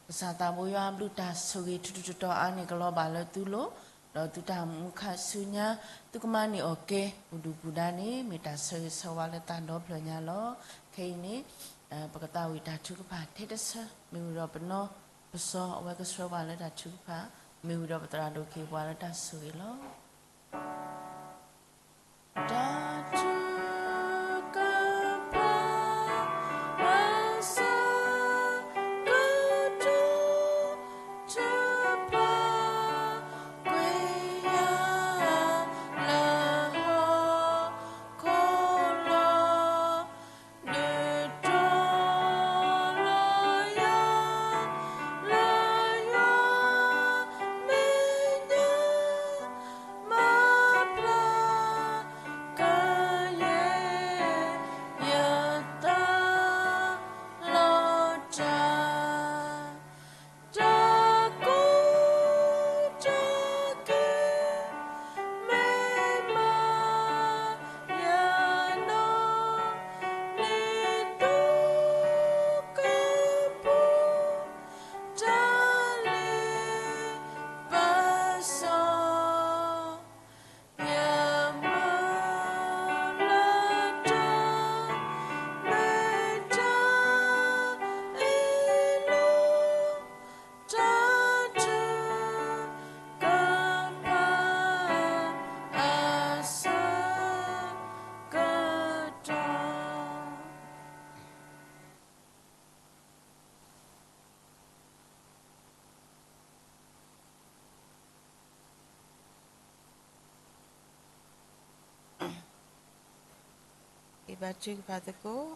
ကစၢ်သးဘိယွၤအဘျုးတၢ်ဆိၣ်ဂ့ၤထူးထူးတီၤတီၤအါန့ၣ် ကလီၤဘၣ်လၢသုလိၤ, ဒီးသုတၢ်မူခါဆူညါ သုကမၤန့ၢ်အီၤကဲ ပူၤဒုၣ်ပူၤဒါန့ၣ် မ့ၢ်တၢ်ဆၢဂ့ၤဆၢဝါလၢသးဒီဖျၢၣ်ညါလီၤ. ခဲအံၤန့ၣ် ပကသးဝံၣ်တၢ်ထုကဖၣ်ထဲတဆၢ မ့ၢ်ဝံၤဒီးပနီၢ်ပစီအဝဲကဆှၢပှၤလၢတၢ်ထုကဖၣ် မ့ၢ်ဝံၤဒီးပသရၣ်ဒိၣ်ကဟ့ၣ်ပှၤလၢတၢ်ဆိၣ်ဂ့ၤလီၤ. ဘါထုကဖၣ်သကိး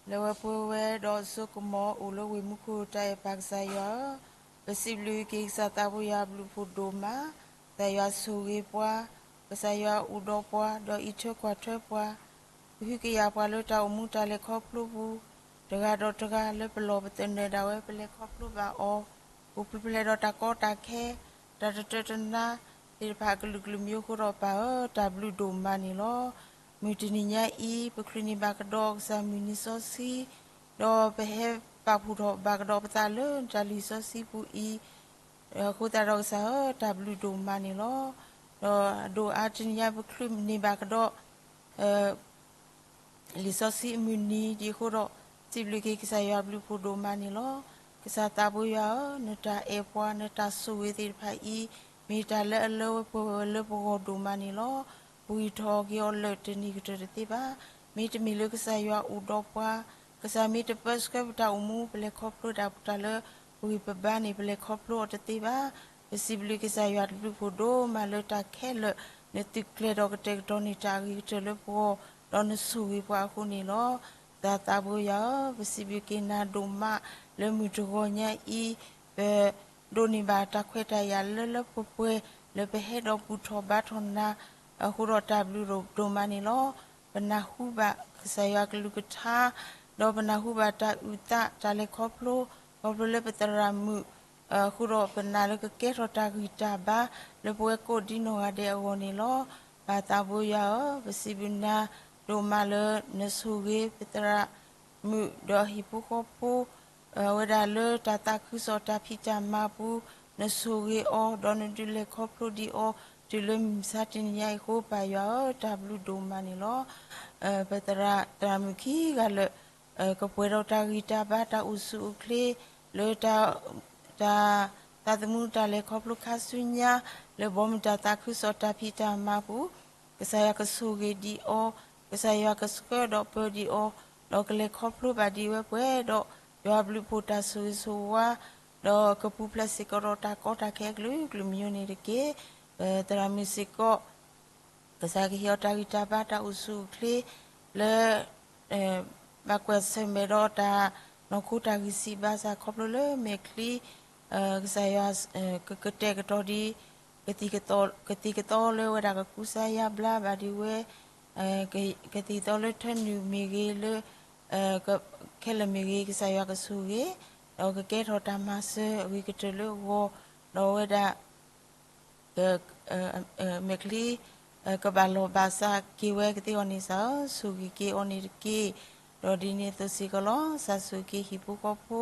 လၢဝဲပှဲၤဝဲဒီးစိကမီၤအိၣ်လၢဝ့ၢ်မူခိၣ် တၢ်အဲၣ်ပၢ်ကစၢ်ယွၤဧၢ, ပစံးဘျုးက့ၤကစၢ်သးပှဲၤယွၤအဘျုးအဖှိၣ်ဒိၣ်မး, ကစၢ်ယွၤဆိၣ်ဂ့ၤပှၤ, ကစၢ်ယွၤအိၣ်ဒီးပှၤ ဒီးအံးထွဲကွၢ်ထွဲပှၤ, ကဟုကယာ်ပှၤလၢတၢ်အိၣ်မူတၢ်လဲၤခီဖျိပူၤ တဂၤဒီးတဂၤလၢပလီၢ်ပသနၢၣ်ဒၣ်ဝဲ ပလဲၤခီဖျိဘၣ်အီၤ အိၣ်ပူၤဖျဲးဒီးတၢ်ကီတၢ်ခဲ တၢ်တတၢတနါသ့ၣ်တဖၣ်အကလုာ်ကလုာ်မံၤအဃိဒီး ပၢ်ဧၢ တၢ်ဘျုးဒိၣ်မးန့ၣ်လီၤ. မုၢ်တနံၤညါအံၤ ပချုးန့ၢ်ဘၣ်ကဒီးကစၢ်မုၢ်နံၤစီဆှံ, ဒီးပဟဲပာ်ဖှိၣ်ထီၣ်ဘၣ်ကဒီးပသးလၢတၢ်လုၢ်စီဆှံပူၤအံၤ, အဃိသတးဒီးကစၢ်ဧၢ တၢ်ဘျုးဒိၣ်မးန့ၣ်လီၤ. ဒီးအဒိၣ်အါတနံၤညါ ပချုးန့ၢ်ဘၣ်ကဒီး လံာ်စီဆှံအမုၢ်နံၤဒ်အဃိဒီး စံးဘျုးက့ၤကစၢ်ယွၤအဘျုးအဖှိၣ်ဒိၣ်မးန့ၣ်လီၤ. ကစၢ်သးပှဲၤယွၤဧၢ, နတၢ်အဲၣ်ပှၤ နတၢ်ဆိၣ်ဂ့ၤသ့ၣ်တဖၣ်အံၤ မ့ၢ်တၢ်လၢအလၢဝဲပှဲၤဝဲလၢပဂီၢ်ဒိၣ်မးန့ၣ်လီၤ. ပဂံၢ်ထီၣ်က့ၤအီၤလၢာ်တနံၤကတၢၢ်တသ့ဘၣ်. မ့တမ့ၢ်လၢကစၢ်ယွၤအိၣ်ဒီးပှၤ, ကစၢ်မ့ၢ်တပၢဆှၢပတၢ်အိၣ်မူ ပလဲၤခီဖျိဒၣ်တၢ်လၢပဂံၢ်ပဘါန့ၣ် ပလဲၤခီဖျိအီၤတသ့ဘၣ်. ပစံးဘျုးကစၢ်ယွၤအဘျုးအဖှိၣ်ဒိၣ်မးလၢတၢ်ခဲလၢာ် နသုးကျဲၤဒီးကတဲာ်ကတီၤန့ၢ်တၢ်အဂ့ၤကတၢၢ်လၢပဂီၢ် ဒီးနဆိၣ်ဂ့ၤပှၤအဃိန့ၣ်လီၤ. ကစၢ်သးပှဲၤယွၤဧၢ, ပစံးဘျုးက့ၤနၤဒိၣ်မးလၢမုၢ်တဂီၤညါအံၤ ပဒိးန့ၢ်ဘၣ်တၢ်ခွဲးတၢ်ယာ်လၢလၢပှဲၤပှဲၤ လၢပဟဲဒီးဘူၣ်ထီၣ်ဘါထီၣ်နၤအဃိဒီး တၢ်ဘျုးဒိၣ်မးန့ၣ်လီၤ. ပနၢ်ဟူဘၣ်ကစၢ်ယွၤကလုၢ်ကထါ ဒီးပနၢ်ဟူဘၣ်တၢ်အုၣ်သးတၢ်လဲၤခီဖျိ ခီဖျိလၢပသရၣ်မုၣ် အဃိဒီးပနာ်လၢကကဲထီၣ်တၢ်ဂံၢ်တၢ်ဘါ လၢပဝဲကိးဒံနီၢ်ဂၤဒဲးအဂီၢ်န့ၣ်လီၤ. ပၢ်သးပှဲၤယွၤဧၢ, ပစံးဘျုးနၤဒိၣ်မးလၢနဆိၣ်ဂ့ၤပသရၣ်မုၣ်ဒီးဟံၣ်ဖိဃီဖိ အဝဲဒၣ်လၢတၢ်သးခုကစီၣ်တၢ်ဖံးတၢ်မၤပူၤ နဆိၣ်ဂ့ၤအီၤ ဒီးနဒုးလဲၤခီဖျိဒံးအီၤ တုၤလၢမုၢ်မဆါတနံၤညါအံၤအဃိ ပၢ်ယွၤဧၢ, တၢ်ဘျုးဒိၣ်မးန့ၣ်လီၤ. ပသရၣ်သရၣ်မုၣ်ခံဂၤလၢာ် ကပှဲၤဒီးတၢ်ဂံၢ်တၢ်ဘါ တၢ်အိၣ်ဆူၣ်အိၣ်ချ့ လၢ တၢ် သးသမူတၢ်လဲၤခီဖျိခါဆူညါ လၢဘီမုၢ်တၢ်သးခုကစီၣ်တၢ်ဖံးတၢ်မၤပူၤ ကစၢ်ယွၤကဆိၣ်ဂ့ၤဒံးအီၤ, ကစၢ်ယွၤကဆှၢဒီးပၢဒံးအီၤ, ဒီးကလဲၤခီဖျိဘၣ်ဒံးဝဲပှဲၤဒီး ယွၤအဘျုးအဖှိၣ်တၢ်ဆိၣ်ဂ့ၤဆိၣ်ဝါ ဒီးကပူၤဖျဲးစ့ၢ်ကီးဒီးတၢ်ကီတၢ်ခဲအကလုာ်ကလုာ်မံၤန့ၣ်တက့ၢ်. ပသရၣ်မုၣ်စ့ၢ်ကီး ကစၢ်ကဟ့ၣ်အီၤတၢ်ဂံၢ်တၢ်ဘါတၢ်အိၣ်ဆူၣ်အိၣ်ချ့ လၢ ဘၣ်ကွၢ်ဆၢၣ်မဲာ်ဒီးတၢ်နီၢ်ခိတၢ်ဂံၢ်စၢ်ဘါစၢ်ခီဖျိလၢမဲာ်ချံ ကစၢ်ယွၤ ကကတဲာ်ကတီၤဒံး ကသံၣ်ကသီလၢဝဲဒၣ်ကကူစါယါဘျါဘၣ်ဒံးဝဲ ကသံၣ်ကသီလၢထၢနုာ်မ့ၢ်ဂ့ၤလၢ ခဲလၢာ်မ့ၢ်ဂ့ၤ ကစၢ်ယွၤကဆိၣ်ဂ့ၤ ဒီးကကဲထီၣ်တၢ်မၤစၢၤအဂ့ၤကတၢၢ်လၢအဂီၢ် ဒီးဝဲဒၣ် မဲာ်ချံ ကဘၣ်လီၢ်ဘၣ်စးက့ၤဝဲကသ့အီၤန့ၣ်စ့ၢ် ဆိၣ်ဂ့ၤက့ၤအီၤန့ၣ်တက့ၢ်. ဒီးဒ်န့ၣ်အသိးစ့ၢ်ကီးလီၤ ကစၢ်ဆိၣ်ဂ့ၤက့ၤဟံၣ်ဖိဃီဖိ ဖိ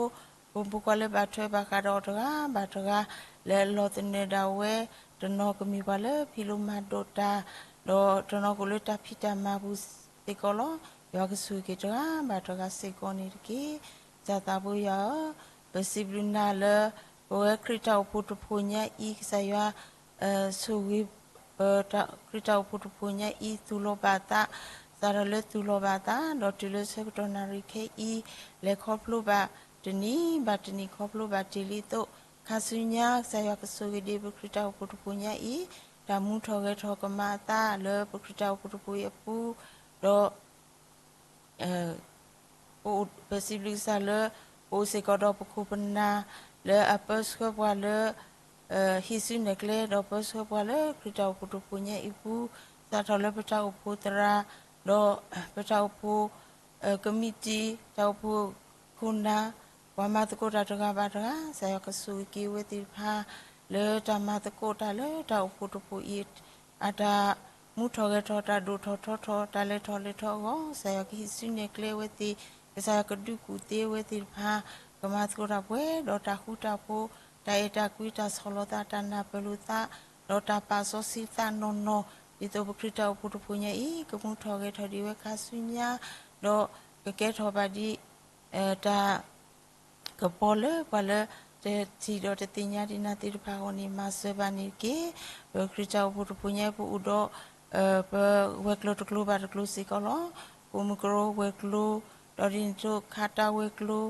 မုၣ်ဖိခွါလၢဘၣ်ထွဲဘၣ်ဃးဒီးအီၤတဂၤဘၣ်တဂၤ လၢအလီၢ်သနၢၣ်ဒၣ်ဝဲ တနီၤကမ့ၢ်ပှၤလၢဖံးလိမၤဒိးတၢ် ဒီးတနီၤကအိၣ်လၢတၢ်ဖံးတၢ်မၤပူၤစ့ၢ်ကီးလီၤ. ယွၤကဆိၣ်ဂ့ၤက့ၤတဂၤဘၣ်တဂၤစ့ၢ်ကီးန့ၣ်တက့ၢ်. ကစၢ်သးပှဲၤယွၤဧၢ, ပစံးဘျုးနၤလၢ ပဝဲခရံာ်တၢ်အိၣ်ဖှိၣ်တဖှိၣ်ညါအံၤ ကစၢ်ယွၤ ဆိၣ်ဂ့ၤ ပခရံာ်တၢ်အိၣ်ဖှိၣ်တဖှိၣ်ညါအံၤ သူၣ်လီၤဘၣ်သး စးထီၣ်လၢသူၣ်လီၤဘၣ်သး ဒီးတုၤလၢဆၢကတီၢ်နၣ်ရံၣ်ခဲအံၤ လဲၤခီဖျိဘၣ်တနံၤဘၣ်တနံၤခီဖျိဘၣ်တ့ၢ်လံအသိး ခါဆူညါ ကစၢ်ယွၤကဆိၣ်ဂ့ၤဒံးပခရံာ်တၢ်အိၣ်ဖှိၣ်တဖှိၣ်ညါအံၤ တၢ်မူထီၣ်ဂဲၤထီၣ်ကမၤအသးလၢပခရံာ်တၢ်အိၣ်ဖှိၣ်တဖှိၣ်အံၤအပူၤ ဒီး ပစံးဘျုးကစၢ်လၢ ပအိၣ်စ့ၢ်ကီးဒီးပခိၣ်ပနၢ် လၢအပၢဆှၢပှၤလၢ ဟံးစုနဲၣ်ကျဲ ဒီးပၢဆှၢပှၤလၢခရံာ်တၢ်အိၣ်ဖှိၣ်တဖှိၣ်ညါအံၤအပူၤ စးထီၣ်လၢပတၢ်အိၣ်ဖှိၣ်သရၣ် ဒီးပတၢ်အိၣ်ဖှိၣ် ကမံးတံာ် တၢ်အိၣ်ဖှိၣ်ခိၣ်နၢ် ပှၤမၤသကိးတၢ်တဂၤဘၣ်တဂၤ ကစၢ်ယွၤကဆိၣ်ဂ့ၤက့ၤဝဲသ့ၣ်တဖၣ် လၢတၢ်မၤသကိးတၢ်လၢတၢ်အိၣ်ဖှိၣ်တဖှိၣ်အံၤ အတၢ်မူထီၣ်ဂဲၤထီၣ် တၢ်ဒိၣ်ထီၣ်ထီထီၣ် တၢ်လဲၤထီၣ်လဲၤထီအဂီၢ် ကစၢ်ယွၤကဟံးစုနဲၣ်ကျဲဝဲသ့ၣ် ကစၢ်ယွၤကဒုးကူၣ်သ့ဝဲသ့ၣ်တဖၣ် ကမၤသကိးတၢ်ပှဲၤဒီးတၢ်ဃူတၢ်ဖိး တၢ်အဲၣ်တၢ်ကွံ တၢ်ဆီၣ်လီၤသး တၢ်နၢ်ပၢၢ်လိာ်သး ဒီးတၢ်ပာ်စီဆှံသးနီၢ်နီၢ် ဒ်သိးပခရံာ်တၢ်အိၣ်ဖှိၣ်တဖှိၣ်ညါအံၤ ကမူထီၣ်ဂဲၤထီၣ်ဒံးဝဲခါဆူညါ ဒီးကကဲထီၣ်ဘၣ်ဒံး တၢ် ကပီၤလၢပှၤလၢတထံၣ်ဒီးတသ့ၣ်ညါဒံးနၤသ့ၣ်တဖၣ်အဂီၢ်န့ၣ် မၤစၢၤဘၣ်န့ၣ်တက့ၢ်. ပခရံာ်တၢ်အိၣ်ဖှိၣ်တဖှိၣ်ညါအံၤ ပအိၣ်ဒီး ပဝဲၤကျိၤတကျိၤဘၣ်တကျိၤစ့ၢ်ကီးလီၤ. ပိာ်မုၣ်ကရၢဝဲၤကျိၤ ဒီးဒ်န့ၣ်အသိးခါတၢ်ဝဲၤကျိၤ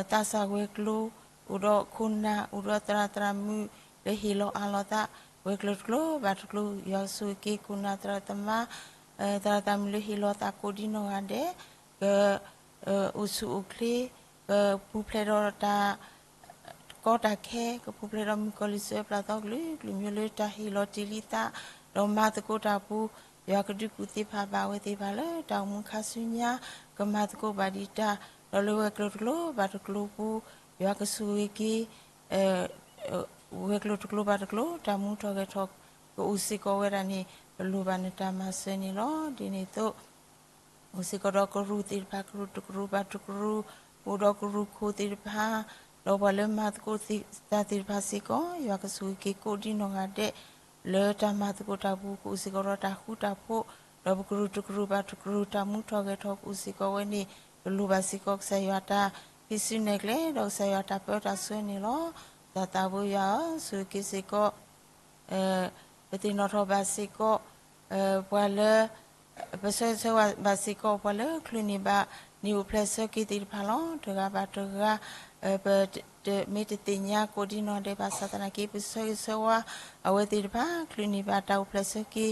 သးစၢ်ဝဲၤကျိၤ အိၣ်ဒီးခိၣ်နၢ် အိၣ်ဒီးသရၣ်သရၣ်မုၣ် လၢဟ့ၣ်လီၤအးလီၤသး ဝဲၤကျိၤတကျိၤဘၣ်တကျိၤ ယွၤကဆိၣ်ဂ့ၤက့ၤခိၣ်နၢ်သရၣ်သမါ သရၣ်သးမုၣ်လၢဟ့ၣ်လီၤသးကိးဒံနီၢ်ဂၤဒဲး, ကအိၣ်ဆူၣ်အိၣ်ချ့, ကပူၤဖျဲးဒီးတၢ်ကီတၢ်ခဲ, ကပူၤဖျဲးဒီးမုၣ်ကီၤလံၢ်စၢၤပျၢ်သီကလုာ်ကလုာ် မ့ၢ်လၢတၢ်ဟ့ၣ်လီၤတ့ၢ်လံသး, ဒီးမၤသကိးတၢ်ပူၤ, ယွၤကဒုးကူၣ်သ့ဖးဘၣ်အဝဲသ့ၣ်တဖၣ်လၢတၢ်အိၣ်မူခါဆူညါ, ကမၤသကိးဘၣ်ဒံးတၢ်, ဒီးလၢဝဲၤကျိၤတကျိၤဘၣ်တကျိၤပူၤ, ယွၤကဆိၣ်ဂ့ၤက့ၤ ဝဲၤကျိၤတကျိၤဘၣ်တကျိၤ တၢ်မူထီၣ်ဂဲၤထီၣ်ကအိၣ်စ့ၢ်ကီးဝဲဒၣ်န့ၣ် ပလိၣ်ဘၣ်နတၢ်မၤစၢၤန့ၣ်လီၤ. ဒ်န့ၣ်အသိး အိၣ်စ့ၢ်ကီးဒီးကရူၢ်သ့ၣ်တဖၣ် ကရူၢ်တကရူၢ်ဘၣ်တကရူၢ်, အိၣ်ဒီးကရူၢ်ခိၣ်သ့ၣ်တဖၣ်, ဒီးပှၤလၢမၤသကိးတၢ်သ့ၣ်တဖၣ်စ့ၢ်ကီး ယွၤကဆိၣ်ဂ့ၤက့ၤကိးဒံနီၢ်ဂၤဒဲး လၢတၢ်မၤသကိးတၢ်ပူၤ ကအိၣ်စ့ၢ်ကီးဒီးတၢ်ဃူတၢ်ဖိး, ဒီးပကရူၢ်တကရူၢ်ဘၣ်တကရူၢ် တၢ်မူထီၣ်ဂဲၤထီၣ်ကအိၣ်စ့ၢ်ကီးဝဲန့ၣ် ပလိၣ်ဘၣ်စ့ၢ်ကီးကစၢ်ယွၤတၢ်ဟံးစုနဲၣ်ကျဲ ဒီးကစၢ်ယွၤတၢ်ပၢတၢ်ဆှၢန့ၣ်လီၤ. ကစၢ်သးဘိယွၤဧၢ, ဆိၣ်ဂ့ၤက့ၤစ့ၢ်ကီး ပသ့ၣ်နီၣ်ထီၣ်ဘၣ်စ့ၢ်ကီး ပှၤလၢ ပဆၢဂ့ၤဆၢဝါဘၣ်စ့ၢ်ကီး ပှၤလၢချုးန့ၢ်ဘၣ်န့ၣ် အိၣ်ဖျဲၣ်ဆၢက့ၤသ့ၣ်တဖၣ်လီၤ. တဂၤဘၣ်တဂၤ ပတမ့ၢ်တသ့ၣ်ညါကိးဒံနီၢ်ဒဲးဘၣ်ဆၣ်သနာ်က့ ပဆၢဂ့ၤဆၢဝါအဝဲသ့ၣ်တဖၣ် ချုးန့ၢ်ဘၣ်တၢ်အိၣ်ဖျဲၣ်ဆၢက့ၤ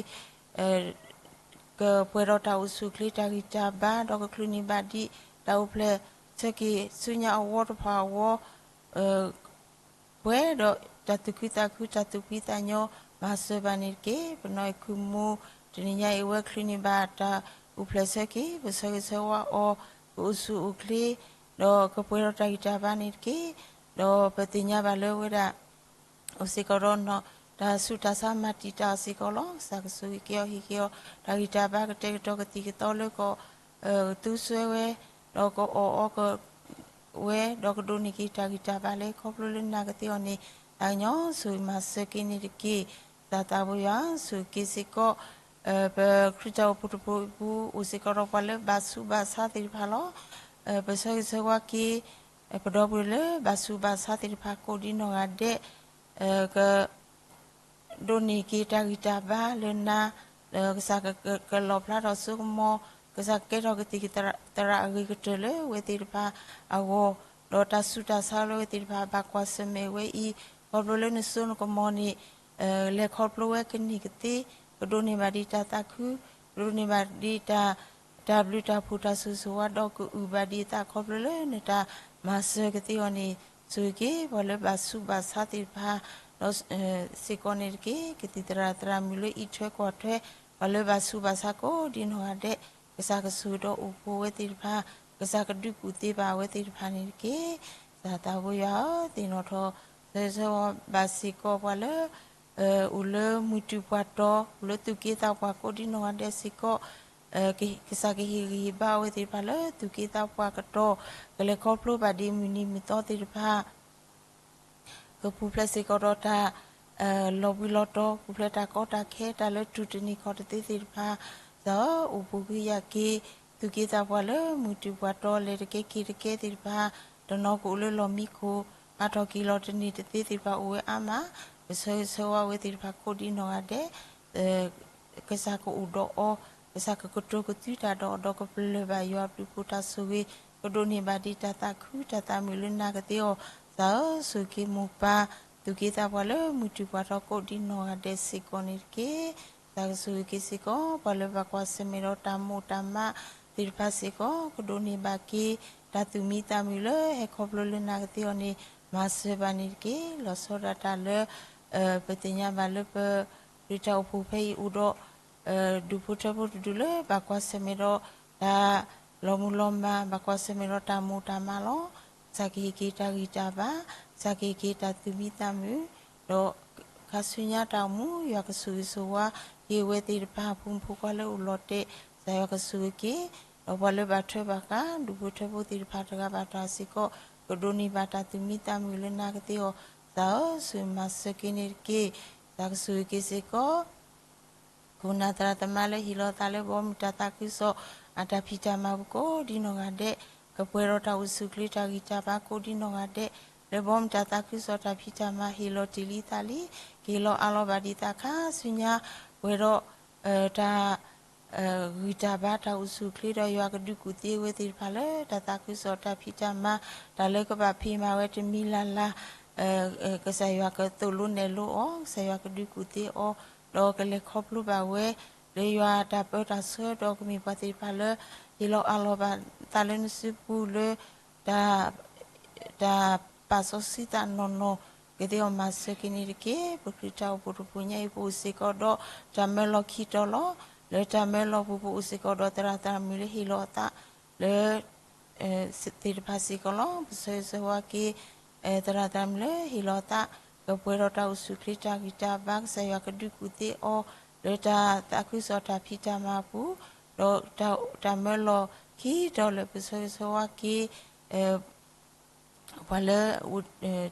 ကပှဲၤဒီးတၢ်အိၣ်ဆူၣ်အိၣ်ချ့တၢ်ဂံၢ်တၢ်ဘါ ဒီးကချုးန့ၢ်ဘၣ်ဒံးတၢ်အိၣ်ဖျဲၣ်ဆၢက့ၤဆူညါအဝီတဖၣ်အဝီ ပှဲၤဒီးတၢ်သူၣ်ခုသးခု တၢ်သူၣ်ဖှံသးညီ မၤစၢၤဘၣ်န့ၣ်တက့ၢ်. ပနီၢ်အဲၣ်ခုၣ်မူ တနံၤညါအံၤဝဲချုးန့ၢ်ဘၣ်တၢ်အိၣ်ဖျဲၣ်ဆၢက့ၤ ပဆၢဂ့ၤဆၢဝါအီၤ ကအိၣ်ဆူၣ်အိၣ်ချ့ ဒီးကပှဲၤဒီးတၢ်ဂံၢ်တၢ်ဘါန့ၣ်တက့ၢ်. ဒီးပသ့ၣ်ညါဘၣ်လၢဝဲဒၣ် အိၣ်စ့ၢ်ကီးဒီး တၢ်ဆူးတၢ်ဆါမၤတံာ်တာ်အီၤစ့ၢ်ကီးလီၤ. ကစၢ်ကဆိၣ်ဂ့ၤက့ၤအီၤ ဟ့ၣ်က့ၤအီၤ တၢ်ဂံၢ်တၢ်ဘါကတဲာ်ကတီၤကသံၣ်ကသီလၢက သူစွဲဝဲ ဒီးကအီၣ်အီၤကဝဲ ဒီးကဒိးန့ၢ်က့ၤတၢ်ဂံၢ်တၢ်ဘါလၢခီဖျိလၢနာ်ကသ့အီၤန့ၣ် တၢ်ကညီဆိၣ်ဂ့ၤမၤစၢၤက့ၤန့ၣ်တက့ၢ်. ကစၢ်သးဘိယွၤ ဆိၣ်ဂ့ၤက့ၤစ့ၢ်ကီး ပခရံာ်တၢ်အိၣ်ဖှိၣ်တဖုအပူၤ အိၣ်စ့ၢ်ကီးဒီးပှၤလၢဘၣ်ဆူးဘၣ်ဆါသ့ၣ်တဖၣ်လီၤ. ပဆၢဂ့ၤဆၢဝါက့ၤ ပဒီပုၢ်ဝဲၢ်လၢဘၣ်ဆူးဘၣ်ဆါသ့ၣ်တဖၣ်ကိးဒံနီၢ်ဂၤဒဲး က ဒိးန့ၢ်က့ၤတၢ်ဂံၢ်တၢ်ဘါလၢနၤ, ကစၢ်ကလီၣ်ဖျါထီၣ်စိကမီၤ, ကစၢ်ကကဲထီၣ်ကသံၣ်ကသရၣ်အဂ့ၤကတၢၢ်လၢဝဲသ့ၣ်တဖၣ်အဂီၢ်, ဒီးတၢ်ဆူးတၢ်ဆါလၢဝဲသ့ၣ်တဖၣ်ဘၣ်ကွၢ်ဆၢၣ်မဲာ်ဝဲအံၤ, ခီဖျိလၢနစိနကမီၤန့ၣ် လဲၤခီဖျိဝဲကန့ၢ်ကသ့, ကဒိးန့ၢ်ဘၣ်ဒံးတၢ်သးခု, ကဒိးန့ၢ်ဘၣ်ဒံးတၢ် တၢ်ဘျုးတၢ်ဖှိၣ်တၢ်ဆိၣ်ဂ့ၤဆိၣ်ဝါဒီးကအုၣ်ဘၣ်ဒံးအသးခီဖျိလၢနတၢ်မၤစၢၤကသ့အီၤန့ၣ်, ဆိၣ်ဂ့ၤက့ၤပှၤလၢဘၣ်ဆူးဘၣ်ဆါသ့ၣ်တဖၣ် ဒီးစ့ၢ်ကီးန့ၣ်တက့ၢ်. ကသံၣ်သရၣ်သရၣ်မုၣ်လၢအံးထွဲကွၢ်ထွဲ ပှၤလၢဘၣ်ဆူးဘၣ်ဆါကိးဒံနီၢ်ဂၤဒဲး, ကစၢ်ကဆိၣ်ဂ့ၤဒီးအိၣ်ဖှိၣ်ဝဲသ့ၣ်တဖၣ်, ကစၢ်ကဒုးကူၣ်သ့ဘၣ်အဝဲသ့ၣ်တဖၣ်န့ၣ်တက့ၢ်. ကစၢ်သးဘိယွၤဧၢ, သ့ၣ်နီၣ်ထီၣ် ဆၢဂ့ၤဆၢဝါဘၣ်စ့ၢ်ကီးပှၤလၢ အိၣ်လၢမုၢ်တူၢ်ပှၢ်တီၤ, အိၣ်လၢသူၣ်က့သးပှၢ်ကိးဒံနီၢ်ဂၤဒဲးစ့ၢ်ကီး, ကစၢ်ကဟ့ၣ်ဂံၢ်ဟ့ၣ်ဘါအဝဲသ့ၣ်တဖၣ်လၢသူၣ်က့သးပှၢ်ကတီၢ်, ကလဲၤခီဖျိဘၣ်ဒံးမုၢ်နံၤမုၢ်သီသ့ၣ်တဖၣ် ကပူၤဖျဲးစ့ၢ်ကီးဒီးတၢ် လီၤဘှံးလီၤတီၤ, ပူၤဖျဲးတၢ်ကီတၢ်ခဲ, တၢ်လၢတူၢ်တန့ၢ်ခီၣ်တသ့သ့ၣ်တဖၣ်, ကစၢ်ဧၢ, အိၣ်ဘူးကယာ်က့ၤ သူၣ်က့သးပှၢ်လၢမုၢ်တူၢ်ပှၢ်တီၤ လဲၤတကဲက့ၤတကဲသ့ၣ်တဖၣ်, တနီၤကအိၣ်လၢလီၢ်မံခိၣ်, ဟးထီၣ်က့ၤလီၤတန့ၢ်တသ့သ့ၣ်တဖၣ်အိၣ်ဝဲအါမး, ပဆၢဂ့ၤဆၢဝါဝဲသ့ၣ်တဖၣ်ကိးဒံနီၢ်ဂၤဒဲး ကစၢ်ကအိၣ်ဒီးအီၤ, ကစၢ်ကကတိၤကသွံတၢ်ဒီးအီၤဒီးကပလၢၢ်ဘၣ်ယွၤအဘျုးအဖှိၣ်တၢ်ဆိၣ်ဂ့ၤ, ကဒိးန့ၢ်ဘၣ်ဒံးတၢ်သးခုတၢ်သးမုာ်လၢနာ်ကသ့အီၤ, ကစၢ်ဧၢ, ဆိၣ်ဂ့ၤက့ၤမိၢ်ပၢ် သူၣ်က့သးပှၢ်လၢမုၢ်တူၢ်ပှၢ်တီၤကိးဒံနီၢ်ဂၤဒဲးစ့ၢ်ကီးန့ၣ်တက့ၢ်. ကစၢ်ကဆိၣ်ဂ့ၤက့ၤစ့ၢ်ကီး ပှၤလၢဘၣ်ကွၢ်ဆၢၣ်မဲာ်ဒီးတၢ်မိၣ်တၢ်မးသ့ၣ်တဖၣ်စ့ၢ်ကီး, ကဒိးန့ၢ်ဘၣ်က့ၤ တၢ်သူၣ်မံသးမုာ်လၢဟဲခီဖျိလၢနာ်ကသ့အီၤန့ၣ် မၤစၢၤဘၣ်န့ၣ်တက့ၢ်. လီၤဆီဒၣ်တၢ်လၢ ပသ့ၣ်ညါဘၣ်လၢပ ခရံာ်တၢ်အိၣ်ဖှိၣ်ဖဲအံၤအိၣ်ဒီး ဒူၣ်ဖိထၢဖိတဒူၣ်လၢ ဘၣ်ကွၢ်ဆၢၣ်မဲာ်ဒီးတၢ်လီၤမုၢ်လီၤမၢ်, ဘၣ်ကွၢ်ဆၢၣ်မဲာ်ဒီးတၢ်မိၣ်တၢ်မးလီၤ. ကစၢ်ကဟ့ၣ်က့ၤတၢ်ဂံၢ်တၢ်ဘါ, ကစၢ်ကဟ့ၣ်က့ၤတၢ်သူၣ်မံသးမုာ်, ဒီးခါဆူညါတၢ်အိၣ်မူ ယွၤကဆိၣ်ဂ့ၤဆိၣ်ဝါက့ၤဝဲသ့ၣ်တဖၣ် ဖိမုၣ်ဖိခွါလၢအိၣ်လီၤတဲာ်, ကစၢ်ယွၤကဆိၣ်ဂ့ၤက့ၤ, ဒီးပှၤလၢဘၣ်ထွဲဘၣ်ဃး ဒူၣ်ဖိထၢဖိသ့ၣ်တဖၣ်တဂၤဘၣ်တဂၤစ့ၢ်ကီး ကဒိးန့ၢ်ဘၣ်တၢ်သူၣ်မံသးမုာ်လၢနာ်ကသ့အီၤ, ကစၢ်ဧၢ, ဆိၣ်ဂ့ၤမၤစၢၤက့ၤန့ၣ်တက့ၢ်. ကစၢ်ကဆိၣ်ဂ့ၤက့ၤစ့ၢ်ကီး ခိၣ်နၢ်သရၣ်သမါလၢဟ့ၣ်လီၤသးလၢဘီမုၢ်တၢ်သးခုကစီၣ် အတၢ်ဖံးတၢ်မၤပူၤကိးဒံနီၢ်ဂၤဒဲး, ကပှဲၤဒီးတၢ်အိၣ်ဆူၣ်အိၣ်ချ့တၢ်ဂံၢ်တၢ်ဘါကိးဒံနီၢ်ဂၤဒဲး, လၢဘီမုၢ်တၢ်သးခုကစီၣ်တၢ်ဖံးတၢ်မၤ ဟ့ၣ်လီၤတ့ၢ်လံသးလံ, က့ၤလီၤအးလီၤဘၣ်ဒံးသးခါဆူညါ, ပှဲၤဒီး တၢ် ဂံၢ်တၢ်ဘါတၢ်အိၣ်ဆူၣ်အိၣ်ချ့ဒီး ယွၤကဒုးကူၣ်သ့ဝဲသ့ၣ်တဖၣ်လၢ တၢ်သးခုကစီၣ်တၢ်ဖံးတၢ်မၤ, တၢ်လၢကဘၣ်ဖံးမၤဝဲတမံၤလၢ်လၢ်, ကစၢ်ယွၤကသိၣ်လိနဲၣ်လိအီၤ, ကစၢ်ယွၤကဒုးကူၣ်သ့အီၤ, ဒီးကလဲၤခီဖျိဘၣ်ဝဲ လၢယွၤတၢ်ပၢတၢ်ဆှၢ ဒီးကမ့ၢ်ပှၤသ့ၣ်တဖၣ်လၢ ဟ့ၣ်လီၤအးလီၤဘၣ်သးလၢနစုပူၤလၢ တၢ် တၢ်ပာ်စီဆှံသးနီၢ်နီၢ် ကသ့အီၤမၤစၢၤက့ၤန့ၣ်တက့ၢ်. ပခရံာ်တၢ်အိၣ်ဖှိၣ်တဖုညါအံၤ ပအိၣ်စ့ၢ်ကီးဒီး တၢ်မၢလီၤခံတီၤလီၤ. လၢတၢ်မၢလီၤပူၤ ပအိၣ်စ့ၢ်ကီးဒီးသရၣ်သရၣ်မုၣ်လၢဟ့ၣ်လီၤအသးလၢ သ့ၣ်တဖၣ်စ့ၢ်ကီးလီၤ. ပဆၢဂ့ၤဆၢဝါက့ၤ သရၣ်သရၣ်မုၣ်လၢဟ့ၣ်လီၤအသး ကပှဲၤဒီးတၢ်အိၣ်ဆူၣ်ချ့တၢ်ဂံၢ်တၢ်ဘါ ကစၢ်ယွၤကဒုးကူၣ်သ့အီၤ လၢတၢ်သးခုကစီၣ်တၢ်ဖံးတၢ်မၤအပူၤ, ဒီးတၢ်မၢလီၤခံတီၤလၢပဆၢဂ့ၤဆၢဝါက့ၤ ပှၤလၢ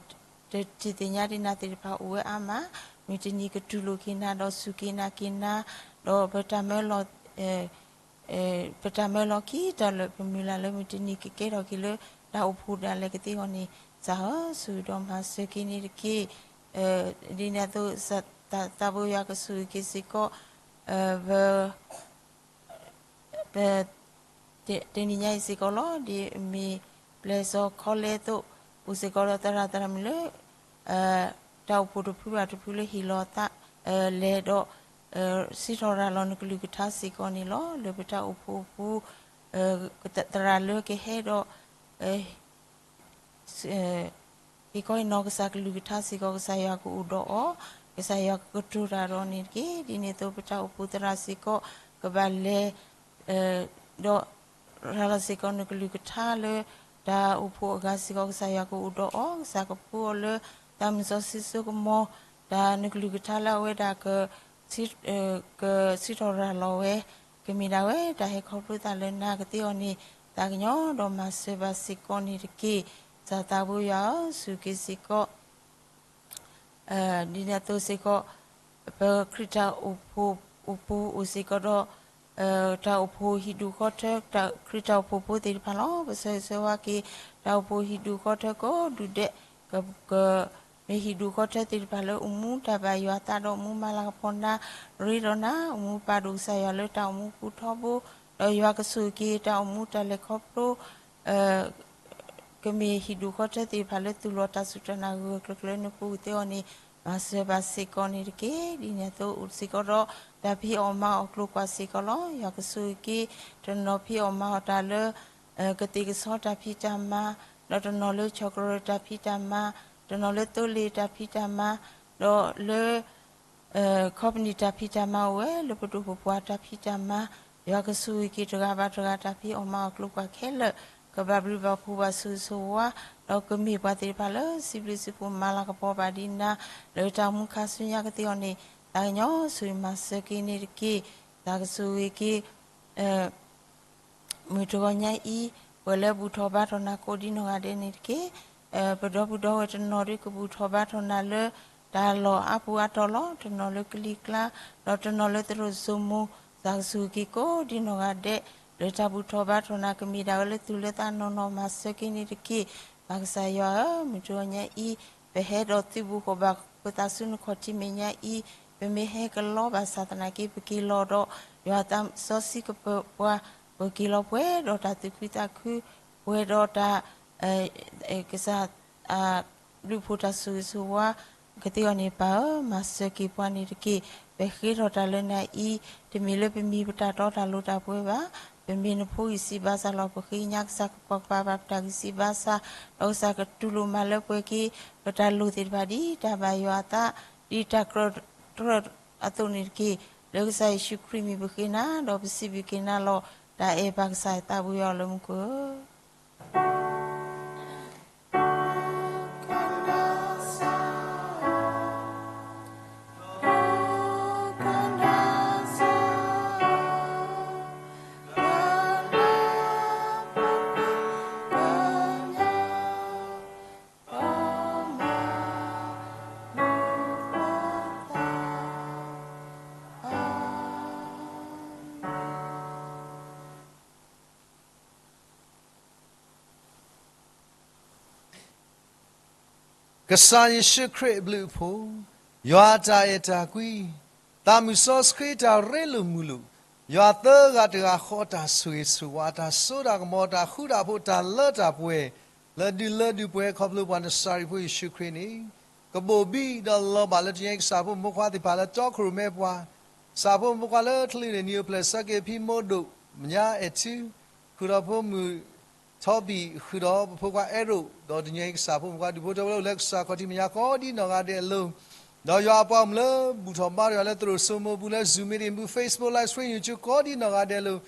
တထံၣ်သ့ၣ်ညါဒံးနၤသ့ၣ်တဖၣ်အိၣ်ဝဲအါမး, မုၢ်တနံၤကတူၢ်လိာ်က့ၤနၤ ဒီးစူၢ်က့ၤနာ်က့ၤနၤ, ဒီးပတၢ်မၢလီၤ ပတၢ်မၢလီၤခံတီၤလၢပမုၢ်လၢ်လၢမုၢ်တနံၤကကဲထီၣ်က့ၤလၢ တၢ်အိၣ်ဖှိၣ်ဒၣ်လဲာ်ကသ့အီၤန့ၣ် စၢ်ဧၢ ဆိၣ်ဂ့ၤဒီးမၤစၢၤက့ၤန့ၣ်တက့ၢ်. ဒ်န့ၣ်အသိး သးဘိယွၤကဆိၣ်ဂ့ၤက့ၤစ့ၢ်ကီး ပ ပ တနံၤညါအံၤစ့ၢ်ကီးလီၤ. ဒ်မ့ၢ်ပျဲၢ်စီၤခီလဲအသိး အိၣ်စ့ၢ်ကီးဒီးသရၣ်သရၣ်မုၣ်လၢ တၢ်အိၣ်ဖှိၣ်တဖုဘၣ်တဖုလၢဟ့ၣ်လီၤအသး လဲၤဒီး စံးထီၣ်ရၤလီၤနကလုၢ်ကထါစ့ၢ်ကီးန့ၣ်လီၤ. လၢပတၢ်အိၣ်ဖှိၣ်အပူၤ သရၣ်လၢကဟဲဒီး ဟ့ၣ်ခီဟ့ၣ်နီၤကစၢ်ကလုၢ်ကထါစ့ၢ်ကီး ကစၢ်ယွၤကအိၣ်ဒီးအီၤ, ကစၢ်ယွၤကကတိၤတၢ်ဒီးန့ၣ်တက့ၢ်. ဒ်န့ၣ်အသိးပတၢ်အိၣ်ဖှိၣ်သရၣ်စ့ၢ်ကီး ကဘၣ်လဲၤ ဒီး ရၤလီၤစ့ၢ်ကီးနကလုၢ်ကထါလၢ တၢ်အိၣ်ဖှိၣ်အဂၤစ့ၢ်ကီး ကစၢ်ယွၤကအိၣ်ဒီးအီၤ, ကစၢ်ကဖှူအီၤလၢ သးမုၢ်စီဆှံစိကမီၤ, တၢ်နကလုၢ်ကထါလၢအဝဲဒၣ် ကစံးထီၣ်ရၤလီၤဝဲ, ကမ့ၢ်ဒၣ်ဝဲတၢ်ဟဲခီဖျိသးလၢနၤကသ့အီၤန့ၣ် သးကညီၤဒီးမၤစၢၤဘၣ်စ့ၢ်ကီးန့ၣ်တက့ၢ်. ကစၢ်သးဘိယွၤဧၢ, စူၢ်က့ၤစ့ၢ်ကီး ဒ်န့ၣ်အသိးစ့ၢ်ကီး ပခရံာ်တၢ်အိၣ်ဖှိၣ်အပူၤအိၣ်စ့ၢ်ကီးဒီး တၢ်အိၣ်ဖှိၣ်ဟံၣ်ဒူၣ်ဃီထၢ ခရံာ်တၢ်အိၣ်ဖှိၣ်ဖိသ့ၣ်တဖၣ်လီၤ. ပဆၢဂ့ၤဆၢဝါက့ၤ တၢ်အိၣ်ဖှိၣ်ဟံၣ်ဒူၣ်ဃီထၢကိးဒူၣ်ဒဲး ကမ့ၢ်ဟံၣ်ဒူၣ်ဃီထၢသ့ၣ်တဖၣ်လၢအိၣ်မူတၢ်ဘၣ်ယွၤအသးဒီးအိၣ်မူမၤလၤကပီၤနၤ ရ့ဒီးနၤ အိၣ်မူပာ်ဒိၣ်ကစၢ်ယွၤလၢတၢ်အိၣ်မူပူၤထီဘိ ဒီးယွၤကဆိၣ်ဂ့ၤက့ၤတၢ်အိၣ်မူတၢ်လဲၤခီဖျိ ကမ့ၢ်ဟံၣ်ဒူၣ်ဃီထၢသ့ၣ်တဖၣ်လၢသူၣ်လီၤတၢ်စူၢ်တၢ်နာ်ဂၢၢ်ဂၢၢ်ကျၢၤကျၢၤလၢနပူၤကသ့အီၤန့ၣ် မၤစၢၤဘၣ်စ့ၢ်ကီးန့ၣ်တက့ၢ်. ဒ်န့ၣ်အသိးအိၣ်စ့ၢ်ကီးဒီး တၢ်ဖံးအီၣ်မၤအီၣ်ကျိၤကွာ်စ့ၢ်ကီးလီၤ. ယွၤကဆိၣ်ဂ့ၤက့ၤ တနီၤဖံးအီၣ်မၤအီၣ်တၢ်လၢ ကသ့ၣ်ကဆီတၢ်ဖံးတၢ်မၤ, ဒီးတနီၤလၢဆီၣ်ကရၢၢ်တၢ်ဖံးတၢ်မၤ, တနီၤလၢသိလ့ၣ်တၢ်ဖံးတၢ်မၤ, ဒီးလၢ ခီပနံၣ်တၢ်ဖံးတၢ်မၤအိၣ်ဝဲ လၢပဒိၣ်ပပှၢ်တၢ်ဖံးတၢ်မၤ, ယွၤကဆိၣ်ဂ့ၤက့ၤတဂၤဘၣ်တဂၤတၢ်ဖံးအီၣ်မၤအီၣ်ကျိၤကွာ်ခဲလၢာ်, ကဘၣ်ဘျုးဘၣ်ဖှိၣ်ဘၣ်ဆိၣ်ဂ့ၤဆိၣ်ဝါ, ဒီးကမ့ၢ်ပှၤသ့ၣ်တဖၣ်လၢစံးဘျုးစံးဖှိၣ်မၤလၤကပီၤဘၣ်ဒံးနၤ, လၢတၢ်အိၣ်မူခါဆူညါကသ့အီၤန့ၣ် သးကညီၤဆိၣ်ဂ့ၤမၤစၢၤက့ၤန့ၣ်တက့ၢ်. သးကဆိၣ်ဂ့ၤက့ၤ မုၢ်တဂီၤညါအံၤ ပှၤလၢဘူၣ်ထီၣ်ဘါထီၣ်နၤကိးဒ်နီၢ်ဂၤဒဲးန့ၣ်တက့ၢ်. ပဒီပုၢ်ဒီဝဲၢ်တနီၤဒ်ကဘူၣ်ထီၣ်ဘါထီၣ်နၤလၢ တၢ်လီၢ်အါပူၤအါတီၤလီၤ. တနီၤလၢကလံၤကျါ, ဒီးတနီၤလၢသရိာ်စိမိၤ, သးကဆိၣ်ဂ့ၤက့ၤကိးဒ်နီၢ်ဂၤဒဲး လၢတၢ်ဘူၣ်ထီၣ်ဘါထီၣ်နၤ ကမ့ၢ်ဒၣ်ဝဲလၢသူၣ်လၢသးနီၢ်နီၢ်မၤစၢၤက့ၤန့ၣ်တက့ၢ်. ပၢ်ကစၢ်ယွၤဧၢ, မုၢ်တဂီၤညါအံၤ ပဟဲဒီးသုးဘူးဃီၣ်ဘၣ်ပသးဆူနခီၣ်ထံးမဲာ်ညါအံၤ, ပမ့ၢ်ဟဲကလီဘၣ်ဆၣ်သနာ်က့ ပက့ၤလီၤဒီး ယွၤသးစီဆှံကပၢၤပှၤ, ပက့ၤလီၤပှဲၤဒီးတၢ်သူၣ်ခုသးခု, ပှဲၤဒီးတၢ် ကစၢ် ဘျုးဖှိၣ်တၢ်ဆိၣ်ဂ့ၤဆိၣ်ဝါကသ့အီၤန့ၣ် ပၢ်ဧၢ, မၤစၢၤက့ၤပှၤန့ၣ်တက့ၢ်. ပဃ့ထီၣ်တၢ်လၢနၤအံၤ, တမ့ၢ်လၢပမံၤပတၢ်တီတၢ်လိၤတၢ်ပှဲၤဘၣ်. ပမ့ၢ်နဖိအံၤစံးဘၣ်စၢ်လီၤ. ပဃ့ကညးကစၢ်ကကွၢ်ကပၤဘၣ်ပတၢ်ဂံၢ်စၢ်ဘါစၢ်, ဒီးကစၢ်ကတူၢ်လိာ်မၤလၢပှဲၤက့ၤ ပတၢ်လိၣ်သ့ၣ်တဖၣ်ဒ်တၢ်ဘၣ်ယွၤအသး, ဒ်တၢ်ကြၢးတြၢးအသိးန့ၣ်တက့ၢ်. လၢကစၢ်ယ့ၣ်ၡူးခရံာ်မံၤပဃ့နၤ, ဒီးပစံးဘျုးက့ၤနၤလီၤ. တၢ်အဲၣ်ပၢ်ကစၢ်သးဘိယွၤလၢမူခိၣ်ဧၢ. ကစၢ်ယ့ၣ်ၡူးခရံာ်အဘျုးအဖှိၣ်, ယွၤအတၢ်အဲၣ်တၢ်ကွံ, သးမုၢ်စီဆှံတၢ်ရ့လိာ်မုာ်လိာ်, ယွၤသၢဂၤတဂၤဃီတၢ်ဆိၣ်ဂ့ၤဆိၣ်ဝါ, တၢ်စိတၢ်ကမီၤ, တၢ်ဃူတၢ်ဖိး, တၢ်လၢတၢ်ပှဲၤ, လၢဒုၣ်လၢဒုၣ်ပှဲၤခီဖျိပှၤနစၤရ့းဖိယ့ၣ်ၡူးခရံာ်န့ၣ်, ကဘိၣ်ဘံၣ်ဒီးလီၤဘၣ်လၢတနံၤအံၤ ကစၢ်ဖိမိၢ်ခွါသ့ၣ်တဖၣ်လၢတီခိၣ်ရိၣ်မဲပှၤ ကစၢ်ဖိမုၣ်ဖိခွါလၢချံန့ၣ် နံၤအိၣ်ဖျဲၣ်ဆၢက့ၤဖံမိၢ်ဒိၣ် မညါအဲၣ်ထူ ဃုာ်ဒီးဖိမုၣ်ထီဘံၣ် ဃုာ်ဒီးပဖိခွါအဲရိၣ် ဒီးတနံၤအံၤ ကစၢ်ဖိမုၣ်ဖိခွါဒူၣ်ဖိထၢဖိလၢအိၣ်လၢကစၢ်ခီၣ်ထံးမဲာ်ညါကိးဒ်နီၢ်ဂၤဒဲးအလိၤ, ဒီးယွၤအပှၤအိၣ်လၢဘူၣ်ထီၣ်ဘါထီၣ်ယွၤလၢသရိာ်စိမိၤပူၤ လၢ Zoom meeting ပူၤ Facebook live stream YouTube ကိးဒ်နီၢ်ဂၤဒဲးအလိၤ,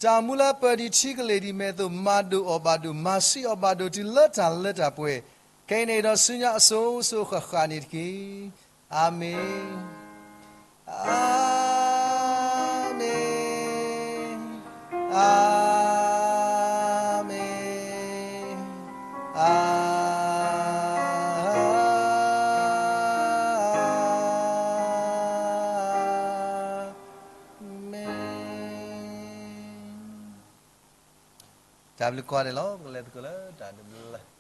တၢ်မူလၢပၢၢ်ဒံးထံကလ့ၢ်ဒ်အမ့ၢ်အသိး မၤဒိၣ်အီၣ်ဘၣ်ဒိၣ် မၤဆှံအီၣ်ဘၣ်ဒိၣ် တုၤလၢတၢ်လၢတၢ်ပှဲၤ, ခဲအံၤန့ၣ်ဒီးဆူညါအစိၤစိၤဃၣ်ဃၣ်န့ၣ်တက့ၢ်. အၤမ့ၣ်, အၤမ့ၣ်, အၤမ့ၣ်, အၤမ့ၣ်. တၢ်ဘျုးကိးဂၤဒဲးလီၤ. ပကလဲၤသကိးလၢတၢ်ဒုးဘျၢလၢ